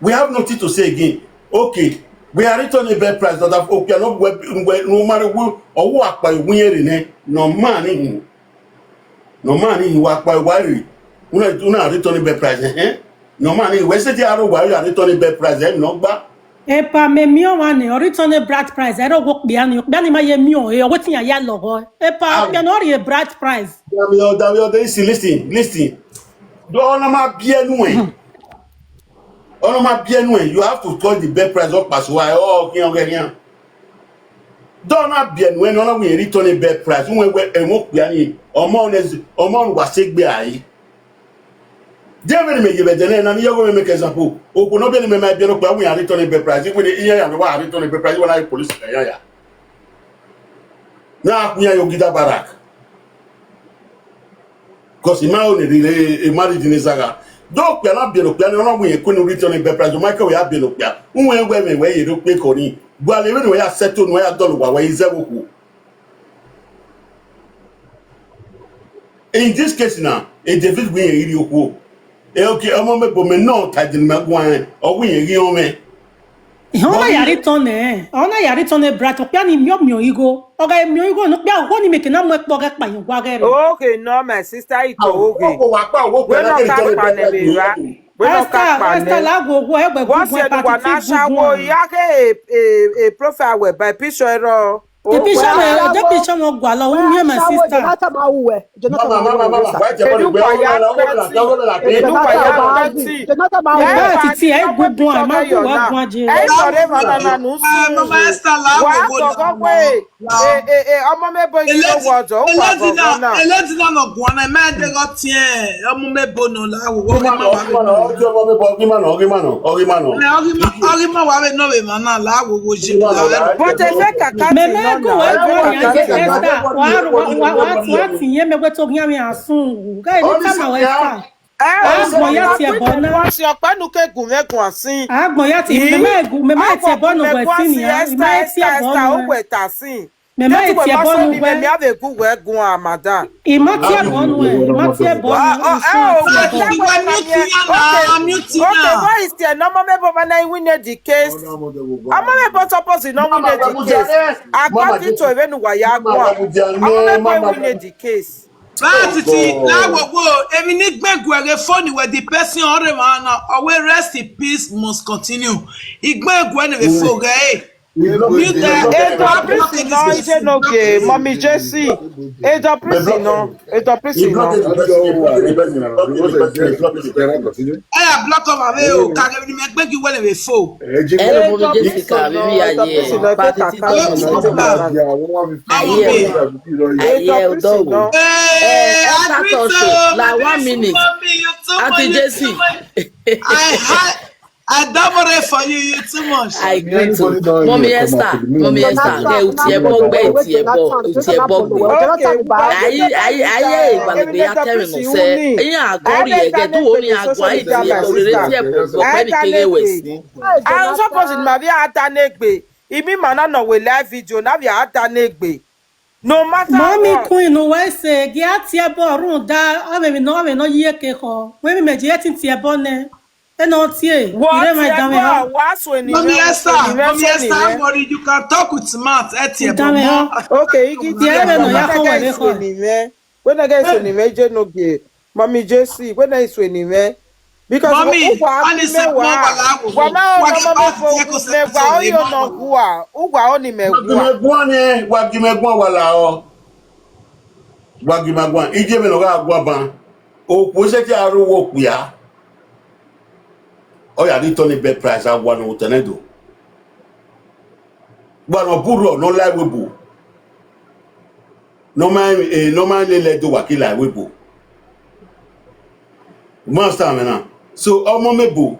We have nothing to say again. Okay, we are returning best price, that okpia ne ọ wẹ, wẹ, ne ọ ma rre wu, ọ wu akpa iwu yẹn rre nẹ, ne ọ ma ni hin. Ne ọ ma ni hin, wa kpa wa rre. Una, una return best price, eh? No man, wẹ sẹ te aro wa ya return best price, eh, no gba. Epa, mẹ miẹn ọmwa nẹ, ọ return bride price, ẹre ọghe okpia ni, okpia ni ma ye miẹn ọre, ọ wẹ te iran ya lọghọ. Epa, okpia ni ọ rhie bride price. Damiọ, Damiọ, listen, listen, listen. Do ọna ma biẹ nuẹn. Ọna ma biẹ nuẹn, you have to call the best price, ọ kpa so wa, ọ khian ọghẹ khian. Do ọna biẹ nuẹn, ọna wẹ return best price, uwẹ wẹ ẹmwẹ okpia ni, ọmọ ne, ọmọ ne wa sẹ egbe a re. De vbene mẹ ye vbe ẹdẹ nẹ na, ne I ya ọghe mwẹ make example. Okhuo ne ọ biẹ ne mẹ ma biẹ ne okpia, wẹ iran return best price, wẹ ne iran ya ne wa return best price, wẹ na re police ka iran ya. Na khu iran ye Ogida Barrack. Cause I ma ho ne rhie e marriage ne zagha. Do okpia na biẹ ne okpia ne, ọ na wẹ iran ku ne return best price, ọ ma ke wẹ ya biẹ ne okpia. Uwẹ wẹ mwẹ wẹ ye rre okpia ko ni. Gualọ vbene wẹ ya settle ne wẹ ya dọlọ owa wẹ i zẹ vbe okhuo. In this case na, e David wẹ iran i rhie okhuo. E, okay, ọmọ mẹ, but mẹ nọ ta ẹdẹ ne ma guan rẹn, ọ wẹ iran i ghi rọnmwẹ. Ehẹn, ọ na ya return nẹ, ọ na ya return nẹ, bride, okpia ni miẹn, ọ miẹn ọghe igho. Ọ gha miẹn ọghe igho ne okpia, okhuo ni mẹ ke na mu ẹkpọ ghe kpa yan owa ghe rre. Ohe nọ, my sister, ito ohe. Okhuo wa kpa, okhuo wẹ na nọ ke ka return kpa nẹ vbe ra. Wẹ nọ ka Esther, kpa Esther, nẹ. La wo wo, ẹgbẹ gu guan, party ti gu guan. Ya ke e, e, e profile wẹ by picture ẹrọ. Ibi iṣan mwẹ, de ibi iṣan mwẹ gualọ, u miẹn my sister. Jonathan ma ru wẹ, Jonathan ma ru wẹ. Eduwa ya pẹti, Eduwa ya pẹti. Jonathan ma ru wẹ. Ẹ titi, ẹ guguan, ma gu wẹ guan je. Ẹ sọrọ emwa na na nu si. Mama Esther, la wo wo. Wa gọgọ wẹ, e, e, e, ọmọ mẹ bo yi lo wọ ọdọ, wa gọgọ na. Eledina nọ guan na, ma deghẹ ọ tiẹn, ọmọ mẹ bo nọ la wo wo. Ọghe ma nọ, ọghe ma nọ, ọghe ma nọ, ọghe ma nọ. Ọghe ma, ọghe ma wa vbe nọ vbe emwa na la wo wo je. But ẹ fẹ kaka mẹ, mẹ gu wẹ guan yan je Esther, wa, wa, wa, wa, wa ti yẹn mẹ wẹ to ghian mẹ asun wu. Guy, ni tama wẹ Esther. Agbọn ya tie ẹbọ na. Wẹ si ọkpa nu ke gu mwẹ guan sin. Agbọn ya tie, mẹ ma gu, mẹ ma tie ẹbọ nu wẹ sin nia, mẹ ma tie ẹbọ nu wẹ ta sin. Mẹ ma tie ẹbọ nu wẹ. Mẹ a vbe gu wẹ guan, madam. I ma tie ẹbọ nu wẹ, I ma tie ẹbọ nu wẹ. Okay, okay, why is there no more mebo man I win the case? Ọmọ mebo suppose no win the case. According to even wa ya guan. Ọmọ mebo win the case. But titi, la wo wo, emwi ne I gbẹn guẹ ghe phone wẹ the person ọrẹ mwa na, ọ wẹ rest in peace must continue. I gbẹn guẹ ne vbe phone ghe, eh. Mute, eh, Edo prison nọ, Enogie, Mommy J C. Edo prison nọ, Edo prison nọ. Aya block ọmwa vbe o, ka ghe emwi ne imẹ gbẹn guẹ wẹ ne vbe phone. Ẹ ne Mommy J C ka vbe ivbi ya ye, party ti tọ. Aye, aye, ọdọ wo. Eh, Esther Touch, la one minute. Auntie J C. I, I, I double it for you, you too much. I agree to. Mommy Esther, Mommy Esther, ẹ u tie ẹbọ gbe, u tie ẹbọ, u tie ẹbọ gbe. Aye, aye, aye, ìgbàlódé ya tẹrẹ nọ sẹ. Ẹyin àgọ́ rí ẹgẹ, dúró ní àgọ́, aye tie ẹbọ, rere tie ẹbọ, ẹbọ pẹ́ ní kéré wẹ̀ sí. Àwọn suppose ni ma vbe a da ne egbe. Imi ma na nọ wẹ live video na vbe a da ne egbe. No matter what. Mommy Queen, wẹ sẹ, gie a tie ẹbọ rhunmwuda, ọ vbe emwi nọ, ọ vbe nọ yi eke khọ. Wẹ emwi mẹ je ẹtin tie ẹbọ nẹ. Ena ọ tie, wa ire ma tie danmwẹ ẹbọ, ha. Wa suẹn ni Mommy Esther, Mommy Esther, worry, you can talk with mouth, ẹ tie ẹbọ mọ. Okay, igi tie ẹbọ nọ ya kọ wẹ vbe khọ. Wẹ na ghe suẹn ni mwẹ, je no gie. Mommy J C, wẹ na suẹn ni mwẹ. Because Mommy, uwa ani se mọ wa la wo. Wa ma ọmọ mẹ fo mẹ wa oyo nọ gua. Uwa oni mẹ gua. Wa gi mẹ guan nẹ, wa gi mẹ guan wa la ọ. Wa gi ma guan, iye mwẹ ne ọ gha gua ban. Okhuo sẹ te aro wo okpia. Ọ ya return best price a wa ne otẹn nẹ do. Wa ne ọ bu rrọọ ne ọ la ẹvbo ebo. Ne ọ ma, eh, ne ọ ma lele ẹdẹ owa ke la ẹvbo ebo. Master mwẹ na. So, ọmọ mẹ ebo.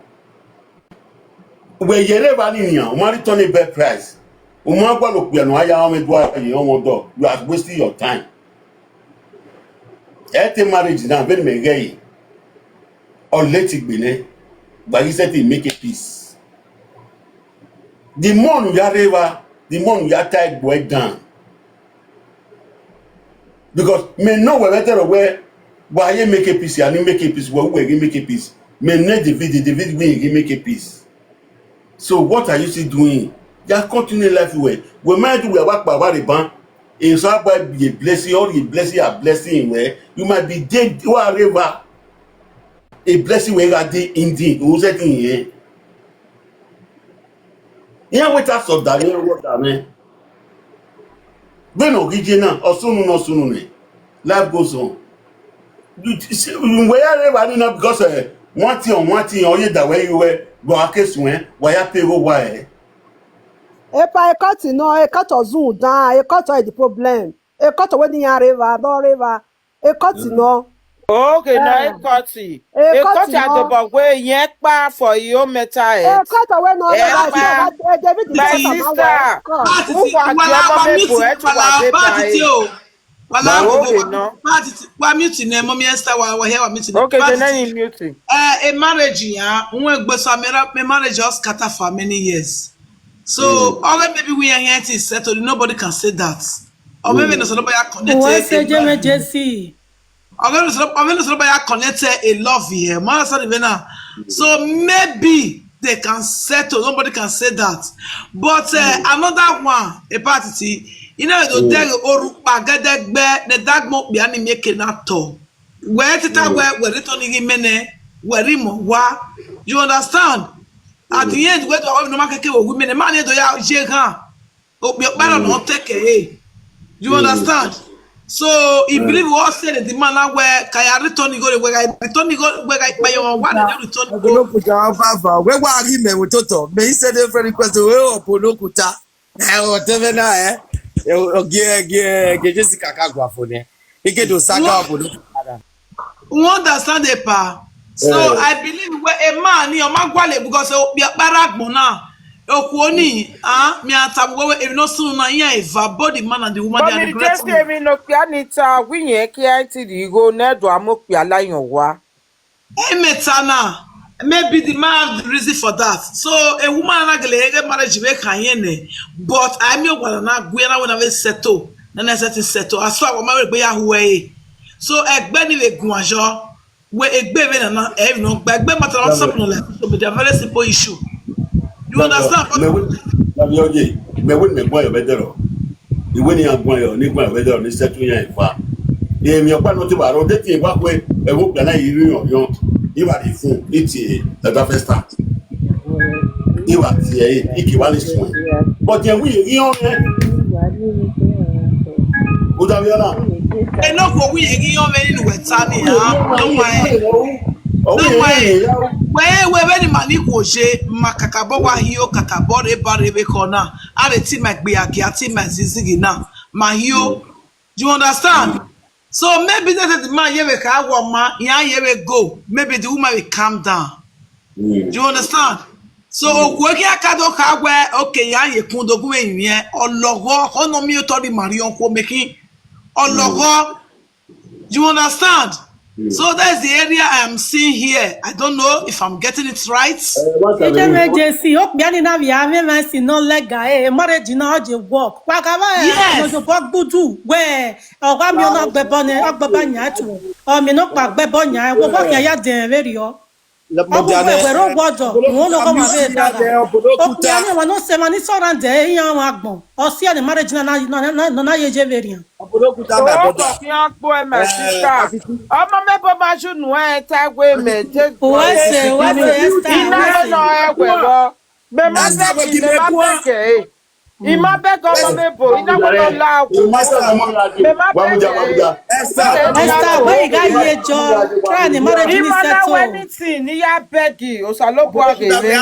Wẹ yẹrẹ evba ni nian, u ma return best price. U ma gualọ okpia ne ọ ya ọmọ ẹdua ye ọmọ ọdọ. You are wasting your time. Ẹ te marriage na, vbene mẹ ghẹ yi. Ọ leti gbe nẹ. Wa ghi sẹtin make a peace. The more ne u ya rre evba, the more ne u ya tie ẹgbẹe dan. Because mẹ nọ wẹ vbe ẹdẹrẹ wẹ, wa ye make a peace, a ni make a peace, wẹ uwẹ ghi make a peace. Mẹ nẹ David, David wẹ ghi make a peace. So what are you still doing? Ya continue life wẹ. Wẹ ma do wẹ wa kpa wa rre ban. Eso aba ye blessing, all ye blessing, a blessing wẹ. You might be dead, wa rre evba. A blessing wẹ gha de ending, u zẹ din yẹn. Iran wẹ te a sọ da mwẹ, wọ da mwẹ. Vbene ọ ghi ye na, ọ sunu ne ọ sunu nẹ. Life goes on. Wẹ ya rre evba ni na because, eh, one thing or one thing, ọ ye da wẹ ye wẹ, vbe a ke suẹn, wa ya pay igho wa ẹre. Epa, ekọti nọ, ekọti ọ zun dan, ekọti ọ the problem. Ekọti wẹ ne iran rre evba, ne ọ rre evba. Ekọti nọ. Oghe nọ, ekọti. Ekọti nọ. Adobọ wẹ iyẹn kpa for your mental health. Ekọti wẹ nọ, Epa, my sister, uwa wa gie ọmọ mwẹ ebo, ẹ tu wa deba ẹre. Wala, wa mute nẹ, Mummy Esther, wa, wa hia wa mute nẹ. Okay, then let him mute. Eh, a marriage ya, un egbe so, a marriage just scatter for many years. So, ọghe maybe we are here to settle, nobody can say that. Or maybe no somebody ya connect. What's a emergency? Or maybe no somebody ya connect a love here. Man, sorry, na. So maybe they can settle. Nobody can say that. But uh, another one, a party, you know, the day orukpa gẹdẹgbẹ, the dagmo biani make na to. Wẹ tita wẹ, wẹ return ghi mene, wẹ ri mọ wa. You understand? At the end, wẹ to, no ma keke wo women, man, do ya je gan. Okpia ọkpa na ọ take e. You understand? So he believe what said the man na wẹ ka ya return igho re, wẹ ka return igho, wẹ ka ikpa yo wa na return igho. Obonokuta vava, wẹ wa ghi mẹ wẹ toto. Me he said a very question, wẹ Obonokuta. Eh, o te me na, eh. Eh, o gie, gie, gie Jessica ka gua fo nẹ. Ike do saga Obonokuta. You understand, Epa? So I believe wẹ a man ni ọ ma gualọ because okpia ọkpa ra agbọn na, okhuo ni, ah, mi a tama wẹ emwi ne ọ sunu na, iran eva, both the man and the woman, they are regretting. But mi just emwi ne okpia ni ta, wẹ iyẹn kia i ti rhie igho ne do a mu okpia la yan owa. Emeta na, maybe the man have the reason for that. So a woman na gele heghe marriage vbe khan yẹn nẹ, but a miẹn owa na na gu iran na wẹ na vbe settle, na na settle settle. A so a wa ma vbe egbe ya hu ẹre. So ẹgbẹ ni vbe guan yọ. Wẹ egbe vbe nana, ẹ vbe nọ gba egbe matter, what's up, no, like social media, very simple issue. You understand? Mẹ wẹ, mẹ wẹ, mẹ wẹ ne mẹ guan yọ vbe ẹdẹrọ. Iwẹ ne iran guan yọ, ne guan yọ vbe ẹdẹrọ, ne settle iran eva. Emwi ọkpa nọ te wa rọ, de te wa kue, ẹvbo okpia na i ru yọn yọn, i wa rhie fun, i tie dada first start. I wa tie ẹre, i ke wa le suẹn. But ẹ wi ye ghi họn mwẹ. Uda vbe ọna. Enough, wẹ ye ghi họn mwẹ ne uwẹ ta ni, ah, no why? No why? Wẹ, wẹ vbene ima ni khuo ye, ma kakabọ wa hio, kakabọ rre ba rre vbe ekhọe na. A rhe te ima egbe ya gie, a te ima ezizighi na. Ma hio. You understand? So maybe that is the man ye vbe kha wọ ma, iran ye vbe go. Maybe the woman will calm down. You understand? So okhuo khian ka do kha wẹ, okay, iran ye kun do gu vbe rinmwian, ọ lọghọ, ọ nọ miẹn otọ rhie ima rhiọn okhuo mẹ khin. Ọ lọghọ. You understand? So that's the area I am seeing here. I don't know if I'm getting it right. Emergency, okpia ni na vbe a mwẹ emwa ẹse nọ legal, eh, marriage na ọ je work. Wa gha vba, eh, yes, no do bọ gbudu, wẹ, ọ gha miẹn ọna gbẹbọ nẹ, ọ gbẹbọ yan tuo. Ọ miẹn nọkpa gbẹbọ yan, wẹ obọ khian ya dẹn vberriọ. Ọ gu wẹ wẹ ro wọdọ, wọn nọ gọ ma vbe da. Okpia ni wa nọ sẹ emwa ni surround iran agbọn. Ọ si ẹre ne marriage na na, na, na, na ye je vberrian. Obonokuta, my brother. Ọmọ mẹ bọ ma ju nu ẹ ta wẹ mẹ je. Uwẹ sẹ, uwẹ sẹ, Esther, ina uwẹ sẹ. Nọ ẹ wẹ vbọ. Mẹ ma bẹghe, mẹ ma bẹghe. I ma bẹghe ọmọ mẹ bo, I na wẹ nọ la oku. Mẹ ma bẹghe. Esther, wẹ I gha ye jọ, try ne marriage ni settle. I ma na wẹ anything, ne I ya bẹghe, Osanobua ghe mwẹ.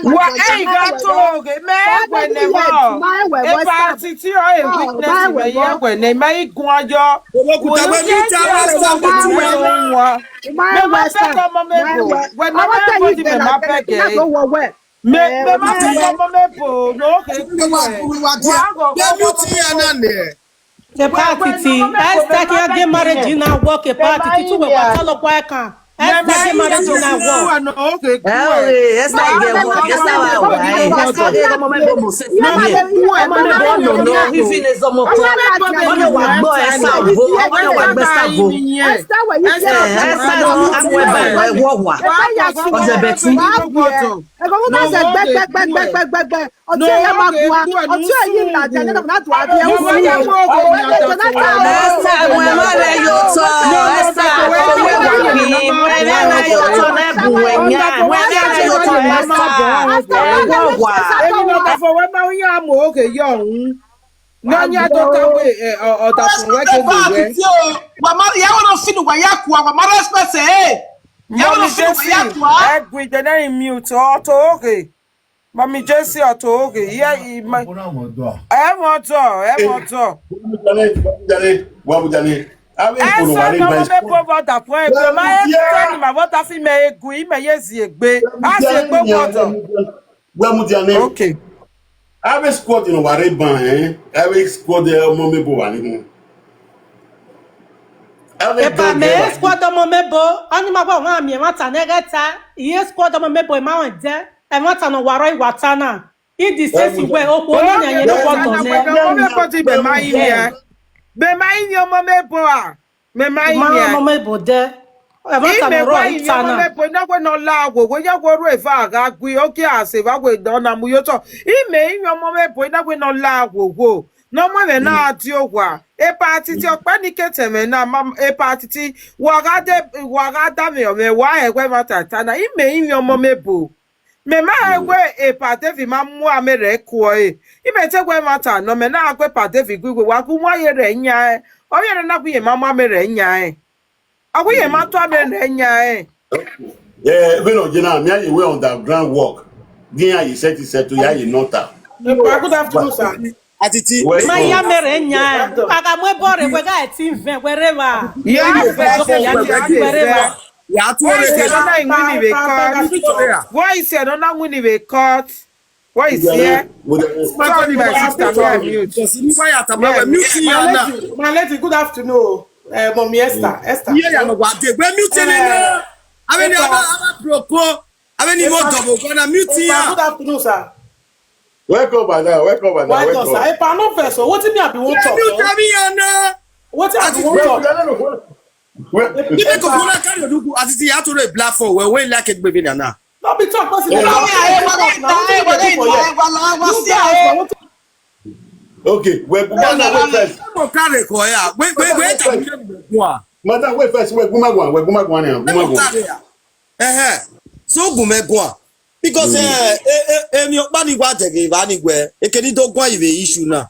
Wa ẹ i gha to ghe, mẹ wẹ nẹ vbọ. Epa titi ọ e witness mẹ ye wẹ nẹ, mẹ i guan yọ. Obonokuta, wẹ ni ta wẹ Esther, wẹ ti wẹ wan. Mẹ ma bẹghe ọmọ mẹ bo, wẹ nọ mẹ bo di mẹ ma bẹghe. Mẹ, mẹ ma bẹghe ọmọ mẹ bo, no, okay. Wa gọ, wa gọ. Epa titi, Esther khian gie marriage na work, epa titi, tu wẹ wa ta lọ kua ẹkan. Esther, Esther wa wa, Esther wa wa, eh, Esther ghe ọmọ mẹ bo Moses. Ọmọ mẹ bo no no, he feel is ọmọ kọ. Ọmọ wa gbọ Esther vo, ọmọ wa gbọ Esther vo. Esther wa, you Esther wa, amue ba wa wa. Ọjọ bẹtu. Ẹgbẹ wọn bá ṣe gbẹgbẹgbẹgbẹgbẹ. Ọtí ẹ̀yà máa gua, ọtí ẹ̀yìn ìlàjà ní ọ̀nà tó àbí ẹ̀wọ̀n sí ẹ̀. Esther, ẹ̀wọ̀n ẹ̀wọ̀n rẹ̀ yóò tọ́, Esther, ẹ̀wọ̀n ẹ̀wọ̀n kì í, ẹ̀wọ̀n ẹ̀wọ̀n rẹ̀ yóò tọ́ lẹ́bùn ẹ̀yà, ẹ̀wọ̀n ẹ̀wọ̀n rẹ̀ yóò tọ́ Esther, ẹ̀wọ̀n wà. Èmi náà kò fọwọ́ máa ń yá àmọ́ òkè yọ ọ̀hún. Ní ọ̀nyá tó táwé ọ̀dà fún wẹ́gẹ̀ lè wẹ́. Wa ma, ya wana feel wa ya kua, wa ma respect ẹ. Ya wana feel wa ya kua. Ẹ gbin jẹ nẹ mute, ọ to òkè. Mami Jesi ọto oghe, iye ima. Ẹmwẹ ọdọ, ẹmwẹ ọdọ. Wa mu jale, wa mu jale. Avbe Ẹsa ne ọmọ mẹ bo vbe ọdafẹn egbe, ma he tẹ ni ma vbe ọdafẹn imẹ he gu, imẹ ye zi egbe. A zi egbe vbe ọdọ. Wa mu jale. Okay. Avbe squad ne wa rre ban, eh? Avbe squad ọmọ mẹ bo wa ni hun. Epa mẹ squad ọmọ mẹ bo, ọni ma vbe ọmwa miẹn ẹmwata ne ẹghẹ ta, iye squad ọmọ mẹ bo, ima rẹn dẹ. Ẹmwata ne ọ wa rrọọ, I wa ta na. I di sesi wẹ okhuo ne ọna yẹn ne okhuo tọ nẹ. Ọmọ mẹ bo di mẹ ma yi nian. Mẹ ma yi nian ọmọ mẹ bo a. Mẹ ma yi nian. Ọmọ mẹ bo dẹ. Ẹmwata ne ọ rrọọ, I ta na. Imẹ wa yi nian ọmọ mẹ bo, I na wẹ ne ọ la wowo, ya wẹ orhu eva gha gui, oke a sẹ evba wẹ ne ọ na mu ye otọ. Imẹ i nian ọmọ mẹ bo, I na wẹ ne ọ la wowo. Ne ọmọ mwẹ na di owa. Epa titi ọkpa ni ke tẹ mwẹ na, ma, epa titi, wa gha de, wa gha da mwẹ ọmwẹ, wa hẹ wẹ ẹmwata ta na. Imẹ i nian ọmọ mẹ bo. Mẹ ma rẹn wẹ epa Devi ma mu amẹ rẹ kuọ ẹre. Imẹ te wẹ ẹmwata nọ, mẹ na gu epa Devi gu iwe, wa gu wan ye rẹ yan ẹn. Ọ ye rẹ na gu iye ma mu amẹ rẹ yan ẹn. Ọ gu iye ma tu amẹ rẹ yan ẹn. Eh, vbene ọ ye na, mẹ a ye wẹ underground work. Gin ya ye set set to ya ye nọta. Epa, good afternoon, sir. Atiti. Ma ya mẹ rẹ yan ẹn. Kaka mu ẹbọ rre, wẹ gha ẹtin vẹn, wẹ rre evba. Ya vẹ, ya vẹ, ya vẹ. Ya tu ore ke. Why is it not winning the court? Why is here? Sorry, my sister, go on mute. Yes. My lady, my lady, good afternoon. Uh, Mommy Esther, Esther. Yeah, yeah, no, what they, we mute now. I mean, I'm a, I'm a pro co. I mean, you want double, gonna mute here. Good afternoon, sir. Welcome, madam. Welcome, madam. Welcome, sir. Epa, no vex o. Wetin me I be wan talk? Mute me here now. Wetin I be wan talk? Well, well, well. Ibe koko na carry Odugwu, as it is, you have to play black for, well, well, like it, baby, na. No be talk, person dey talk. Okay, well, go on, wait first. Madam, wait first. Wait, wait, wait. Madam, wait first. Wait, go on, wait, go on, wait, go on. Ẹhẹn. So gu mẹ guan. Because, eh, eh, eh, emwi ọkpa ni wa dẹghe evba ni wẹ, ekene do guan ivbe issue na.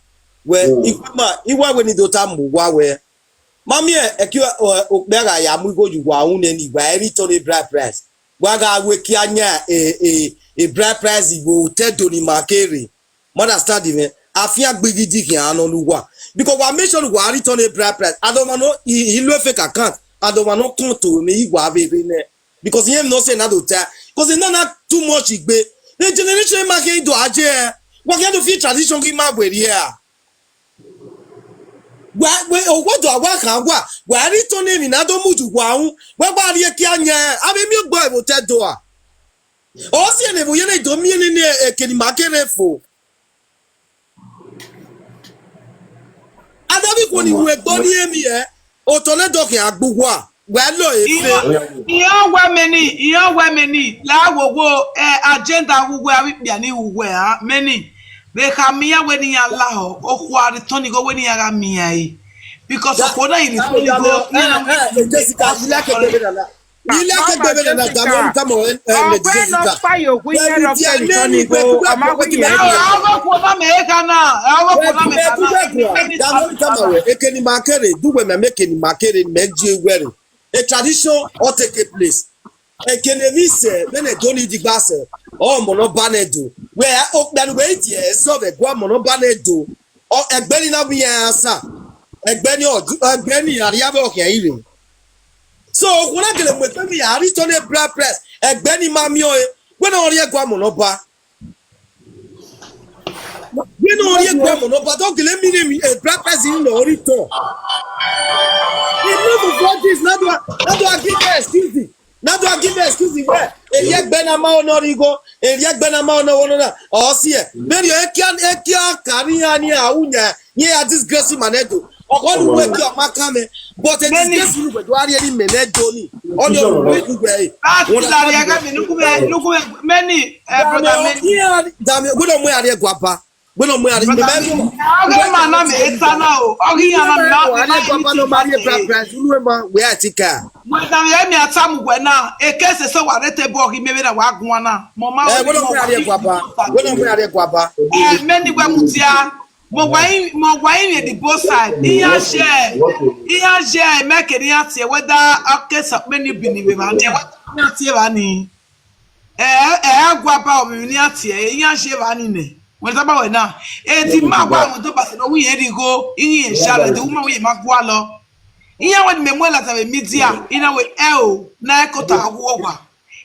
Wẹ, iwẹ ma, iwa wẹ ni do ta mu wa wẹ. Ma miẹn, ẹki, eh, okpia gha ya mu igho ye uwa unu nẹ ni, wa ẹ return a bride price. Wa gha wẹ kia yan, eh, eh, a bride price igho otọ Ẹdo ni ma kere. Ma understand mwẹ. Afiangbe ghi di khian nọ ne uwa. Because wa make sure wa return a bride price. Adọmwa nọ, i, i lu fake account. Adọmwa nọ kọn to mwẹ, i wa vbe rre nẹ. Because iran no say na do ta. Because na na too much igbe. The generation ma khin do aje. Wa khin do fit tradition ghi ma wẹ rhie a. Wa, we, owa do wa khan wa. Wa return emwi na do mu ye uwa unu. Wa wa rhie kia yan. Avbe miẹn egbe vbe otọ Ẹdo a. Ọ si ẹre vbe oye na do miẹn nene ekene ma kere fo. Ada vbe ikhuo ni ru egbe ni emi ẹ, otọ nẹ dọ khian gbe uwa, wẹ lo efe. Iran wẹ mẹ ni, iran wẹ mẹ ni, la wowo, eh, agenda wu wẹ, avbe ikpia ni wu wẹ a, mẹ ni. Vbe khama iran wẹ ne iran lahọ, okhuo a return igho wẹ ne iran gha miẹn ẹre. Because okhuo na i return igho, iran na wẹ Jessica, you like egbe vbe nana. Ilé akẹgbẹ́ bẹ̀rẹ̀ náà dàmú ẹni ká mọ̀ ẹ́ ẹ́ Ọgbẹ́ nọ Jessica. Kpa ye okhu iye rọ kẹ return igho, ọ ma gu iye rẹ. Ọgọ khuo na mẹ ka na, ọgọ khuo na mẹ ka na. Dàmú ẹni ká mọ̀ wẹ̀, ekeni ma kere, dùwẹ̀ mẹ mẹ ekeni ma kere, mẹ jí wẹ̀rẹ̀. A tradition all take place. Ekene mi sẹ, mẹ nẹ do ni digba sẹ, ọ mọ nọ ba nẹ do. Wẹ okpia nu wẹ idiẹ, zọ vẹ gua mọ nọ ba nẹ do. Ọ, ẹgbẹe ni na vbe iran sa, ẹgbẹe ni ọ, ẹgbẹe ni a rhie avbe ọkhian ire. So, okhuo na gele mu egbe vbe ya, a rhie tọn ne bride price, ẹgbẹe ni ma miẹn ọre, wẹ ne ọ rhie ẹguamọ ne ọ ba. Wẹ ne ọ rhie ẹguamọ ne ọ ba, te ọ gele miẹn emwi, eh, bride price ni nọ ọ rhie tọn. Enough of all this, na do a, na do a give them excuse. Na do give me excuse wẹ, erriegbe na ma ọnọ rhie igho, erriegbe na ma ọnọ ọnọ na, ọ si ẹ. Vbene ekia ekia ka ni ya ni a wu nya, ni ya disgrace ma nẹ do. Ọkọ ni wẹ ki ọ ma kan mẹ, but a disgrace ni wẹ do a rhie ni mẹ nẹ do ni. Ọni ọ wẹ ku wẹ. That's that ya ga me nuku me nuku me many eh, brother many. Dami, wẹ no mu ya rhie guaba. Wẹ no mu ya rhie. Ọghe ma na me eta na o. Ọghe ya na me na me na me ti ka. Wẹ da vbe mi a tama uwẹ na, ekẹse sẹ wa rre table ọghe mẹ vbene wa guan na. Mọ ma Eh, wẹ no mu ya rhie guaba. Wẹ no mu ya rhie guaba. Eh, many wẹ mudia. Mọ wa i mọ wa i the both side. Iran share. Iran share make iran tie whether okay so many bini we ba ni. Iran tie ba ni. Eh, eh, guaba o mi ni a tie, iran share ba ni nẹ. Wẹ tama wẹ na. Eh, the man wa mo do ba se no wi eri go. Iran share the woman we ma gualọ. Iran wẹ mẹ mu la ta vbe media. Iran wẹ eh o. Na e kota wo wa.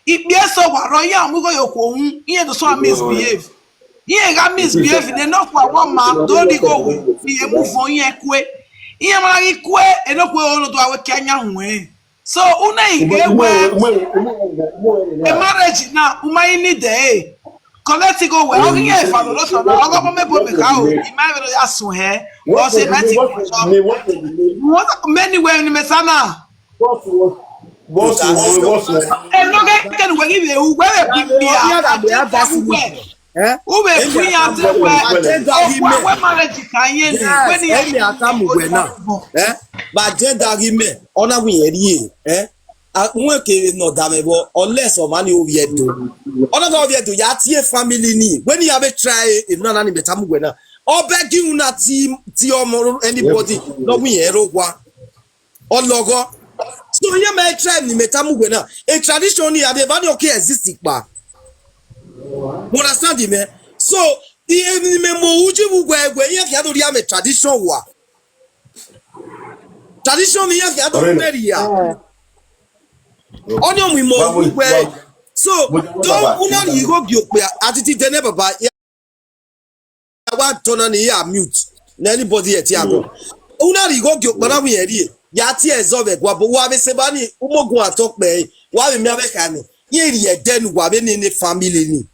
Ikpia eso wa rọ iran mu igho ye okhuo uhunmwu, iran do so misbehave. Iran gha misbehave ne nọkhua wẹ ọma do rhie igho ru, ne iran mu vọn iran kue. Iran ma ghi kue, enọkhua ẹre ọ do a wẹ kia yan huẹn. So, una i ghe wẹ, a marriage na, u ma i need ẹre. Collect igho wẹ, ọ ghi iran efa vbe otọ na, ọ ghe ọmọ mẹ bu mẹ kha o, I ma vbe ya suẹn hẹ, ọ sẹ ma ti. Many wẹ ni mẹ sa na. Boss, boss, boss. Eno ghe kene uwẹ ghi vbe ru, uwẹ vbe bu ikpia, agenda ghi wẹ. Eh? Uwẹ bu iran te wẹ. Agenda ghi mẹ. Uwẹ marriage ka yẹn ni, uwẹ ni. Emi a tama uwẹ na. Eh? Vbe agenda ghi mẹ, ọ na wẹ irẹn rhie, eh? A, uwẹ kevbe ne ọ da mwẹ vbọ, unless ọmwa ni ovbi Ẹdo. Ọ na gha ovbi Ẹdo, ya tie family ni. Wẹ ne iran vbe try, emwi na ni mẹ tama uwẹ na. Ọ bẹghe unu na ti, ti ọmọ anybody, ne ọ wẹ irẹn rre owa. Ọ lọghọ. So, iran ma try ni mẹ tama uwẹ na. A tradition ni, avbe eva ni ọ ke exist kpa. You understand me? So, emwi ni mẹ mu uji vbe uwẹ, wẹ iran khian do rhie amẹ tradition wa. Tradition ni iran khian do rhie ya. Ọni ọ mu imọ vbe uwẹ. So, do una rhie igho gie okpia, a titi dẹ nẹ baba. Ya wa tọ na ni ya mute. Na anybody yet ya go. Una rhie igho gie okpia na wẹ irẹn rhie. Ya tie ẹzọ vbe guabo, wa vbe sẹ ba ni, u mu ogun atọ kpẹ ẹre. Wa vbe miẹn avbe kha nẹ. Iran rhie ẹdẹ ne uwa vbe nene family ni.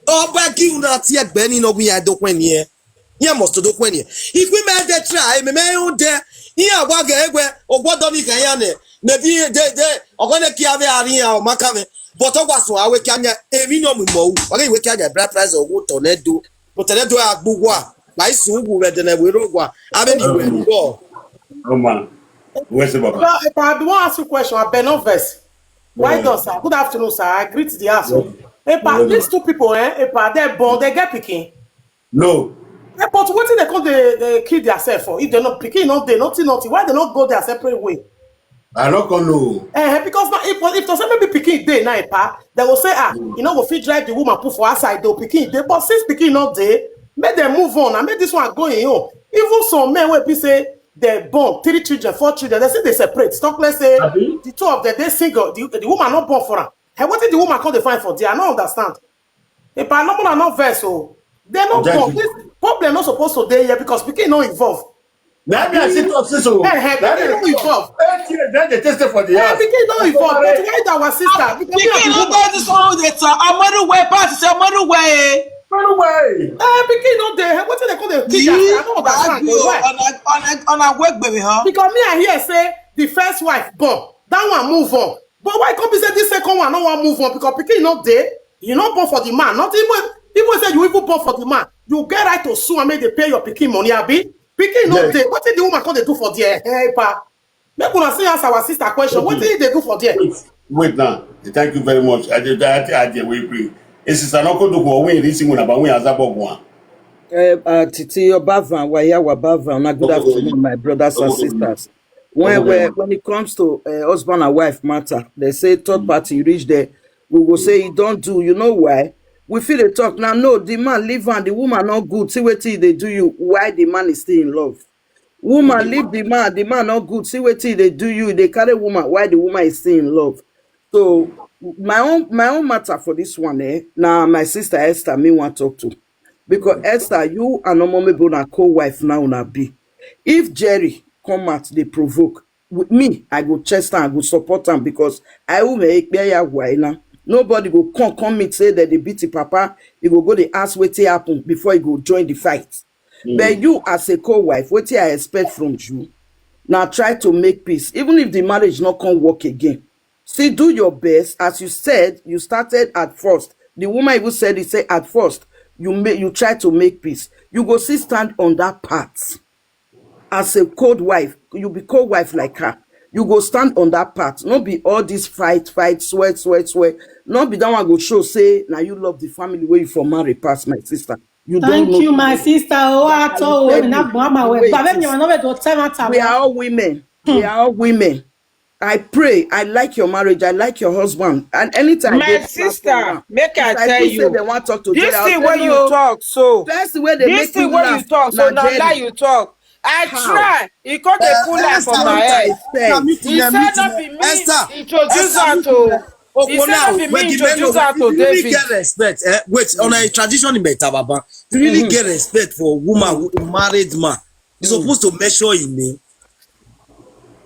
Ọ ba gie una tie ẹgbẹ ni ne ọ wẹ iran do khuẹn ni ẹn. Iran must do khuẹn ni ẹn. Ikhuo mẹ de try, mẹ mẹ rẹn odẹ. Iran wa ghẹ wẹ, ogbọdọ ni kha iran nẹ. Maybe de, de, ọghe ne kia vbe a rri iran, ọ ma kan mwẹ. But ọ wa suẹn a wẹ kia yan, emwi ne ọ mu imọ ru. Wa ghe wẹ kia yan bride price ọghe otọ nẹ do. But ẹdẹ do a gbe uwa, ma i sun uwu vbe ẹdẹ ne ẹvbo erha owa, avbe ni wẹ rrọ. Oh man. Where's the baba? But, but I do want to ask you a question. I beg no vex. Why does, sir? Good afternoon, sir. I greet the house. Epa, these two people, eh? Epa, they born, they get pikin. No. Eh, but wetin they come, they, they kill themselves for? If they no pikin, no dey, nothing, nothing. Why they no go their separate way? I no come know. Eh, because now, if, if to say maybe pikin dey now, epa, they go say, ah, you know, go fit drive the woman put for outside, though pikin dey. But since pikin no dey, make them move on and make this one go in home. Even some men wey be say they born three children, four children, they say they separate. Talk less say the two of them, they single, the, the woman not born for am. Hey, what did the woman come dey find for there? I no understand. Epa, no more no vex o. They no born. This problem not supposed to dey here because pikin no involve. Na me I see talk since o. Eh, eh, pikin no involve. Eight years, then they tested for the house. Pikin no involve. But why that our sister? Pikin no dey this one dey talk. Amaruwe, pass say Amaruwe. Amaruwe. Eh, pikin no dey. Wetin they call the thing? I don't understand. Why? On a, on a, on a work baby, huh? Because me I hear say the first wife born. That one move on. But why come be say this second one no wan move on because pikin no dey? You no born for the man. Not even, even say you even born for the man, you get right to sue and make they pay your pikin money, abi? Pikin no dey. What did the woman come dey do for there? Hey, pa. Make una see ask our sister question. What did they do for there? Wait, wait now. Thank you very much. I did, I did, I did, wait, please. Hey, sister, no go do for we, this thing about we as a bog one. Uh, uh, Titi Obavan, Waya Wabavan, una good afternoon, my brothers and sisters. When, when, when it comes to uh, husband and wife matter, they say third party reach there. We will say he don't do. You know why? We feel a talk now. No, the man leave and the woman not good. See what they do you. Why the man is still in love? Woman leave the man. The man not good. See what they do you. They carry woman. Why the woman is still in love? So my own my own matter for this one, eh? Now my sister Esther me want talk to. Because Esther, you and Omomebo na co-wife now una be. If Jerry come out, they provoke. with me, I go chest am, I go support am, because I will make clear ya why now. Nobody go come, come meet say that they beat the papa. He go go dey ask wetin happen before he go join the fight. But you as a co-wife, wetin I expect from you? Now try to make peace. Even if the marriage not come work again, still do your best. As you said, you started at first. The woman even said, he said, at first, you may, you try to make peace. You go still stand on that path. As a cold wife, you be cold wife like her. You go stand on that path. Not be all this fight, fight, sweat, sweat, sweat. Not be that one go show say now you love the family where you from marry past, my sister. You don't Thank know you, my sister. Oh, I told you, na mama we. Wait, But when you are not to tell her, we are all women. We are all women. I pray. I like your marriage. I like your husband. And anytime My they sister, make I if I tell feel say you, they want talk to this Jerry, I'll thing say where you no. Talk so, First way they this make thing me where you laugh, talk so, na now lie Jerry. You talk. I How? Try. It got a pull out for Esther, my head. He said not be me Esther, introduce Esther, her to. He said not be me introduce her to really David. Get respect. Eh? Wait, on a tradition in Betababa, you really get respect for a woman, who, a married man. You're supposed to measure him. Eh?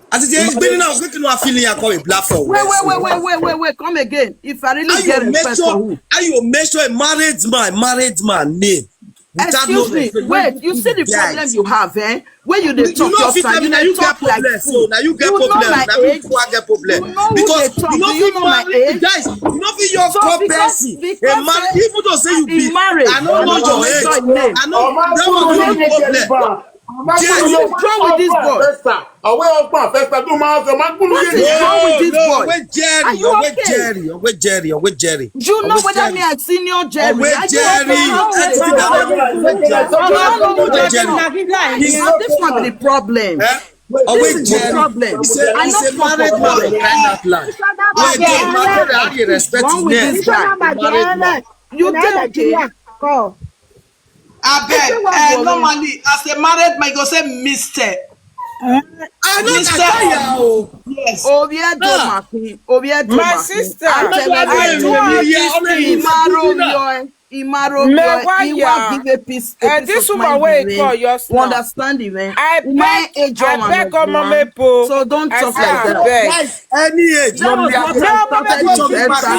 As it is, been now, we can feel you come a black for Wait, wait, wait, wait, wait, wait, wait. Come again. If I really How get you respect measure? For who? How you measure a married man, married man name? Without no Excuse me. Respect. Wait, you see the problem you have, eh? When you dey You talk know, your fit side, tell me you now dey you get talk like problem, so fool. Now you get You know problem. my Now you age. Go and get problem. You know who Because dey talk. You know Do you fit know my marry age? Guys, you know fit your So cup because person. A because man, say even though say you in be, marriage, I don't know I your don't age. Mention name. I know Ọmọ that one kúrò no ní problem. Ẹgbẹ́ ìbá. Ọmọ Yes. kúrò What is wrong with this boy? Festa. Ọwọ́ ọgbọ́n Festa tó máa ń sọ, máa ń kúrò What ní is wrong with No, this no, boy? Ọwọ́ Jerry, Are you Ọwọ́ okay? Jerry, Ọwọ́ Jerry, Ọwọ́ Jerry. Do you know Ọwọ́ whether Jerry. Me I senior Jerry? Ọwọ́ Are you Jerry. okay? What's Ẹ ti wrong dá with lórí this Ọwọ́ Jerry. boy? What's wrong with Ọwọ́ Jerry? Jerry? Now this one be the problem. Eh? Ọwọ́ This is the Jerry. Problem. He's a, I he's know a married man for crying out loud. Wait, Jerry, how do you respect his name? Wrong with this guy. Married man. You dey okay? Abeg, Wetin wrong eh, with normally, as a married man, you go say Mister. I know Mister that guy, oh. Yes. Oviedo Ah. Martin, Oviedo My Martin. Sister, I tell I you, do all these things. Imaro yoy, Imaro yoy, Iwa give a piece, a Eh, piece this of woman mind wey in call me. Yours You now. Understand it, man? I Woman beg, age I on beg and Omo everyone. Mebo. So don't I talk say like I that. Beg. Guys, Any age, That no was matter. What I started with Esther.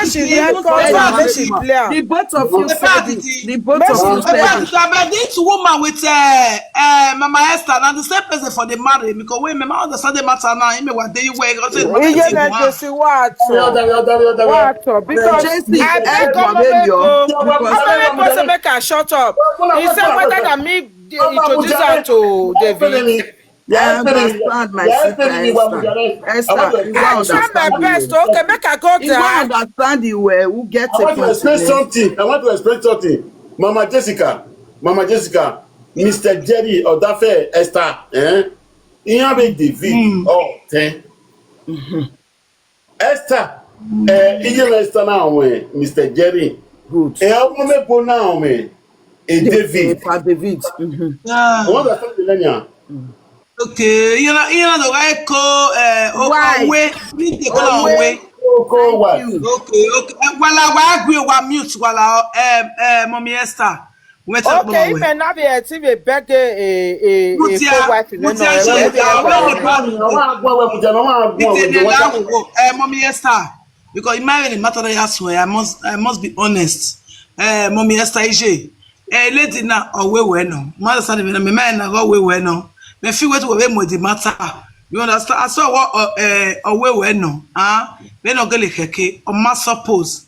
She said she hear call, she play am. The both of you said it. The both of you said it. But this woman with uh, uh, Mama Esther, now the same person for the marriage, because when Mama understand the matter now, he may want to you wait. Iye na Jesse, what? What? Because Jesse, I beg Omo Mebo. Omo Mebo say make I shut up. He said whether that me introduce her to David. I understand, my sister Esther. Esther, I try my best. Okay, make I go there. I understand you well. Who gets I want to explain something. I want to explain something. Mama Jessica, Mama Jessica, Mister Jerry, Odafe, Esther, eh? Iyan be David, oh, ten. Esther, eh, iye na Esther na ọmọ Mister Jerry. Good. Eh, ọmọ Mebo na ọmọ eh, David. Eh, Pa David. Mm-hmm. Yeah. You understand the name? Okay, you know, you know the way call uh, Why? Owe. We dey call Owe. Owe. Thank you. Okay, okay. Eh, wala wa agree wa mute wala eh, eh, Mommy Esther. Okay, he may not be a T V beg a a a co-wife in no. Mommy Esther, because in my way the matter that I swear, I must I must be honest. Uh, Mommy Esther Ije, a lady na always well no. Mother said me me na go always well no. Me feel wait we more the matter. You understand? I saw what uh, uh, always well no. Ah, we no get like o ma suppose.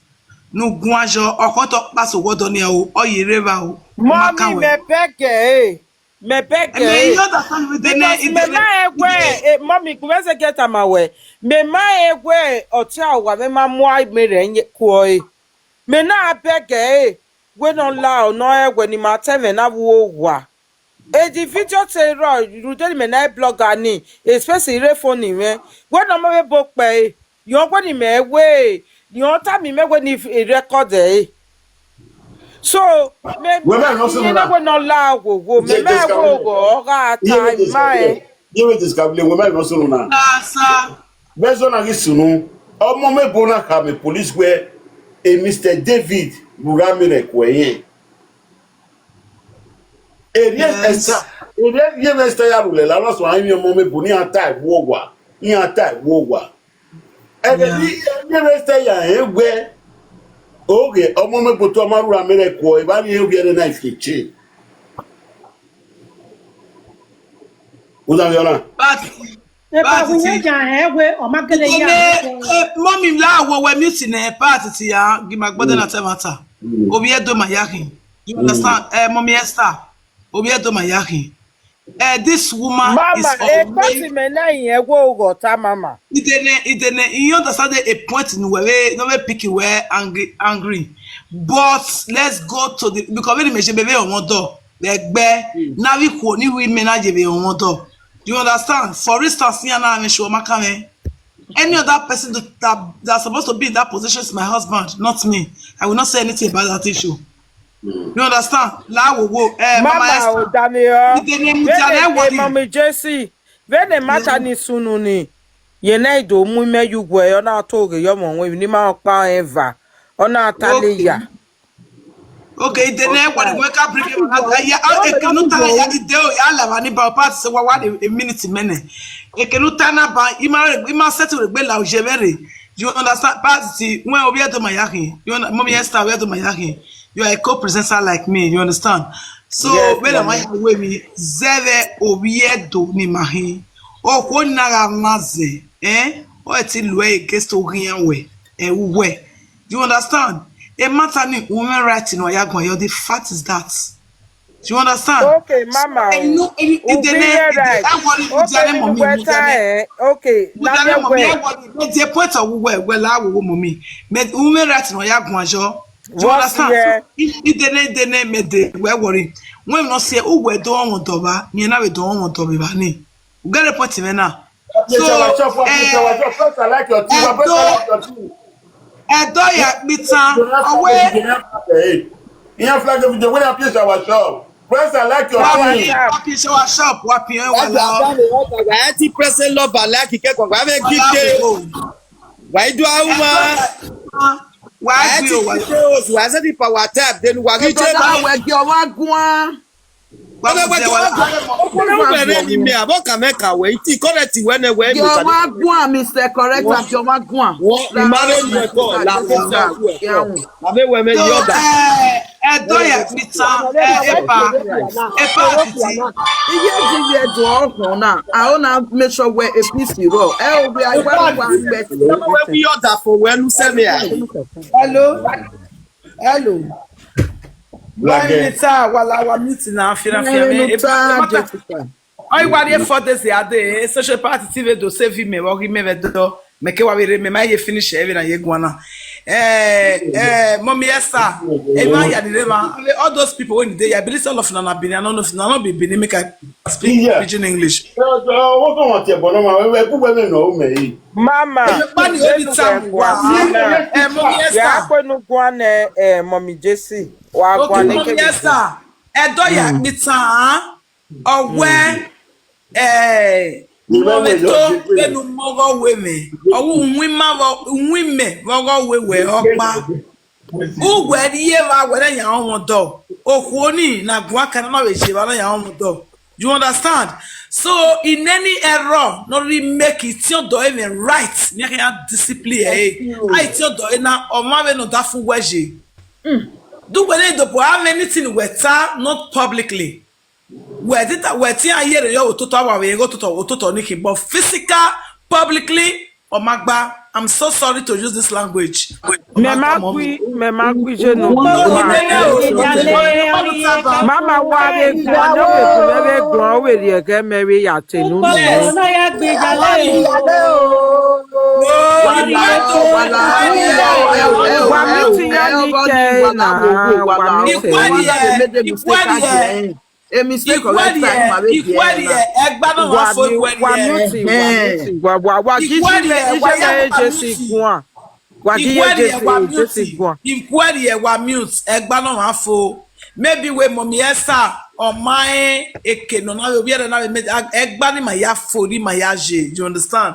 Nu guan yọ, ọkọ tọ kpaso wọdọ ni o, ọ ye rre vba o. Mọmi, mẹ bẹgẹ e, mẹ bẹgẹ e. Because mẹ ma e wẹ, mọmi, gu mwẹ zẹ get am awẹ. Mẹ ma e wẹ, ọtẹn uwa mwẹ ma mu ame rẹ kuọ e. Mẹ na bẹgẹ e, wẹ ne ọ la ọ nọ ẹwẹ ne ima ta ẹmwẹ na vbe uwu owa. E the video te rrọọ rhunmwuda ne imẹ na blogger ni, especially irre phone mwẹ. Wẹ ne ọ ma vbe bo kpẹ e, rẹn wẹ ne imẹ we, rẹn tama imẹ wẹ ne I record ẹre. So, mẹ Wẹ mẹ rọ sunu iye na na. Wẹ ne ọ la wo wo, mẹ Jẹ- mẹ Jessica wo Williams. Wo, ọ gha ta Iye ima Jessica ẹ. Williams. Iye Jessica Williams, wẹ mẹ rọ sunu na. Asa. Vbe ẹzọ na ghi sunu, ọmọ mẹ bo na khama police wẹ, e Mister David rhurhu ame rẹ kuẹ yẹn. Erriọ Yes. Esther, Ivie, ivie mwẹ Esther ya rhulẹ la, ọna sẹ ọmọ mwẹ ebo ne iran ta ẹvbo owa, iran ta ẹvbo owa. Ẹghẹ ne ivie mwẹ Esther ya rẹn wẹ, oghe ọmọ mwẹ ebo te ọ ma rhurhu amẹ rẹ kuọ, evba rhie ovbi ẹre na ifiecie. Uza vbe ọna. But, Eva but wu ye it, ya rẹn wẹ, ọ ma gele ya rẹn wẹ. Mommy la wo wẹ mute nẹ part ti ya, gi ma gbọdọ na tẹ mata. Ovbi Ẹdo ma ya khin. You understand? Eh, Mommy Esther. Ovbi Ẹdo ma ya khin. Eh, this woman is Mama, e always pati mẹ na yen wo gho ta, mama. Idene, idene, you understand the, a point in where no we pick where angry, angry. But let's go to the, because when me be on one door, like be, na we ko ni we me na je be on one door. You understand? For instance, here now, I'm sure my comment. Any other person that, that that's supposed to be in that position is my husband, not me. I will not say anything about that issue. You understand? La wo wo, eh, Mama Mama Esther. O dami o. Idene mu Vene dia na e wori. Mami Jesi. Vene mata ni sunu ni. Ye na i do mu imẹ ye uwẹ, ọ na to ghe yọ mọ wẹ ni ma kpa eva. Ọ na ta le Okay. ya. Okay, idene e wori we ka bring him out. Ya, ah, ekenu ta na ya di de o, ya la va ni ba part se wa wa de a minute mene. Ekenu ta na ba, ima, ima settle regbe la o je vere. You understand? But see, when Ovbi Ẹdo ma ya khin, you know, Mommy Esther, Ovbi Ẹdo ma ya khin. You are a co-presenter like me, you understand? So, yes, when I want to me, zẹvbe Ovbi Ẹdo ni ma khin. Okhuo na gha mwa zẹ, eh? O ti lu ẹ against oghian wẹ, ẹ uwẹ. You understand? A matter ni human right no ya gwan yo, the fact is that. You understand? Okay, mama. Ẹnu, ẹnu, Ubi idene, idene, right. I want you to Okay, tell me, mommy, wẹ ta ẹ. Okay, na me wẹ. The point of wẹ, wẹ la wo mommy. Me, human right no ya gwan yo. You understand? So, idene, idene, me de, wẹ worry. When no say, oh, we don't want to ba, me na we don't want to ba ni. You get the point, me na. First, I like your team. First, I like your team. Ẹdo ya kpitan, ọwe. Iran flag every day. When I place our shop. First, I like your team. Wa place our shop, wa pin wa la. Wa ti press love, I like it, kẹkọọ, wa make give day. Wa do a woman. Wa do wa. Wa say the power tap, then wa give day. Wa give wa. Ọmọ wẹrẹ ni mẹ, abọ ka mẹ ka wẹ, iti correct wẹ nẹ wẹ. Yọ wa guan, Mister Correct, yọ wa guan. Wọ, I ma vbe yọ ẹkọ, la ko sa ku ẹkọ. Ma vbe wẹ mẹ yọ da. Ẹdo ya kpitan, epa, epa titi. Iye di ye do ọkọ na, I wanna make sure where a peace rọ. Ẹ o we a wa wa gbẹ. Ọmọ wẹ fi yọ da fo wẹ lu sẹ mẹ a. Hello. Hello. One minute, ah, wa la wa mute na, fina, fina, me, e, e, mata. Ọ i wa rrie four days a day, eh, social party ti vbe do save me, vbe ọ ghi me vbe do, me ke wa vbe rre, me ma ye finish, eh, vbe na ye guan na. Eh, eh, Mommy Esther, eh, ma ya ni re ma, all those people wey dey here, I believe all of una na Benin, I no know if una no be Benin, make I speak pidgin English. Mama, Epa ni only time wa. Eh, Mommy Esther. Ya kpe nu guan nẹ, eh, Mommy Jesi. Wa guan nẹ. Okay, Mommy Esther. Ẹdo ya kpitan, ọ wẹ, eh, uwẹ to vbene u mọ ọghe ọvbokhan mwẹ. Ọ wẹ uwin ima vbe, uwin imẹ vbe ọghe ọvbokhan wẹ ọkpa. Uwẹ rhie evba wẹ na ya rọnmwẹ ọdọ. Okhuo ni na guan kan na vbe ye evba na ya rọnmwẹ ọdọ. You understand? So, in any error, no really make it, itiọn ọdọ ẹmwẹ right, ne I can discipline ẹ. A itiọn ọdọ ẹna, ọmwa vbe nọ da fu wẹ ye. Do wẹ ne dobo have anything wẹ ta, not publicly. Wẹ ti ta, wẹ ti a yere yọ ototọ, awa vbe ghe ototọ, ototọ ni khin, but physical, publicly, ọ ma gba. I'm so sorry to use this language. Mẹ ma gui, mẹ ma gui je no. Mama wa vbe guan, ne vbe gu mẹ vbe guan, o vbe rhie ẹghẹ mẹ vbe ya te unu. Yes. Wa mute ya ni kẹ na, wa mute ya. A mistake correct time, ma vbe die na. Ẹgba na wa fo, wa mute, wa mute, wa, wa, wa gi iye mẹ, iye mẹ Jesi guan. Wa gi iye Jesi, Jesi guan. Ikwẹrriẹ wa mute, ẹgba na wa fo. Maybe wẹ Mommy Esther, ọ ma rẹn eke nọ na vbe ovbi ẹre na vbe mẹ, ẹgba ni ma ya fo, ni ma ya ye, you understand?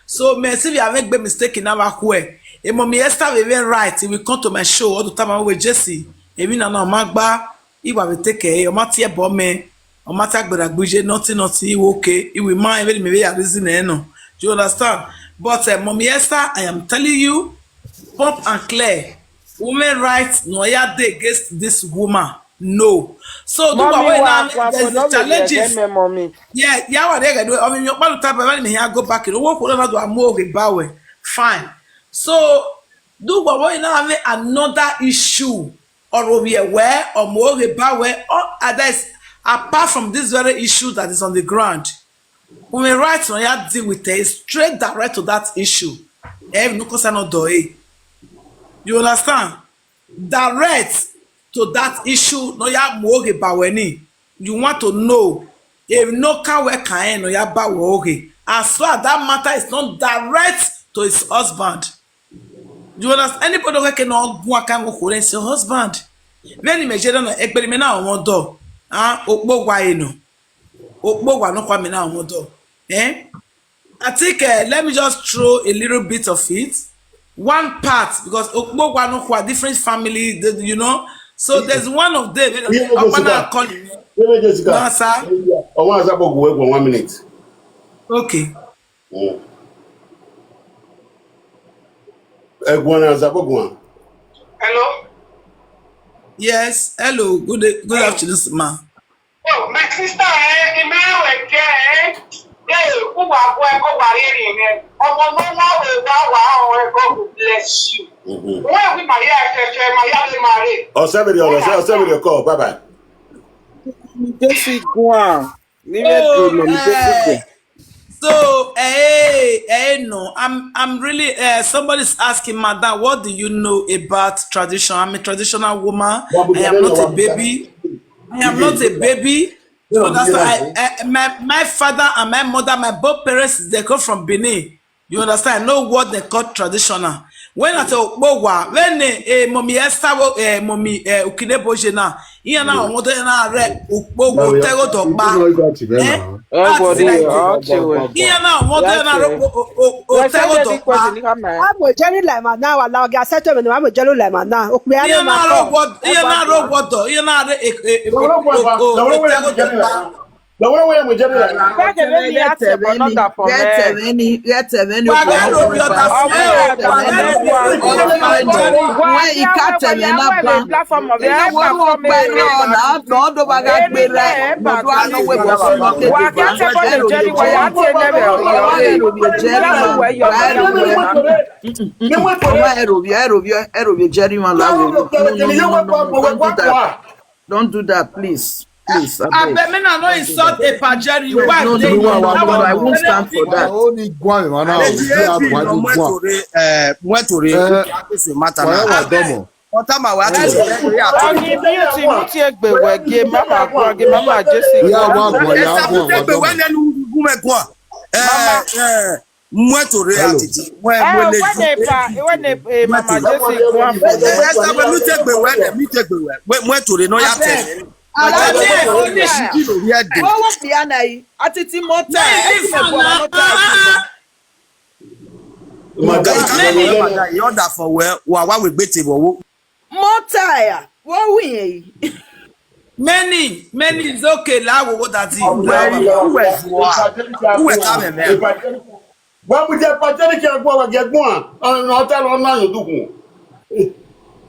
So, mẹ si vbe a mwẹ egbe mistake na vbe khuẹ. E Mommy Esther vbe vbe right, he will come to my show, ọ do tama wẹ Jesi, emwi na na ọ ma gba, I wa vbe take ẹre, ọ ma tie ẹbọ mẹ. Ọ ma ta gberra gbe iye nothing, nothing, iwe okay, iwe ima rẹn vbene imẹ vbe ya reason ẹre nọ. Do you understand? But uh, Mommy Esther, I am telling you, pump and clear, women rights no ya dey against this woman. No. So do what Mommy, we wa now, wa there's follow the me, challenges. Mẹ, Mommy. Yeah, ya wa de gẹdẹ ọmọ mi ọkpa lu ta baba ni me here go back. Wo ko na do amu oghe ba we. Fine. So do what we now have another issue. Or ovbi ẹwẹ, or mu oghe ba we, or others, apart from this very issue that is on the ground. Women rights no ya deal with it, straight direct to that issue. Ẹ no concern no do e. You understand? Direct to that issue, no ya mu oghe ba we ni. You want to know if no ka we ka en no ya ba we oghe. As far as that matter is not direct to his husband. You understand? Anybody who can not go and come with his husband. Vbene imẹ ye na, egbe ne imẹ na wọn dọ. Ah, okpogha eno. Okpogha no kwa me na wọn dọ. Eh? I think uh, let me just throw a little bit of it. One part, because okpogha no kwa different family, the- you know. So there's one of them. Iye Jessica. Okpana call him. Iye Jessica. No, sir. Ọmọ Azabo gwe one minute. Okay. Mm. Ẹguan na Azabo guan. Hello? Yes, hello. Good day, good afternoon, ma. Oh, my sister, eh, the man will get, eh, hey, who are going to worry in it? Ọmọ ọmọ wa we wa wa ọmọ ẹ, God will bless you. Mhm. Wọ́n wí Maria kẹ̀kẹ́, Maria lè máa rè. Ọ̀sẹ̀ mi rí ọ̀rọ̀, ọ̀sẹ̀ mi rí ọkọ, bye bye. Jesse guan. Ni me Oh, do, Mommy Jesse eh, guan. So, eh, eh, no, I'm, I'm really. Uh, somebody's asking, Madam, what do you know about tradition? I'm a traditional woman. I am not a baby. I am not a baby. You understand? I, I, my, my father and my mother, my both parents, they come from Benin. You understand? I know what they call traditional. When I say okpogha, when eh, eh, Mommy Esther, wo- eh, Mommy eh, Ukinebo je na, iran na wọn do na rẹ okpogha otẹgho dọkpa. Eh? Everybody, I'll say well. Iran na wọn do na rẹ o- o- o- otẹgho dọkpa. Question, come on. Amo jẹri la ma na wa la ga se to me no amo jẹri la ma na. Okpe are ma ko. Iran na rẹ owọdọ, iran na rẹ e- e- e- o- o- otẹgho dọkpa. Lọ́wọ́lọ́wọ́ yẹn mo jẹ́ bẹ́ẹ̀. Ghẹ tẹmwẹ ni, ghẹ tẹmwẹ ni, ghẹ tẹmwẹ ni. Wa ghẹ rhie ovbi ọta sẹ, wa ghẹ rhie ovbi ọta sẹ. Wẹ I ka tẹmwẹ na ba. Ẹ wo ru ọkpẹ nọ na, ọ do ba gha gbe rẹ, nọdu a nọ wẹ bọ sunu ke deba. Ẹ rhie ovbi Jẹri, ẹ rhie ovbi Jẹri, ẹ rhie ovbi, ẹ rhie ovbi, ẹ rhie ovbi Jẹri mwa la wo. Don't do that. Don't do that, please. Please, I beg. Abeg, me na no insult a pajeri. Why no, no, no, no, I won't stand for that. Only guan, man. Now, Lady we have Ebi, one no, guan. Mwẹ tore, eh, mwẹ tore, eh, I say matter whatever, now. Domo. What am I waiting for? Ọgin mute, mute egbe wẹ, gie mama guan, gie mama Jesse guan. Yeah, guan, guan, yeah, guan, guan, domo. Esa mute egbe wẹ nenu gu mẹ guan. Eh, eh. Mwẹ tore a titi. Mwẹ, mwẹ le. Wẹ ne pa, wẹ ne, eh, mama Jesse guan. Esa wẹ mute egbe wẹ, mute egbe wẹ. Mwẹ, mwẹ tore nọ ya tẹ. Abeg. Abeg, finish. Owó fi ana yi, a titi mọ tẹ. Mama, you order for where, wa wa we gbe te wo. Mọ taya, wo wi yẹn yi. Many, many is okay. La wo wo that thing. Uwẹ, uwẹ zua. Uwẹ ta mẹ mẹ. Wa mu je pa Jerry ke agbọn, wa gie agbọn. Ọnọ ta lọ na yo dugun.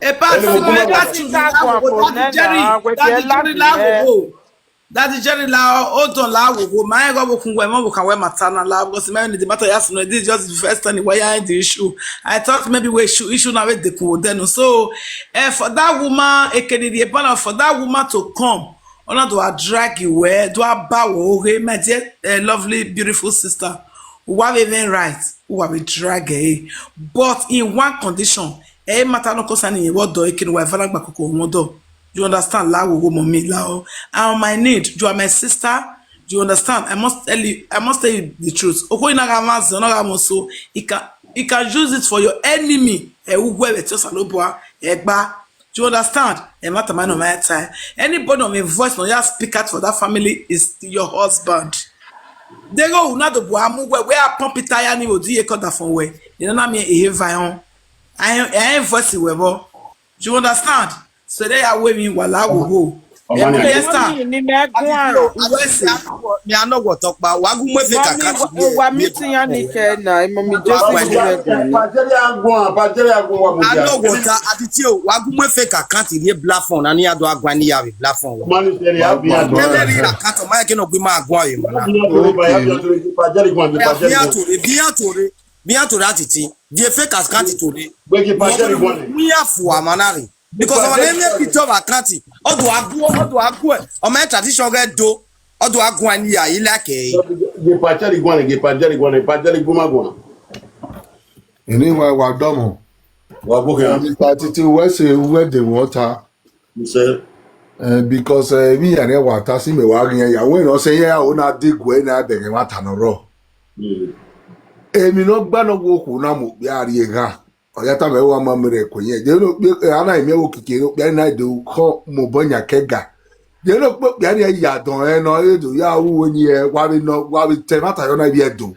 Epa si, epa si, la wo wo, Daddy Jerry, Daddy Jerry, la wo wo. Daddy Jerry, la, hold on, la wo wo. Ma ego wo kun we mo wo kan we matter na la, because my the matter, yes, no, this is just the first time we are in the issue. I thought maybe we issue, issue na we dey kun wo then. So, eh, for that woman, ekeni the banner for that woman to come, ona do a drag you where, do a bow, okay, my dear, eh, lovely, beautiful sister. Wa we even right, wa we drag eh. But in one condition, eh, matter no concern in what do ekeni wa vanagba koko won do. You understand? La wo wo mo mi la o. And on my need, you are my sister. Do you understand? I must tell you, I must tell you the truth. Oko ina ga ma zan, na ga mo so, you can, you can use it for your enemy. Eh, ugwe we ti Osanobua, eh, gba. Do you understand? Eh, matter man of my time. Anybody of a voice no ya speak out for that family is your husband. They go una do bu amu we, we a pump it tire ni odi ye cut that phone we. You know what I mean? Eh, vai on. I, I ain't voice we bo. Do you understand? So they are waving wala wo ho. Ọmọ ni Esther, ni mẹ guan. Uwẹ se. Mẹ a nọ wọ tọkpa, wa gu mu efe kaka ti ye. Wa mi ti yan ni kẹ na, imọ mi Jesu ni mẹ guan. Pajẹrẹ aguan, pajẹrẹ aguan wa mu. A nọ wọ ta, a ti tie o, wa gu mu efe kaka ti ye blafon, na ni a do aguan ni ya vbe blafon. Ọmọ ni sẹrẹ ya bi ya. Mẹ ne ri ra ka tọ, ma ke no gbe ma guan ye ma na. Pajẹrẹ guan, pajẹrẹ guan. Vian tore, vian tore, vian tore atiti, vie fake account tore. Wẹ ke pajẹrẹ guan. Mi a fu ama na re. Because ọmọ ne mi picture of account, ọdọ agu, ọdọ agu, ọmọ tradition ghe do, ọdọ agu ani ya, I like e. Ge pajẹrẹ guan, ge pajẹrẹ guan, pajẹrẹ guan ma guan. Ini wa wa dọmọ. Wa bo ke. Ni ta titi wẹ se wẹ de wọ ta. Ise. Eh, because, eh, mi ya ne wa ta si me wa ghi ya, wẹ no se ya o na de gue na de ghe wa ta nọ rọ. Mm. Emi nọ gba nọ wo okhuo na mu okpia rrie gha. Ọ ya tama ẹre wa ma mẹ rẹ kue yẹn. Jẹ no kpe, eh, a na miẹn vbe okiekie ne okpia na do kọ mobọ yan kẹ ga. Jẹ no kpe okpia ni ya dọn ẹre nọ, e do ya ru eni ẹ, wa vbe nọ, wa vbe ta ẹmwata yọ na ivbi Ẹdo.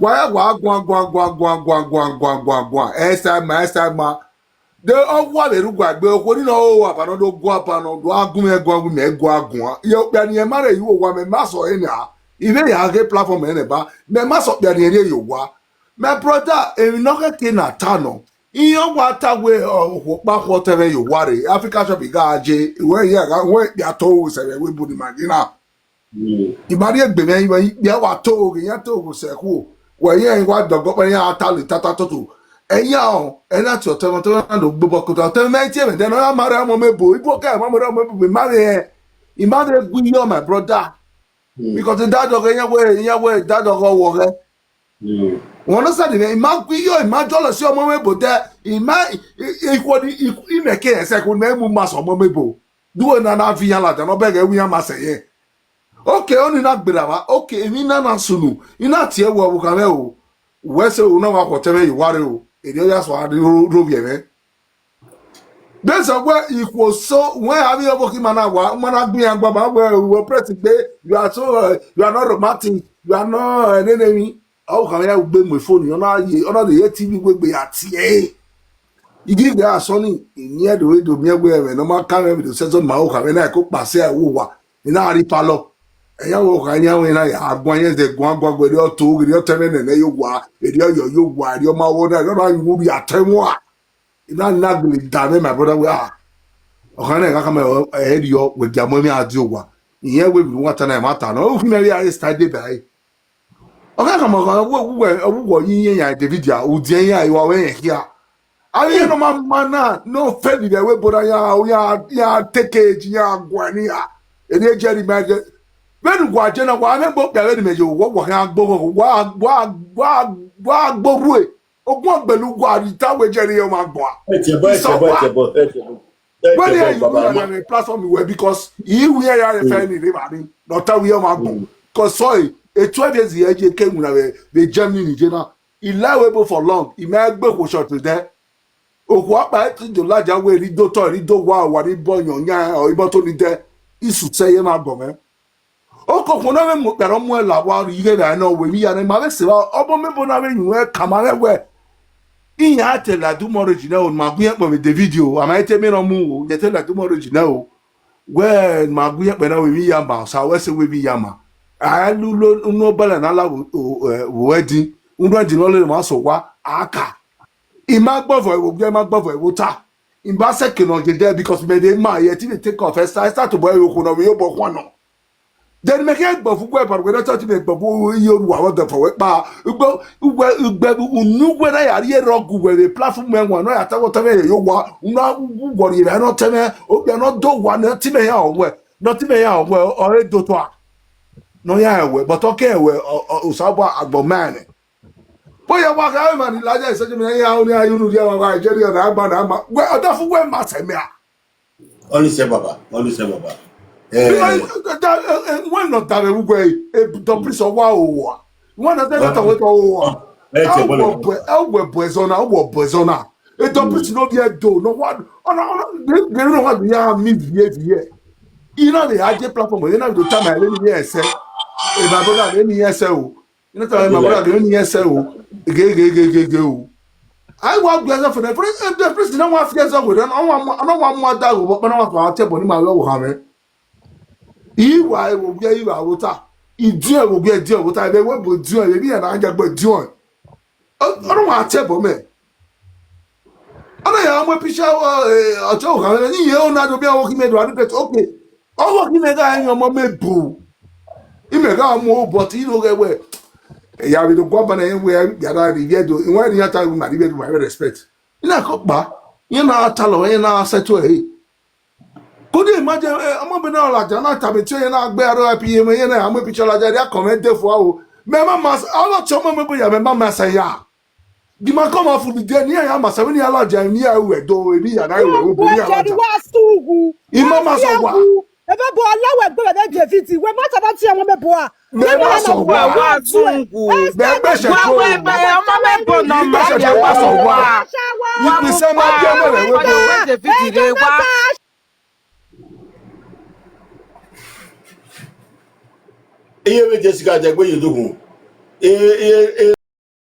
Wa ya wa guan, guan, guan. Ẹsa ma, ẹsa ma. De ọ wa vbe rugua egbe, okhuo ni nọ ho aba nọ do gu aba nọ, do a gun mwẹ guan, gu mẹ guan guan. Iye okpia ni ẹ ma rre yu owa mẹ, ma sẹ ọre na. I vbe ya ghe platform ẹre nẹ ba, mẹ ma sẹ okpia ni rrie ye owa. My brother, emwi ne ọ khẹke na ta nọ. Iran wa ta wẹ, ọ, okhuo ọkpa khu ọtẹn mwẹ ye owa rre, Africa Shop I gha je, wẹ iran gha, wẹ ikpia to sẹ vbe ẹvbo ebo ni ma ghi na. Mm. I ma rhie egbe mwẹ, iran ikpia wa to ghe, iran to ghe sẹ khuo. Wẹ iran wa dọgọ kpẹ, iran ta le tata toto. Ẹyan ọ, ẹ na tie ọtẹn mwẹ, ọtẹn mwẹ na do gbe obọ kota. Ọtẹn mwẹ ma tie mwẹ, then ọ ya ma rre ọmọ mwẹ ebo, ibo kẹ ma rre ọmọ mwẹ ebo, I ma rre, I ma rre gu iyọ, my brother. Mm. Because daddy ọghe, iran wẹ, iran wẹ daddy ọghe ọ wọ ghẹ. Mm. Wẹ understand me? I ma gu iyọ, I ma jealousy ọmọ mwẹ ebo, te I ma, i, i, ikhuo ni, i, imẹ ke ẹsẹ, ikhuo ni mẹ mu ma sẹ ọmọ mwẹ ebo. Duo na na viọ iran ladian, ọ bẹghe iran ma sẹ yẹn. Okay, ọni na gberra vba. Okay, emwi na na sunu, I na tie wẹ ọvbokhan mwẹ o. Wẹ sẹ o, na wa khu ọtẹn mwẹ ye owa rre o. Erriọ ya sẹ a rre ro, ro vbiẹ mwẹ. Bẹsẹ wẹ ikhuo so, wẹ avbe ọvbokhan ima na wa, ima na gbe iran gba ma wẹ, wẹ press gbe, you are so, uh, you are not romantic, you are not, uh, nene emwi. Ọvbokhan mwẹ ya ugbe mu phone, ọ na ye, ọ na rhie T V wegbe ya tie ẹre. I ghi ghe asọn ni, I miẹn do vbe do miẹn wẹ ẹmwẹ ne ọ ma kan mwẹ vbe do sẹ zọ ma, ọvbokhan mwẹ na ko kpa sẹ ẹre owa, I na rhie palọ. Ẹyan ọvbokhan iran wẹ na ya guan, iran zẹ guan guan guan, erriọ to, erriọ ọtẹn mwẹ nene ye owa, erriọ yọ ye owa, erriọ ma wọ na, erriọ na ru rhie atẹ mua. I na na gele da mwẹ, my brother, wẹ, ah, ọkhan na gha khama ẹre rriọ, wẹ gia mu emwi a die owa. Irẹn wẹ emwi ne uwa ta na, ẹmwata nọ, u khin mwẹ vbe a rre style deba ẹre. Ọ gha khama ọkhan, wẹ, wẹ, wẹ, wẹ, iran ya David ya, udiẹn iran, I wa wẹ rẹn khia. Avbe iran nọ ma ma na, nọ fẹ vbe ẹvbo ebo na ya, ya, ya take age, ya guan ni ya. Eni eje ni ma je. Vbene uwa je na, wa mwẹ gbe okpia vbene imẹ ye, wa, wa khian gbe oghọghọ, wa, wa, wa, wa gbe orhue. Ogun ọgbẹlẹ uwa rhie ta wẹ jẹrẹ iran ma gbọn. Etiẹbọ, etiẹbọ, etiẹbọ, etiẹbọ. Wẹ ne etiẹbọ, iran baba, yu na ma. Platform wẹ, because I wi iran ya rẹ fẹ ni rre evba ni, ne ọ ta wẹ iran ma gbọn. Mm. Cause sorry, e twelve years ye je ke winna vbe, vbe Germany ni je na. I la wẹ ebo for long, I ma gbe okhuo short dẹ. Okhuo akpa ti do ladian wẹ rhie do otọ, rhie do owa, owa ni bọ yọn yan, ọ, ibọ to ni dẹ. Isu sẹ ye ma gbọn mwẹ. Okokhuo na vbe mu okpia rọ muẹn la wa rri ighe vbe nọ, wẹ emwi ya nẹ, ma vbe sẹ evba, ọmọ mwẹ ebo na vbe yu ẹn kama mwẹ wẹ, iran te la do marriage nẹ o, ne ima gu iran kpẹ vbe David o, a ma te miẹn ne ọ mu o, iran te la do marriage nẹ o. Wẹ ne ima gu iran kpẹ na, wẹ emwi ya ma, osa wẹ sẹ wẹ emwi ya ma. A lu lo unu ọbẹlẹ na la vbe, o, ẹ, vbe wedding, unu wedding ne ọ lele ma sẹ owa, a ka. I ma gbọvọ ẹvbo, I ma gbọvọ ẹvbo ta. I ma sẹ eke ne ọ ye dẹ, because mẹ vbe ma, I ẹtin vbe take off, Esther, Esther tobọ ẹre okhuo ne ọ vbe ye obọ khuan nọ. Then mẹ khian gbọvọ uwẹ, but wẹ na touch me, gbọvọ iye oruwa vbe ọdọ fọ wẹ kpa. Ugbo, uwẹ, ugbe, unu wẹ na ya rhie rọ gu wẹ vbe platform ẹwaẹn, nọ ya ta wẹ ọtẹn mwẹ ye owa, unu a gu wọ rhie vbe nọ ọtẹn mwẹ, okpia nọ do owa, ne ọtẹn mwẹ ya wẹ, ne ọtẹn mwẹ ya wẹ, ọ re do tua. Nọ ya wẹ, but ọ kẹ wẹ, ọ, ọ, Osanobua agbọn mẹ nẹ. Bóyá wa gha emwa ni ladian social media, iran oni aye unu rhie, wa Nigeria na gba na ma. Wẹ, ọdọ fu wẹ ma sẹ mẹ a. Ọni sẹ baba, ọni sẹ baba. Eh. Because, eh, eh, eh, wẹ nọ da vbe uwẹ, eh, the priest ọ wa o wa. Wẹ nọ da vbe tọwẹ tọ o wa. Eh, eh, eh, wẹ bọ ẹzọ na, wẹ bọ ẹzọ na. Eh, the priest no be do, no wa, ọna, ọna, gere no wa bi ya mi vie vie. Ina vbe a je platform, ina vbe do ta ma vbe ni ẹsẹ. Eh, my brother, vbe ni ẹsẹ o. Ina ta ma brother, vbe ni ẹsẹ o. Ge, ge, ge, ge, ge o. Ai wa gbe ẹsẹ fẹnẹ, fẹnẹ, eh, the priest na wa fi ẹsẹ wẹ, na wa mu, na wa mu ada wo, na wa fa te bo ni ma lo wo ha mẹ. Iwa ẹvbo gbe iwa vbe ota, idiọn ẹvbo gbe idiọn vbe ota, ẹvbo ẹvbo idiọn, emwi iran na ya gbe idiọn. Ọ na wa te ẹbọ mẹ. Ọ na ya mu picture, ọ, eh, ọtẹ ọghan mwẹ, ne iye ona do bia wo ki mẹ do a debate, okay. Ọghe ki mẹ gha yan ọmọ mẹ bu. Imẹ gha mu, but I do ghẹ wẹ, ya vbe do gua ba na, wẹ ya da rhie ivbiẹ do, iwẹn ni ya ta wẹ ma rhie ivbiẹ do, ma respect. Ina ko kpa, iran na ta lọ, iran na settle ẹre. Kode ma je, eh, ọmọ be na ladian na tama etẹn, iran na gbe aro iran iye mwẹ, iran na ya mu picture ladian, dia comment de fua o. Mẹ ma ma, a wa tie ọmọ mẹ bu ya, mẹ ma ma sa ya. Gi ma kọ ma fu dide ne iran ya ma sa vbene iran ladian, ne iran ru ẹdẹ, emwi iran na ru ẹdẹ, obọ iran ladian. Wa sunghu. I ma ma sẹ owa. Ebe bu ọla wẹ gbe vbe David, wẹ ma tama tie ọmọ mẹ bu a. Mẹ ma sẹ owa. Wa sunghu. Mẹ gbẹsẹ wa kpo. Wẹ bẹ ọmọ mẹ bu nọ ma, mẹ gbẹsẹ wa sẹ owa. Wa ikpẹsẹ ma bi ọmọ rẹ wẹ kpo. David rre wa. Iye vbe Jessica jẹ gbe ye dogun. E, e, e,